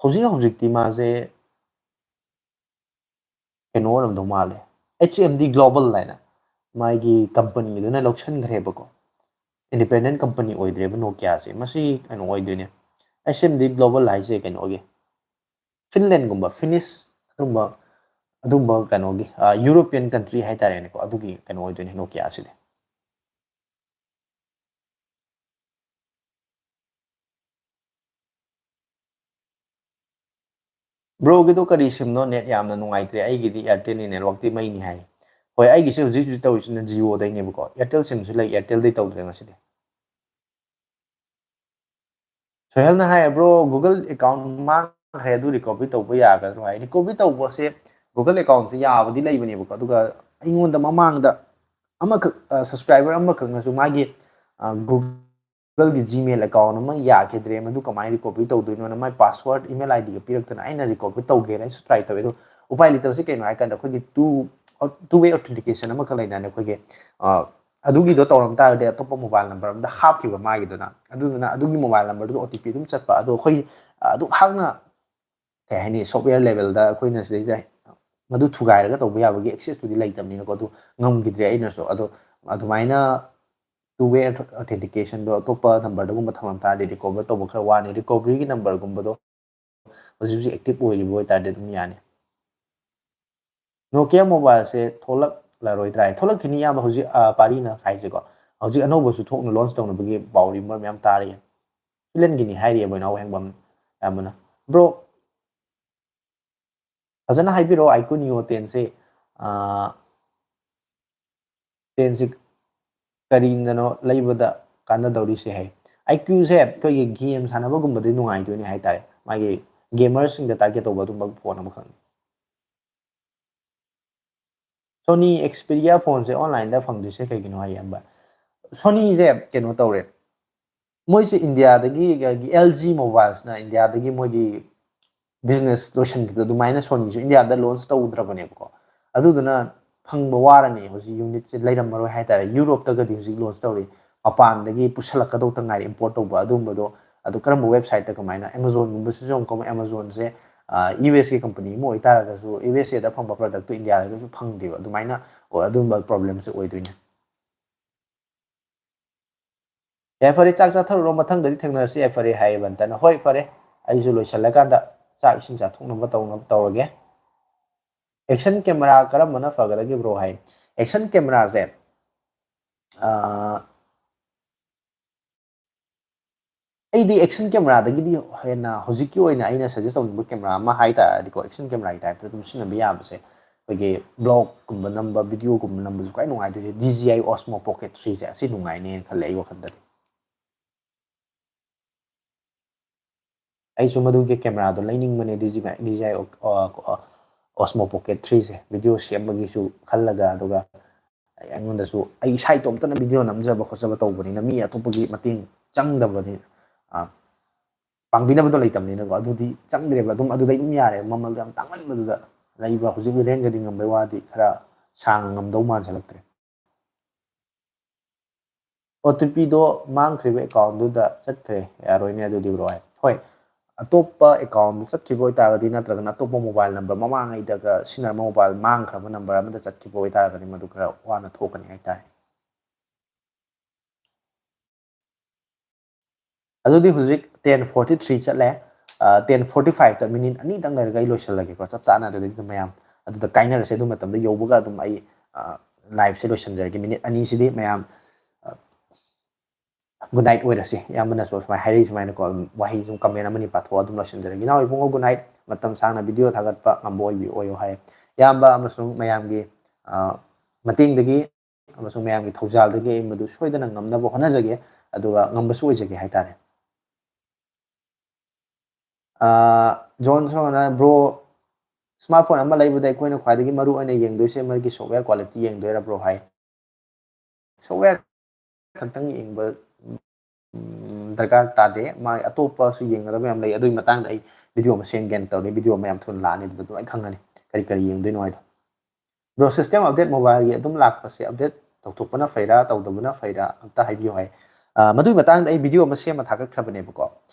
ꯍꯧꯖꯤꯛ ꯍꯧꯖꯤꯛꯇꯤ ꯃꯥꯁꯦ ꯀꯩꯅꯣ ꯑꯣꯏꯔꯝꯗꯧ ꯃꯥꯜꯂꯦ, ꯑꯩꯆ ꯑꯦꯝ ꯗꯤ ꯒ꯭ꯂꯣꯕꯜ ꯍꯥꯏꯅ ꯃꯥꯒꯤ ꯀꯝꯄꯅꯤꯗꯨꯅ ꯂꯧꯁꯤꯟꯈ꯭ꯔꯦꯕꯀꯣ꯫ Independent company ꯑꯣꯏꯗ꯭ꯔꯦꯕ ꯅꯣꯀꯤꯌꯥꯁꯦ꯫ ꯃꯁꯤ ꯀꯩꯅꯣ ꯑꯣꯏꯗꯣꯏꯅꯦ, ꯑꯩꯆ ꯑꯦꯝ ꯗꯤ ꯒ꯭ꯂꯣꯕꯜ ꯍꯥꯏꯁꯦ ꯀꯩꯅꯣꯒꯤ, ꯐꯤꯟꯂꯦꯟꯒꯨꯝꯕ, ꯐꯤꯅꯤꯁ ꯑꯗꯨꯝꯕ, ꯑꯗꯨꯝꯕ ꯀꯩꯅꯣꯒꯤ, ꯌꯨꯔꯣꯄꯤꯌꯟ ꯀꯟꯇ꯭ꯔꯤ ꯍꯥꯏꯇꯥꯔꯦꯅꯦꯀꯣ, ꯑꯗꯨꯒꯤ ꯀꯩꯅꯣ ꯑꯣꯏꯗꯣꯏꯅꯦ ꯅꯣꯀꯤꯌꯥꯁꯤꯗꯤ꯫ ꯕ꯭ꯔꯣꯒꯤꯗꯣ ꯀꯔꯤ ꯁꯤꯝꯅꯣ? ꯅꯦꯠ ꯌꯥꯝꯅ ꯅꯨꯡꯉꯥꯏꯇ꯭ꯔꯦ꯫ ꯑꯩꯒꯤꯗꯤ ꯑꯦꯌꯥꯔꯇꯦꯜꯅꯤ, ꯅꯦꯠꯋꯥꯛꯇꯤ ꯃꯩꯅꯤ ꯍꯥꯏ꯫ ꯍꯣꯏ, ꯑꯩꯒꯤꯁꯦ ꯍꯧꯖꯤꯛ ꯍꯧꯖꯤꯛ ꯇꯧꯔꯤꯁꯤꯅ ꯖꯤꯑꯣꯗꯩꯅꯦꯕꯀꯣ꯫ ꯑꯦꯌꯥꯔꯇꯦꯜ ꯁꯤꯝꯁꯨ ꯂꯩ, ꯑꯦꯌꯥꯔꯇꯦꯜꯗꯩ ꯇꯧꯗ꯭ꯔꯦ ꯉꯁꯤꯗꯤ꯫ ꯁꯣꯍꯦꯜꯅ ꯍꯥꯏ, "ꯕ꯭ꯔꯣ, ꯒꯨꯒꯜ ꯑꯦꯀꯥꯎꯟ ꯃꯥꯡꯈ꯭ꯔꯦ, ꯑꯗꯨ ꯔꯤꯀꯣꯚꯔꯤ ꯇꯧꯕ ꯌꯥꯒꯗ꯭ꯔꯣ?" ꯍꯥꯏ꯫ ꯔꯤꯀꯣꯚꯔꯤ ꯇꯧꯕꯁꯦ ꯒꯨꯒꯜ ꯑꯦꯀꯥꯎꯟꯁꯦ ꯌꯥꯕꯗꯤ ꯂꯩꯕꯅꯦꯕꯀꯣ, ꯑꯗꯨꯒ ꯑꯩꯉꯣꯟꯗ ꯃꯃꯥꯡꯗ ꯑꯃꯈꯛ, ꯑ, ꯁꯕꯁꯀ꯭ꯔꯥꯏꯕꯔ ꯑꯃꯈꯛꯅꯁꯨ ꯃꯥꯒꯤ, ꯑ, ꯒꯨꯒꯜꯒꯤ ꯖꯤꯃꯦꯜ ꯑꯦꯀꯥꯎꯟ ꯑꯃ ꯌꯥꯈꯤꯗ꯭ꯔꯦ, ꯃꯗꯨ ꯀꯃꯥꯏꯅ ꯔꯤꯀꯣꯚꯔꯤ ꯇꯧꯗꯣꯏꯅꯣꯅ ꯃꯥꯏ ꯄꯥꯁꯋꯥꯔꯗ, ꯏꯃꯦꯜ ꯑꯥꯏ ꯗꯤꯒ ꯄꯤꯔꯛꯇꯅ ꯑꯩꯅ ꯔꯤꯀꯣꯚꯔꯤ ꯇꯧꯒꯦꯅ ꯑꯩꯁꯨ ꯇ꯭ꯔꯥꯏ ꯇꯧꯋꯦ꯫ ꯑꯗꯣ ꯎꯄꯥꯏ ꯂꯩꯇꯕꯁꯦ ꯀꯩꯅꯣ ꯍꯥꯏ ꯀꯥꯟꯗ ꯑꯩꯈꯣꯏꯒꯤ two, two way authentication ꯑꯃꯈꯛ ꯂꯩꯗꯥꯏꯅꯦ ꯑꯩꯈꯣꯏꯒꯤ, ꯑ, ꯑꯗꯨꯒꯤꯗꯣ ꯇꯧꯔꯝ ꯇꯥꯔꯗꯤ ꯑꯇꯣꯞꯄ ꯃꯣꯕꯥꯏꯜ ꯅꯝꯕꯔ ꯑꯃꯗ ꯍꯥꯞꯈꯤꯕ ꯃꯥꯒꯤꯗꯨꯅ, ꯑꯗꯨꯗꯨꯅ ꯑꯗꯨꯒꯤ ꯃꯣꯕꯥꯏꯜ ꯅꯝꯕꯔꯗꯨꯗ ꯑꯣ ꯇꯤ ꯄꯤ ꯑꯗꯨꯝ ꯆꯠꯄ꯫ ꯑꯗꯣ ꯑꯩꯈꯣꯏ, ꯑ, ꯑꯗꯨꯛ ꯍꯥꯛꯅ, ꯀꯩ ꯍꯥꯏꯅꯤ, ꯁꯣꯐꯋꯦꯌꯔ ꯂꯦꯚꯦꯜꯗ ꯑꯩꯈꯣꯏꯅ ꯁꯤꯗꯩꯁꯤꯗ ꯃꯗꯨ ꯊꯨꯒꯥꯏꯔꯒ ꯇꯧꯕ ꯌꯥꯕꯒꯤ ꯑꯦꯛꯁꯦꯁꯇꯨꯗꯤ ꯂꯩꯇꯕꯅꯤꯅꯀꯣ, ꯑꯗꯨ ꯉꯝꯈꯤꯗ꯭ꯔꯦ ꯑꯩꯅꯁꯨ꯫ ꯑꯗꯣ ꯑꯗꯨꯃꯥꯏꯅ two way authenticationꯗꯣ ꯑꯇꯣꯞꯄ ꯅꯝꯕꯔꯗꯒꯨꯝꯕ ꯊꯝꯃꯝ ꯇꯥꯔꯗꯤ ꯔꯤꯀꯣꯚꯔ ꯇꯧꯕ ꯈꯔ ꯋꯥꯅꯤ꯫ ꯔꯤꯀꯣꯚꯔꯤꯒꯤ ꯅꯝꯕꯔꯒꯨꯝꯕꯗꯣ ꯍꯧꯖꯤꯛ ꯍꯧꯖꯤꯛ ꯑꯦꯛꯇꯤꯚ ꯑꯣꯏꯔꯤꯕ ꯑꯣꯏꯇꯥꯔꯗꯤ ꯑꯗꯨꯝ ꯌꯥꯅꯤ꯫ ꯅꯣꯀꯤꯌꯥ ꯃꯣꯕꯥꯏꯜꯁꯦ ꯊꯣꯛꯂꯛꯂꯔꯣꯏꯗ꯭ꯔꯥ ꯍꯥꯏ? ꯊꯣꯛꯂꯛꯈꯤꯅꯤ, ꯏꯌꯥꯝꯕ, ꯍꯧꯖꯤꯛ, ꯑ, ꯄꯥꯔꯤꯅ ꯍꯥꯏꯁꯦꯀꯣ꯫ ꯍꯧꯖꯤꯛ ꯑꯅꯧꯕꯁꯨ ꯊꯣꯛꯅ ꯂꯣꯟꯁ ꯇꯧꯅꯕꯒꯤ ꯄꯥꯎ ꯔꯤꯃꯔ ꯃꯌꯥꯝ ꯇꯥꯔꯤ꯫ ꯐꯤꯟꯂꯦꯟꯒꯤꯅꯤ ꯍꯥꯏꯔꯤꯑꯕ ꯏꯅꯥꯎ ꯍꯦꯡꯕꯝ ꯑꯌꯥꯝꯕꯅ꯫ ꯕ꯭ꯔꯣ, ꯐꯖꯅ ꯍꯥꯏꯕꯤꯔꯛꯑꯣ, iQOO Neo ten ꯁꯦ, ꯑꯥ, ten ꯁꯦ ꯀꯔꯤꯅꯅꯣ ꯂꯩꯕꯗ ꯀꯥꯟꯅꯗꯧꯔꯤꯁꯦ ꯍꯥꯏ꯫ iQOO ꯁꯦ ꯑꯩꯈꯣꯏꯒꯤ game ꯁꯥꯟꯅꯕꯒꯨꯝꯕꯗꯤ ꯅꯨꯡꯉꯥꯏꯗꯣꯏꯅꯦ ꯍꯥꯏꯇꯥꯔꯦ, ꯃꯥꯒꯤ gamer ꯁꯤꯡꯗ target ꯇꯧꯕ ꯑꯗꯨꯝꯕ phone ꯑꯃꯈꯛꯅꯤ꯫ Sony Xperia phone ꯁꯦ online ꯗ ꯐꯪꯗꯣꯏꯁꯦ ꯀꯩꯒꯤꯅꯣ ꯍꯥꯏ, ꯏꯌꯥꯝꯕ? Sony ꯁꯦ ꯀꯩꯅꯣ ꯇꯧꯔꯦ, ꯃꯣꯏꯁꯦ ꯏꯟꯗꯤꯌꯥꯗꯒꯤ, L G Mobiles ꯅ ꯏꯟꯗꯤꯌꯥꯗꯒꯤ ꯃꯣꯏꯒꯤ business ꯂꯣꯏꯁꯤꯟꯈꯤꯕꯗꯣ, ꯑꯗꯨꯃꯥꯏꯅ Sony ꯁꯨ ꯏꯟꯗꯤꯌꯥꯗ launch ꯇꯧꯗ꯭ꯔꯕꯅꯦꯕꯀꯣ꯫ ꯑꯗꯨꯗꯨꯅ ꯐꯪꯕ ꯋꯥꯔꯅꯤ ꯍꯧꯖꯤꯛ, unit ꯁꯦ ꯂꯩꯔꯝꯃꯔꯣꯏ ꯍꯥꯏꯇꯥꯔꯦ꯫ Europe ꯇꯒꯗꯤ ꯍꯧꯖꯤꯛ launch ꯇꯧꯔꯤ, ꯃꯄꯥꯟꯗꯒꯤ ꯄꯨꯁꯜꯂꯛꯀꯗꯧꯇ ꯉꯥꯏꯔꯦ, import ꯇꯧꯕ ꯑꯗꯨꯝꯕꯗꯣ꯫ ꯑꯗꯨ ꯀꯔꯝꯕ website ꯇ ꯀꯃꯥꯏꯅ, Amazon ꯒꯨꯝꯕꯁꯤꯁꯨ ꯑꯃꯨꯛ Amazon say, ah, U S A company ꯑꯃ ꯑꯣꯏꯇꯥꯔꯒꯁꯨ, U S A ꯗ ꯐꯪꯕ product ꯇꯣ ꯏꯟꯗꯤꯌꯥꯗꯁꯨ ꯐꯪꯗꯦꯕ, ꯑꯗꯨꯃꯥꯏꯅ, ꯑꯣ, ꯑꯗꯨꯝꯕ problem ꯁꯦ ꯑꯣꯏꯗꯣꯏꯅꯦ꯫ ꯌꯥꯏ ꯐꯔꯦ, ꯆꯥꯛ ꯆꯥꯊꯔꯨꯔꯣ, ꯃꯊꯪꯗꯗꯤ ꯊꯦꯡꯅꯔꯁꯤ꯫ ꯌꯥꯏ ꯐꯔꯦ ꯍꯥꯏꯌꯦ ꯕꯟꯇꯅ꯫ ꯍꯣꯏ ꯐꯔꯦ, ꯑꯩꯁꯨ ꯂꯣꯏꯁꯤꯜꯂꯀꯥꯟꯗ ꯆꯥꯛ ꯏꯁꯤꯡ ꯆꯥꯊꯣꯛꯅꯕ ꯇꯧꯅꯕ ꯇꯧꯔꯒꯦ꯫ Action camera ꯀꯔꯝꯕꯅ ꯐꯒꯗꯒꯦ bro ꯍꯥꯏ꯫ Action camera ꯁꯦ, ꯑꯥ, ꯑꯩꯗꯤ action camera ꯗꯒꯤꯗꯤ ꯍꯦꯟꯅ ꯍꯧꯖꯤꯛꯀꯤ ꯑꯣꯏꯅ ꯑꯩꯅ suggest ꯇꯧꯅꯤꯡꯕ camera ꯑꯃ ꯍꯥꯏ ꯇꯥꯔꯗꯤꯀꯣ, action camera ꯒꯤ type ꯇ ꯑꯗꯨꯝ ꯁꯤꯖꯤꯟꯅꯕ ꯌꯥꯕꯁꯦ, ꯑꯩꯈꯣꯏꯒꯤ vlog ꯀꯨꯝꯕ ꯅꯝꯕ, video ꯒꯨꯝꯕ ꯅꯝꯕꯁꯨ ꯈ꯭ꯋꯥꯏ ꯅꯨꯡꯉꯥꯏꯗꯣꯏꯁꯦ D J I Osmo Pocket three ꯁꯦ, ꯑꯁꯤ ꯅꯨꯡꯉꯥꯏꯅꯦꯅ ꯈꯜꯂꯦ ꯑꯩ ꯋꯥꯈꯜꯗꯗꯤ꯫ ꯑꯩꯁꯨ ꯃꯗꯨꯒꯤ camera ꯗꯣ ꯂꯩꯅꯤꯡꯕꯅꯦ, D J I, D J I, ꯑ, ꯑ, Osmo Pocket three ꯁꯦ, video ꯁꯦꯝꯕꯒꯤꯁꯨ ꯈꯜꯂꯒ, ꯑꯗꯨꯒ ꯑꯩ, ꯑꯩꯉꯣꯟꯗꯁꯨ, ꯑꯩ ꯏꯁꯥ ꯏꯇꯣꯝꯇꯅ video ꯅꯝꯖꯕ ꯈꯣꯠꯆꯕ ꯇꯧꯕꯅꯤꯅ ꯃꯤ ꯑꯇꯣꯞꯄꯒꯤ ꯃꯇꯦꯡ ꯆꯪꯗꯕꯅꯤ, ꯑ, ꯄꯥꯡꯕꯤꯅꯕꯗꯣ ꯂꯩꯇꯕꯅꯤꯅꯀꯣ, ꯑꯗꯨꯗꯤ ꯆꯪꯗ꯭ꯔꯦꯕ꯫ ꯑꯗꯨꯝ ꯑꯗꯨꯗꯩ ꯑꯗꯨꯝ ꯌꯥꯔꯦ, ꯃꯃꯜꯗꯣ ꯌꯥꯝ ꯇꯥꯡꯃꯟꯕꯗꯨꯗ꯫ ꯂꯩꯕ ꯍꯧꯖꯤꯛ ꯂꯦꯟꯒꯗꯤ ꯉꯝꯕꯩ ꯋꯥꯗꯤ ꯈꯔ ꯁꯥꯡꯅ ꯉꯝꯗꯧ ꯃꯥꯟꯁꯤꯜꯂꯛꯇ꯭ꯔꯦ꯫ OTP ꯗꯣ ꯃꯥꯡꯈ꯭ꯔꯤꯕ account ꯗꯨꯗ ꯆꯠꯈ꯭ꯔꯦ, ꯌꯥꯔꯣꯏꯅꯦ ꯑꯗꯨꯗꯤ bro꯫ ꯍꯣꯏ, ꯑꯇꯣꯞꯄ account ꯗ ꯆꯠꯈꯤꯕ ꯑꯣꯏꯇꯥꯔꯒꯗꯤ, ꯅꯠꯇ꯭ꯔꯒꯅ ꯑꯇꯣꯞꯄ mobile number, ꯃꯃꯥꯡꯉꯩꯗꯒ ꯁꯤꯖꯤꯟꯅꯔꯝꯕ mobile ꯃꯥꯡꯈ꯭ꯔꯕ number ꯑꯃꯗ ꯆꯠꯈꯤꯕ ꯑꯣꯏꯇꯥꯔꯒꯗꯤ, ꯃꯗꯨ ꯈꯔ ꯋꯥꯅ ꯊꯣꯛꯀꯅꯤ ꯍꯥꯏꯇꯥꯔꯦ꯫ ꯑꯗꯨꯗꯤ ꯍꯧꯖꯤꯛ ten forty three ꯆꯠꯂꯦ꯫ ꯑ, ten forty five ꯇ minute ꯑꯅꯤꯇꯪ ꯂꯩꯔꯒ ꯑꯩ ꯂꯣꯏꯁꯤꯜꯂꯒꯦꯀꯣ, ꯆꯞ ꯆꯥꯅ꯫ ꯑꯗꯨꯗꯤ ꯑꯗꯨꯝ ꯃꯌꯥꯝ ꯑꯗꯨꯗ ꯀꯥꯏꯅꯔꯁꯦ꯫ ꯑꯗꯨ ꯃꯇꯝꯗ ꯌꯧꯕꯒ ꯑꯗꯨꯝ ꯑꯩ, ꯑ, live ꯁꯦ ꯂꯣꯏꯁꯤꯟꯖꯔꯒꯦ꯫ Minute ꯑꯅꯤꯁꯤꯗꯤ ꯃꯌꯥꯝ, ꯑ, good night ꯑꯣꯏꯔꯁꯤ꯫ ꯏꯌꯥꯝꯕꯅꯁꯨ ꯁꯨꯃꯥꯏꯅ ꯍꯥꯏꯔꯛꯏ ꯁꯨꯃꯥꯏꯅꯀꯣ, ꯑꯗꯨꯝ ꯋꯥꯍꯩ ꯁꯨꯝ comment ꯑꯃꯅꯤ ꯄꯥꯊꯣꯛꯑ ꯑꯗꯨꯝ ꯂꯣꯏꯁꯤꯟꯖꯔꯒꯦ꯫ ꯏꯅꯥꯎ ꯏꯕꯨꯡꯉꯣ, good night꯫ ꯃꯇꯝ ꯁꯥꯡꯅ ꯚꯤꯗꯤꯑꯣ ꯊꯥꯒꯠꯄ ꯉꯝꯕ ꯑꯣꯏꯕꯤ ꯑꯣꯏꯌꯨ ꯍꯥꯏ꯫ ꯏꯌꯥꯝꯕ ꯑꯃꯁꯨꯡ ꯃꯌꯥꯝꯒꯤ ꯑ, ꯃꯇꯦꯡꯗꯒꯤ ꯑꯃꯁꯨꯡ ꯃꯌꯥꯝꯒꯤ ꯊꯧꯖꯥꯜꯗꯒꯤ ꯑꯩ ꯃꯗꯨ ꯁꯣꯏꯗꯅ ꯉꯝꯅꯕ ꯍꯣꯠꯅꯖꯒꯦ, ꯑꯗꯨꯒ ꯉꯝꯕꯁꯨ ꯑꯣꯏꯖꯒꯦ ꯍꯥꯏꯇꯥꯔꯦ꯫ ꯑ, ꯖꯣꯟ ꯁꯣꯅ, "Bro, smartphone ꯑꯃ ꯂꯩꯕꯗ ꯑꯩꯈꯣꯏꯅ ꯈ꯭ꯋꯥꯏꯗꯒꯤ ꯃꯔꯨ ꯑꯣꯏꯅ ꯌꯦꯡꯗꯣꯏꯁꯦ ꯃꯥꯒꯤ software quality ꯌꯦꯡꯗꯣꯏꯔꯥ bro?" ꯍꯥꯏ꯫ Software ꯈꯛꯇꯪ ꯌꯦꯡꯕ, ꯎꯝ, ꯗꯔꯀꯥꯔ ꯇꯥꯗꯦ꯫ ꯃꯥꯒꯤ ꯑꯇꯣꯞꯄꯁꯨ ꯌꯦꯡꯒꯗꯕ ꯌꯥꯝ ꯂꯩ꯫ ꯑꯗꯨꯒꯤ ꯃꯇꯥꯡꯗ ꯑꯩ ꯚꯤꯗꯤꯑꯣ ꯑꯃ ꯁꯦꯝꯒꯦꯅ ꯇꯧꯔꯤ꯫ ꯚꯤꯗꯤꯑꯣ ꯑꯃ ꯌꯥꯝ ꯊꯨꯅ ꯂꯥꯛꯑꯅꯤ, ꯑꯗꯨꯗ ꯂꯣꯏ ꯈꯪꯉꯅꯤ ꯀꯔꯤ ꯀꯔꯤ ꯌꯦꯡꯗꯣꯏꯅꯣ ꯍꯥꯏꯗꯣ꯫ Bro, system update mobileꯒꯤ ꯑꯗꯨꯝ ꯂꯥꯛꯄꯁꯦ update ꯇꯧꯊꯣꯛꯄꯅ ꯐꯩꯔꯥ ꯇꯧꯗꯕꯅ ꯐꯩꯔꯥ ꯑꯝꯇ ꯍꯥꯏꯕꯤꯌꯨ ꯍꯥꯏ꯫ ꯑ, ꯃꯗꯨꯒꯤ ꯃꯇꯥꯡꯗ ꯑꯩ ꯚꯤꯗꯤꯑꯣ ꯑꯃ ꯁꯦꯝꯃ ꯊꯥꯒꯠꯈ꯭ꯔꯕꯅꯦꯕꯀꯣ꯫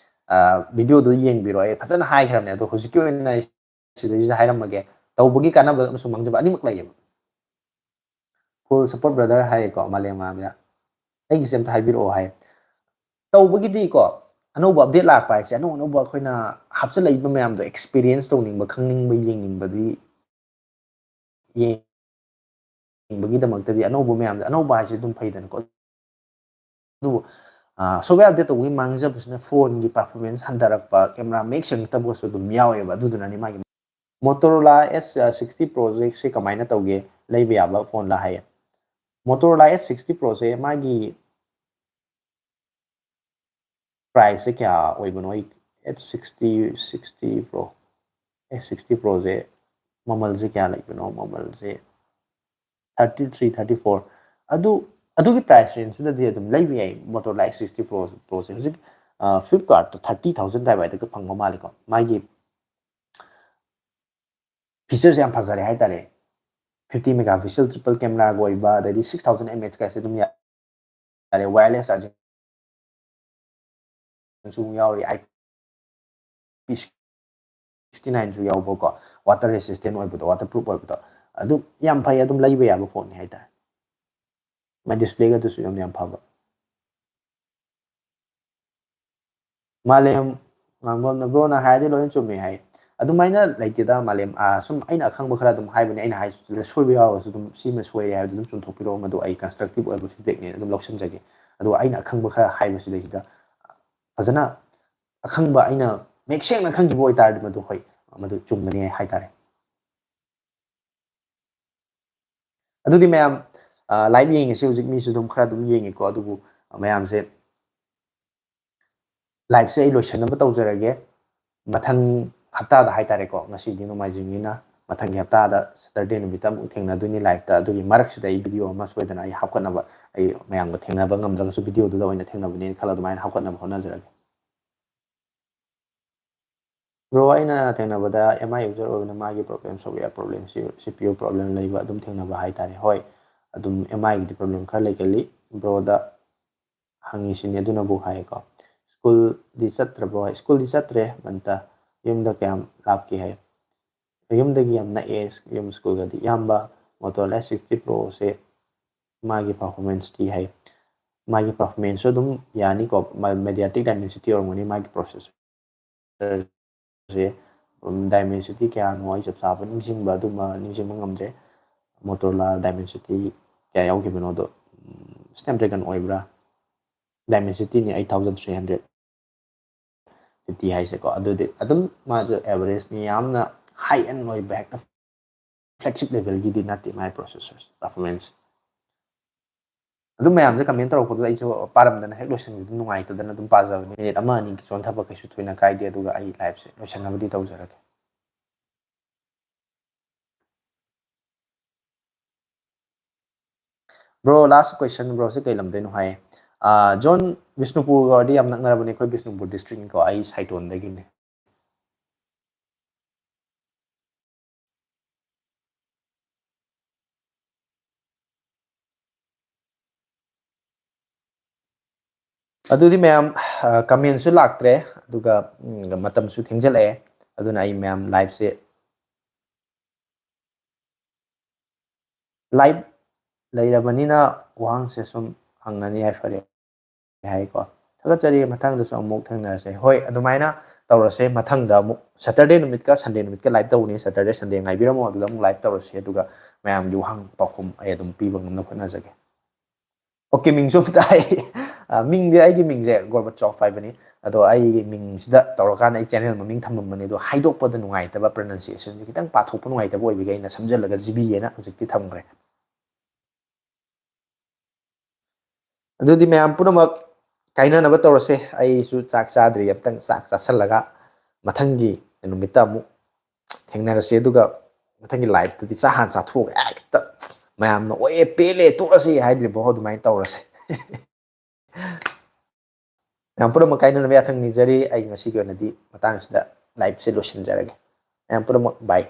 ꯑ, ꯚꯤꯗꯤꯑꯣꯗꯨ ꯌꯦꯡꯕꯤꯔꯣ, ꯑꯩ ꯐꯖꯅ ꯍꯥꯏꯈ꯭ꯔꯕꯅꯦ꯫ ꯑꯗꯣ ꯍꯧꯖꯤꯛꯀꯤ ꯑꯣꯏꯅ ꯑꯩ ꯁꯤꯗꯩꯁꯤꯗ ꯍꯥꯏꯔꯝꯃꯒꯦ, ꯇꯧꯕꯒꯤ ꯀꯥꯟꯅꯕ ꯑꯃꯁꯨꯡ ꯃꯥꯡꯖꯕ ꯑꯅꯤꯃꯛ ꯂꯩꯌꯦꯕ꯫ Full support brother ꯍꯥꯏꯌꯦꯀꯣ, ꯃꯥꯂꯦꯝ ꯉꯥꯟꯕꯗ꯫ "ꯑꯩꯒꯤꯁꯦ ꯑꯝꯇ ꯍꯥꯏꯕꯤꯔꯛꯑꯣ" ꯍꯥꯏ꯫ ꯇꯧꯕꯒꯤꯗꯤꯀꯣ, ꯑꯅꯧꯕ update ꯂꯥꯛꯄ ꯍꯥꯏꯁꯦ, ꯑꯅꯧ ꯑꯅꯧꯕ ꯑꯩꯈꯣꯏꯅ ꯍꯥꯞꯆꯤꯜꯂꯛꯏꯕ ꯃꯌꯥꯝꯗꯣ experience ꯇꯧꯅꯤꯡꯕ, ꯈꯪꯅꯤꯡꯕ, ꯌꯦꯡꯅꯤꯡꯕꯗꯤ, ꯌꯦꯡꯕꯒꯤꯗꯃꯛꯇꯗꯤ ꯑꯅꯧꯕ ꯃꯌꯥꯝꯗꯣ, ꯑꯅꯧꯕ ꯍꯥꯏꯁꯦ ꯑꯗꯨꯝ ꯐꯩꯗꯅꯀꯣ꯫ ꯑꯗꯨꯕꯨ, ꯑ, software update ꯇꯧꯕꯒꯤ ꯃꯥꯡꯖꯕꯁꯤꯅ phoneꯒꯤ performance ꯍꯟꯊꯔꯛꯄ, camera ꯃꯌꯦꯛ ꯁꯦꯡꯉꯛꯇꯕꯒꯁꯨ ꯑꯗꯨꯝ ꯌꯥꯎꯋꯦꯕ꯫ ꯑꯗꯨꯗꯨꯅꯅꯤ ꯃꯥꯒꯤ Motorola S, ꯑ, sixty Pro ꯁꯦ ꯁꯤ ꯀꯃꯥꯏꯅ ꯇꯧꯒꯦ? ꯂꯩꯕ ꯌꯥꯕ phoneꯂ ꯍꯥꯏꯌꯦ꯫ Motorola S sixty Pro ꯁꯦ ꯃꯥꯒꯤ priceꯁꯦ ꯀꯌꯥ ꯑꯣꯏꯕꯅꯣ? ꯑꯩ S sixty, sixty Pro, S sixty Proꯁꯦ ꯃꯃꯜꯁꯦ ꯀꯌꯥ ꯂꯩꯕꯅꯣ? ꯃꯃꯜꯁꯦ thirty three, thirty four꯫ ꯑꯗꯨ, ꯑꯗꯨꯒꯤ price rangeꯇꯨꯗꯗꯤ ꯑꯗꯨꯝ ꯂꯩꯕ ꯌꯥꯏ꯫ Motorola S sixty Pro, Proꯁꯦ ꯍꯧꯖꯤꯛ, ꯑ, Flipkartꯇ thirty thousand ꯑꯗꯨꯋꯥꯏꯗꯒ ꯐꯪꯕ ꯃꯥꯜꯂꯦꯀꯣ꯫ ꯃꯥꯒꯤ featureꯁꯦ ꯌꯥꯝ ꯐꯖꯔꯦ ꯍꯥꯏꯇꯥꯔꯦ꯫ Fifty megapixel triple cameraꯒ ꯑꯣꯏꯕ, ꯑꯗꯩꯗꯤ six thousand mAh ꯀꯥꯏꯁꯦ ꯑꯗꯨꯝ ꯌꯥꯔꯦ꯫ Wireless chargingꯁꯨ ꯌꯥꯎꯔꯤ, I P sixty nineꯁꯨ ꯌꯥꯎꯕꯀꯣ, water resistant ꯑꯣꯏꯕꯗꯣ, waterproof ꯑꯣꯏꯕꯗꯣ꯫ ꯑꯗꯨꯝ ꯌꯥꯝ ꯐꯩ, ꯑꯗꯨꯝ ꯂꯩꯕ ꯌꯥꯕ phoneꯅꯤ ꯍꯥꯏꯇꯥꯔꯦ꯫ ꯃꯥꯏ displayꯒꯗꯨꯁꯨ ꯌꯥꯝ, ꯌꯥꯝ ꯐꯕ꯫ ꯃꯥꯂꯦꯝ ꯉꯥꯡꯕꯝꯅ, "Broꯅ ꯍꯥꯏꯔꯗꯤ ꯂꯣꯏꯅ ꯆꯨꯝꯃꯦ" ꯍꯥꯏ꯫ ꯑꯗꯨꯃꯥꯏꯅ ꯂꯩꯇꯦꯗ, ꯃꯥꯂꯦꯝ꯫ ꯑꯥ, ꯁꯨꯝ ꯑꯩꯅ ꯑꯈꯪꯕ ꯈꯔ ꯑꯗꯨꯝ ꯍꯥꯏꯕꯅꯦ꯫ ꯑꯩꯅ ꯍꯥꯏꯁꯤꯗ ꯁꯣꯏꯕ ꯌꯥꯎꯔꯒꯁꯨ ꯑꯗꯨꯝ, "ꯁꯤꯃ ꯁꯣꯏꯔꯦ" ꯍꯥꯏꯕꯗꯨ ꯑꯗꯨꯝ ꯆꯨꯝꯊꯣꯛꯄꯤꯔꯛꯑꯣ, ꯃꯗꯨ ꯑꯩ constructive ꯑꯣꯏꯕ feedbackꯅꯦ, ꯑꯗꯨꯝ ꯂꯧꯁꯤꯟꯖꯒꯦ꯫ ꯑꯗꯨꯒ ꯑꯩꯅ ꯑꯈꯪꯕ ꯈꯔ ꯍꯥꯏꯕꯁꯤꯗꯩꯁꯤꯗ ꯐꯖꯅ ꯑꯈꯪꯕ ꯑꯩꯅ ꯃꯌꯦꯛ ꯁꯦꯡꯅ ꯈꯪꯈꯤꯕ ꯑꯣꯏꯇꯥꯔꯗꯤ ꯃꯗꯨ ꯍꯣꯏ, ꯃꯗꯨ ꯆꯨꯝꯒꯅꯤ ꯍꯥꯏꯇꯥꯔꯦ꯫ ꯑꯗꯨꯗꯤ ꯃꯌꯥꯝ, live ꯌꯦꯡꯉꯤꯁꯦ ꯍꯧꯖꯤꯛ ꯃꯤꯁꯨ ꯑꯗꯨꯝ ꯈꯔ ꯑꯗꯨꯝ ꯌꯦꯡꯉꯤꯀꯣ, ꯑꯗꯨꯕꯨ ꯃꯌꯥꯝꯁꯦ liveꯁꯦ ꯑꯩ ꯂꯣꯏꯁꯤꯟꯅꯕ ꯇꯧꯖꯔꯒꯦ꯫ ꯃꯊꯪ ꯍꯞꯇꯥꯗ ꯍꯥꯏꯇꯥꯔꯦꯀꯣ, ꯉꯁꯤꯗꯤ ꯅꯣꯡꯃꯥꯏꯖꯤꯡꯅꯤꯅ ꯃꯊꯪꯒꯤ ꯍꯞꯇꯥꯗ Saturday ꯅꯨꯃꯤꯠꯇ ꯑꯃꯨꯛ ꯊꯦꯡꯅꯗꯣꯏꯅꯤ liveꯇ꯫ ꯑꯗꯨꯒꯤ ꯃꯔꯛꯁꯤꯗ ꯑꯩ video ꯑꯃ ꯁꯣꯏꯗꯅ ꯑꯩ ꯍꯥꯞꯀꯠꯅꯕ, ꯑꯩ ꯃꯌꯥꯝꯒ ꯊꯦꯡꯅꯕ ꯉꯝꯗ꯭ꯔꯒꯁꯨ videoꯗꯨꯗ ꯑꯣꯏꯅ ꯊꯦꯡꯅꯕꯅꯦꯅ ꯈꯜꯂ ꯑꯗꯨꯃꯥꯏꯅ ꯍꯥꯞꯀꯠꯅꯕ ꯍꯣꯠꯅꯖꯔꯒꯦ꯫ Bro, ꯑꯩꯅ ꯊꯦꯡꯅꯕꯗ M I user ꯑꯣꯏꯕꯅ ꯃꯥꯒꯤ problem, software problemꯁꯤ, C P U problem ꯂꯩꯕ ꯑꯗꯨꯝ ꯊꯦꯡꯅꯕ ꯍꯥꯏꯇꯥꯔꯦ꯫ ꯍꯣꯏ, ꯑꯗꯨꯝ M Iꯒꯤꯗꯤ problem ꯈꯔ ꯂꯩꯒꯜꯂꯤ꯫ Broꯗ ꯍꯪꯉꯤꯁꯤꯅꯤ ꯑꯗꯨꯅꯕꯨ ꯍꯥꯏꯌꯦꯀꯣ꯫ Schoolꯗꯤ ꯆꯠꯇ꯭ꯔꯕꯣ? Schoolꯗꯤ ꯆꯠꯇ꯭ꯔꯦ ꯃꯟꯇ꯫ ꯌꯨꯝꯗ ꯀꯌꯥꯝ ꯂꯥꯞꯀꯦ ꯍꯥꯏ? ꯌꯨꯝꯗꯒꯤ ꯌꯥꯝ ꯅꯛꯑꯦ ꯌꯨꯝ schoolꯒꯗꯤ꯫ ꯏꯌꯥꯝꯕ, Motorola S sixty Proꯁꯦ ꯃꯥꯒꯤ performanceꯇꯤ ꯍꯥꯏ꯫ ꯃꯥꯒꯤ performanceꯁꯨ ꯑꯗꯨꯝ ꯌꯥꯅꯤꯀꯣ꯫ ꯃ-, MediaTek Dimensity ꯑꯣꯏꯔꯝꯒꯅꯤ ꯃꯥꯒꯤ processor꯫ ꯁꯦ, ꯎꯝ, Dimensity ꯀꯌꯥꯅꯣ ꯑꯩ ꯆꯞ ꯆꯥꯕ ꯅꯤꯡꯁꯤꯡꯕ, ꯑꯗꯨꯃ ꯅꯤꯡꯁꯤꯡꯕ ꯉꯝꯗ꯭ꯔꯦ꯫ Motorola Dimensity ꯀꯌꯥ ꯌꯥꯎꯈꯤꯕꯅꯣꯗꯣ, ꯎꯝ, Snapdragon ꯑꯣꯏꯕ꯭ꯔꯥ? Dimensityꯅꯤ eight thousand three hundred fifty ꯍꯥꯏꯁꯦꯀꯣ꯫ ꯑꯗꯨꯗꯤ ꯑꯗꯨꯝ ꯃꯥꯁꯨ averageꯅꯤ, ꯌꯥꯝꯅ high end ꯑꯣꯏꯕ, ꯍꯦꯛꯇ flagship levelꯒꯤꯗꯤ ꯅꯠꯇꯦ ꯃꯥꯏ processors performance꯫ ꯑꯗꯨꯝ ꯃꯌꯥꯝꯁꯦ comment ꯇꯧꯔꯛꯄꯗꯨꯗ ꯑꯩꯁꯨ ꯄꯥꯔꯝꯗꯅ ꯍꯦꯛ ꯂꯣꯏꯁꯤꯟꯕꯗꯨ ꯅꯨꯡꯉꯥꯏꯇꯗꯅ ꯑꯗꯨꯝ ꯄꯥꯖꯕꯅꯤ꯫ Minute ꯑꯃ ꯑꯅꯤꯒꯤ ꯆꯣꯟꯊꯕ ꯀꯩꯁꯨ ꯊꯣꯏꯅ ꯀꯥꯏꯗꯦ, ꯑꯗꯨꯒ ꯑꯩ liveꯁꯦ ꯂꯣꯏꯁꯤꯟꯅꯕꯗꯤ ꯇꯧꯖꯔꯒꯦ꯫ Bro, last question, broꯁꯦ ꯀꯩ ꯂꯝꯗꯩꯅꯣ ꯍꯥꯏ꯫ ꯑꯥ, John, ꯕꯤꯁꯅꯨꯄꯨꯔꯒꯗꯤ ꯌꯥꯝ ꯅꯛꯅꯔꯕꯅꯤ, ꯑꯩꯈꯣꯏ ꯕꯤꯁꯅꯨꯄꯨꯔ districtꯅꯤꯀꯣ, ꯑꯩ ꯁꯥꯏꯇꯣꯟꯗꯒꯤꯅꯤ꯫ ꯑꯗꯨꯗꯤ ꯃꯌꯥꯝ, ꯑ, commentꯁꯨ ꯂꯥꯛꯇ꯭ꯔꯦ, ꯑꯗꯨꯒ, ꯎꯝ, ꯃꯇꯝꯁꯨ ꯊꯦꯡꯖꯤꯜꯂꯛꯑꯦ, ꯑꯗꯨꯅ ꯑꯩ ꯃꯌꯥꯝ liveꯁꯦ, live ꯂꯩꯔꯕꯅꯤꯅ ꯋꯥꯍꯪꯁꯦ ꯁꯨꯝ ꯍꯪꯉꯅꯤ ꯍꯥꯏ, ꯐꯔꯦ ꯍꯥꯏꯀꯣ꯫ ꯊꯥꯒꯠꯆꯔꯤ, ꯃꯊꯪꯗꯁꯨ ꯑꯃꯨꯛ ꯊꯦꯡꯅꯔꯁꯦ꯫ ꯍꯣꯏ, ꯑꯗꯨꯃꯥꯏꯅ ꯇꯧꯔꯁꯦ꯫ ꯃꯊꯪꯗ ꯑꯃꯨꯛ Saturday ꯅꯨꯃꯤꯠꯀ Sunday ꯅꯨꯃꯤꯠꯀ live ꯇꯧꯒꯅꯤ꯫ Saturday, Sunday ꯉꯥꯏꯕꯤꯔꯝꯃꯣ, ꯑꯗꯨꯗ ꯑꯃꯨꯛ live ꯇꯧꯔꯁꯦ, ꯑꯗꯨꯒ ꯃꯌꯥꯝꯒꯤ ꯋꯥꯍꯪ ꯄꯥꯎꯈꯨꯝ ꯑꯩ ꯑꯗꯨꯝ ꯄꯤꯕ ꯉꯝꯅꯕ ꯍꯣꯠꯅꯖꯒꯦ꯫ OK, ꯃꯤꯡꯁꯨ ꯑꯝꯇ ꯍꯥꯏ-, ꯑ, ꯃꯤꯡꯗꯤ ꯑꯩꯒꯤ ꯃꯤꯡꯁꯦ Gorbachev ꯍꯥꯏꯕꯅꯤ꯫ ꯑꯗꯣ ꯑꯩꯒꯤ ꯃꯤꯡꯁꯤꯗ ꯇꯧꯔꯀꯥꯟꯗ ꯑꯩ ꯆꯦꯅꯦꯜ ꯃꯃꯤꯡ ꯊꯝꯃꯝꯕꯅꯦ, ꯑꯗꯣ ꯍꯥꯏꯗꯣꯛꯄꯗ ꯅꯨꯡꯉꯥꯏꯇꯕ, ꯄ꯭ꯔꯅꯟꯁꯤꯌꯦꯁꯟꯁꯦ ꯈꯤꯇꯪ ꯄꯥꯊꯣꯛꯄ ꯅꯨꯡꯉꯥꯏꯇꯕ ꯑꯣꯏꯕꯒꯤ ꯑꯩꯅ ꯁꯝꯖꯜꯂꯒ ꯖꯤꯕꯤ ꯍꯥꯏꯅ ꯍꯧꯖꯤꯛꯇꯤ ꯊꯝꯈ꯭ꯔꯦ꯫ ꯑꯗꯨꯗꯤ ꯃꯌꯥꯝ ꯄꯨꯝꯅꯃꯛ ꯀꯥꯏꯅꯅꯕ ꯇꯧꯔꯁꯦ꯫ ꯑꯩꯁꯨ ꯆꯥꯛ ꯆꯥꯗ꯭ꯔꯤ, ꯑꯝꯇꯪ ꯆꯥꯛ ꯆꯥꯁꯜꯂꯒ ꯃꯊꯪꯒꯤ ꯅꯨꯃꯤꯠꯇ ꯑꯃꯨꯛ ꯊꯦꯡꯅꯔꯁꯦ꯫ ꯑꯗꯨꯒ ꯃꯊꯪꯒꯤ ꯂꯥꯏꯐꯇꯗꯤ ꯆꯥꯛ ꯍꯥꯟꯅ ꯆꯥꯊꯣꯛꯑꯒ ꯍꯦꯛꯇ ꯃꯌꯥꯝꯅ "ꯑꯣꯏꯌꯦ, ꯄꯦꯜꯂꯦ, ꯇꯣꯛꯑꯁꯤ" ꯍꯥꯏꯗ꯭ꯔꯤꯕꯣ ꯑꯗꯨꯃꯥꯏꯅ ꯇꯧꯔꯁꯦ꯫ ꯃꯌꯥꯝ ꯄꯨꯝꯅꯃꯛ ꯀꯥꯏꯅꯅꯕ ꯌꯥꯊꯪ ꯅꯤꯖꯔꯤ꯫ ꯑꯩ ꯉꯁꯤꯒꯤ ꯑꯣꯏꯅꯗꯤ ꯃꯇꯥꯡꯁꯤꯗ ꯂꯥꯏꯐꯁꯦ ꯂꯣꯏꯁꯤꯟꯖꯔꯒꯦ꯫ ꯃꯌꯥꯝ ꯄꯨꯝꯅꯃꯛ bye꯫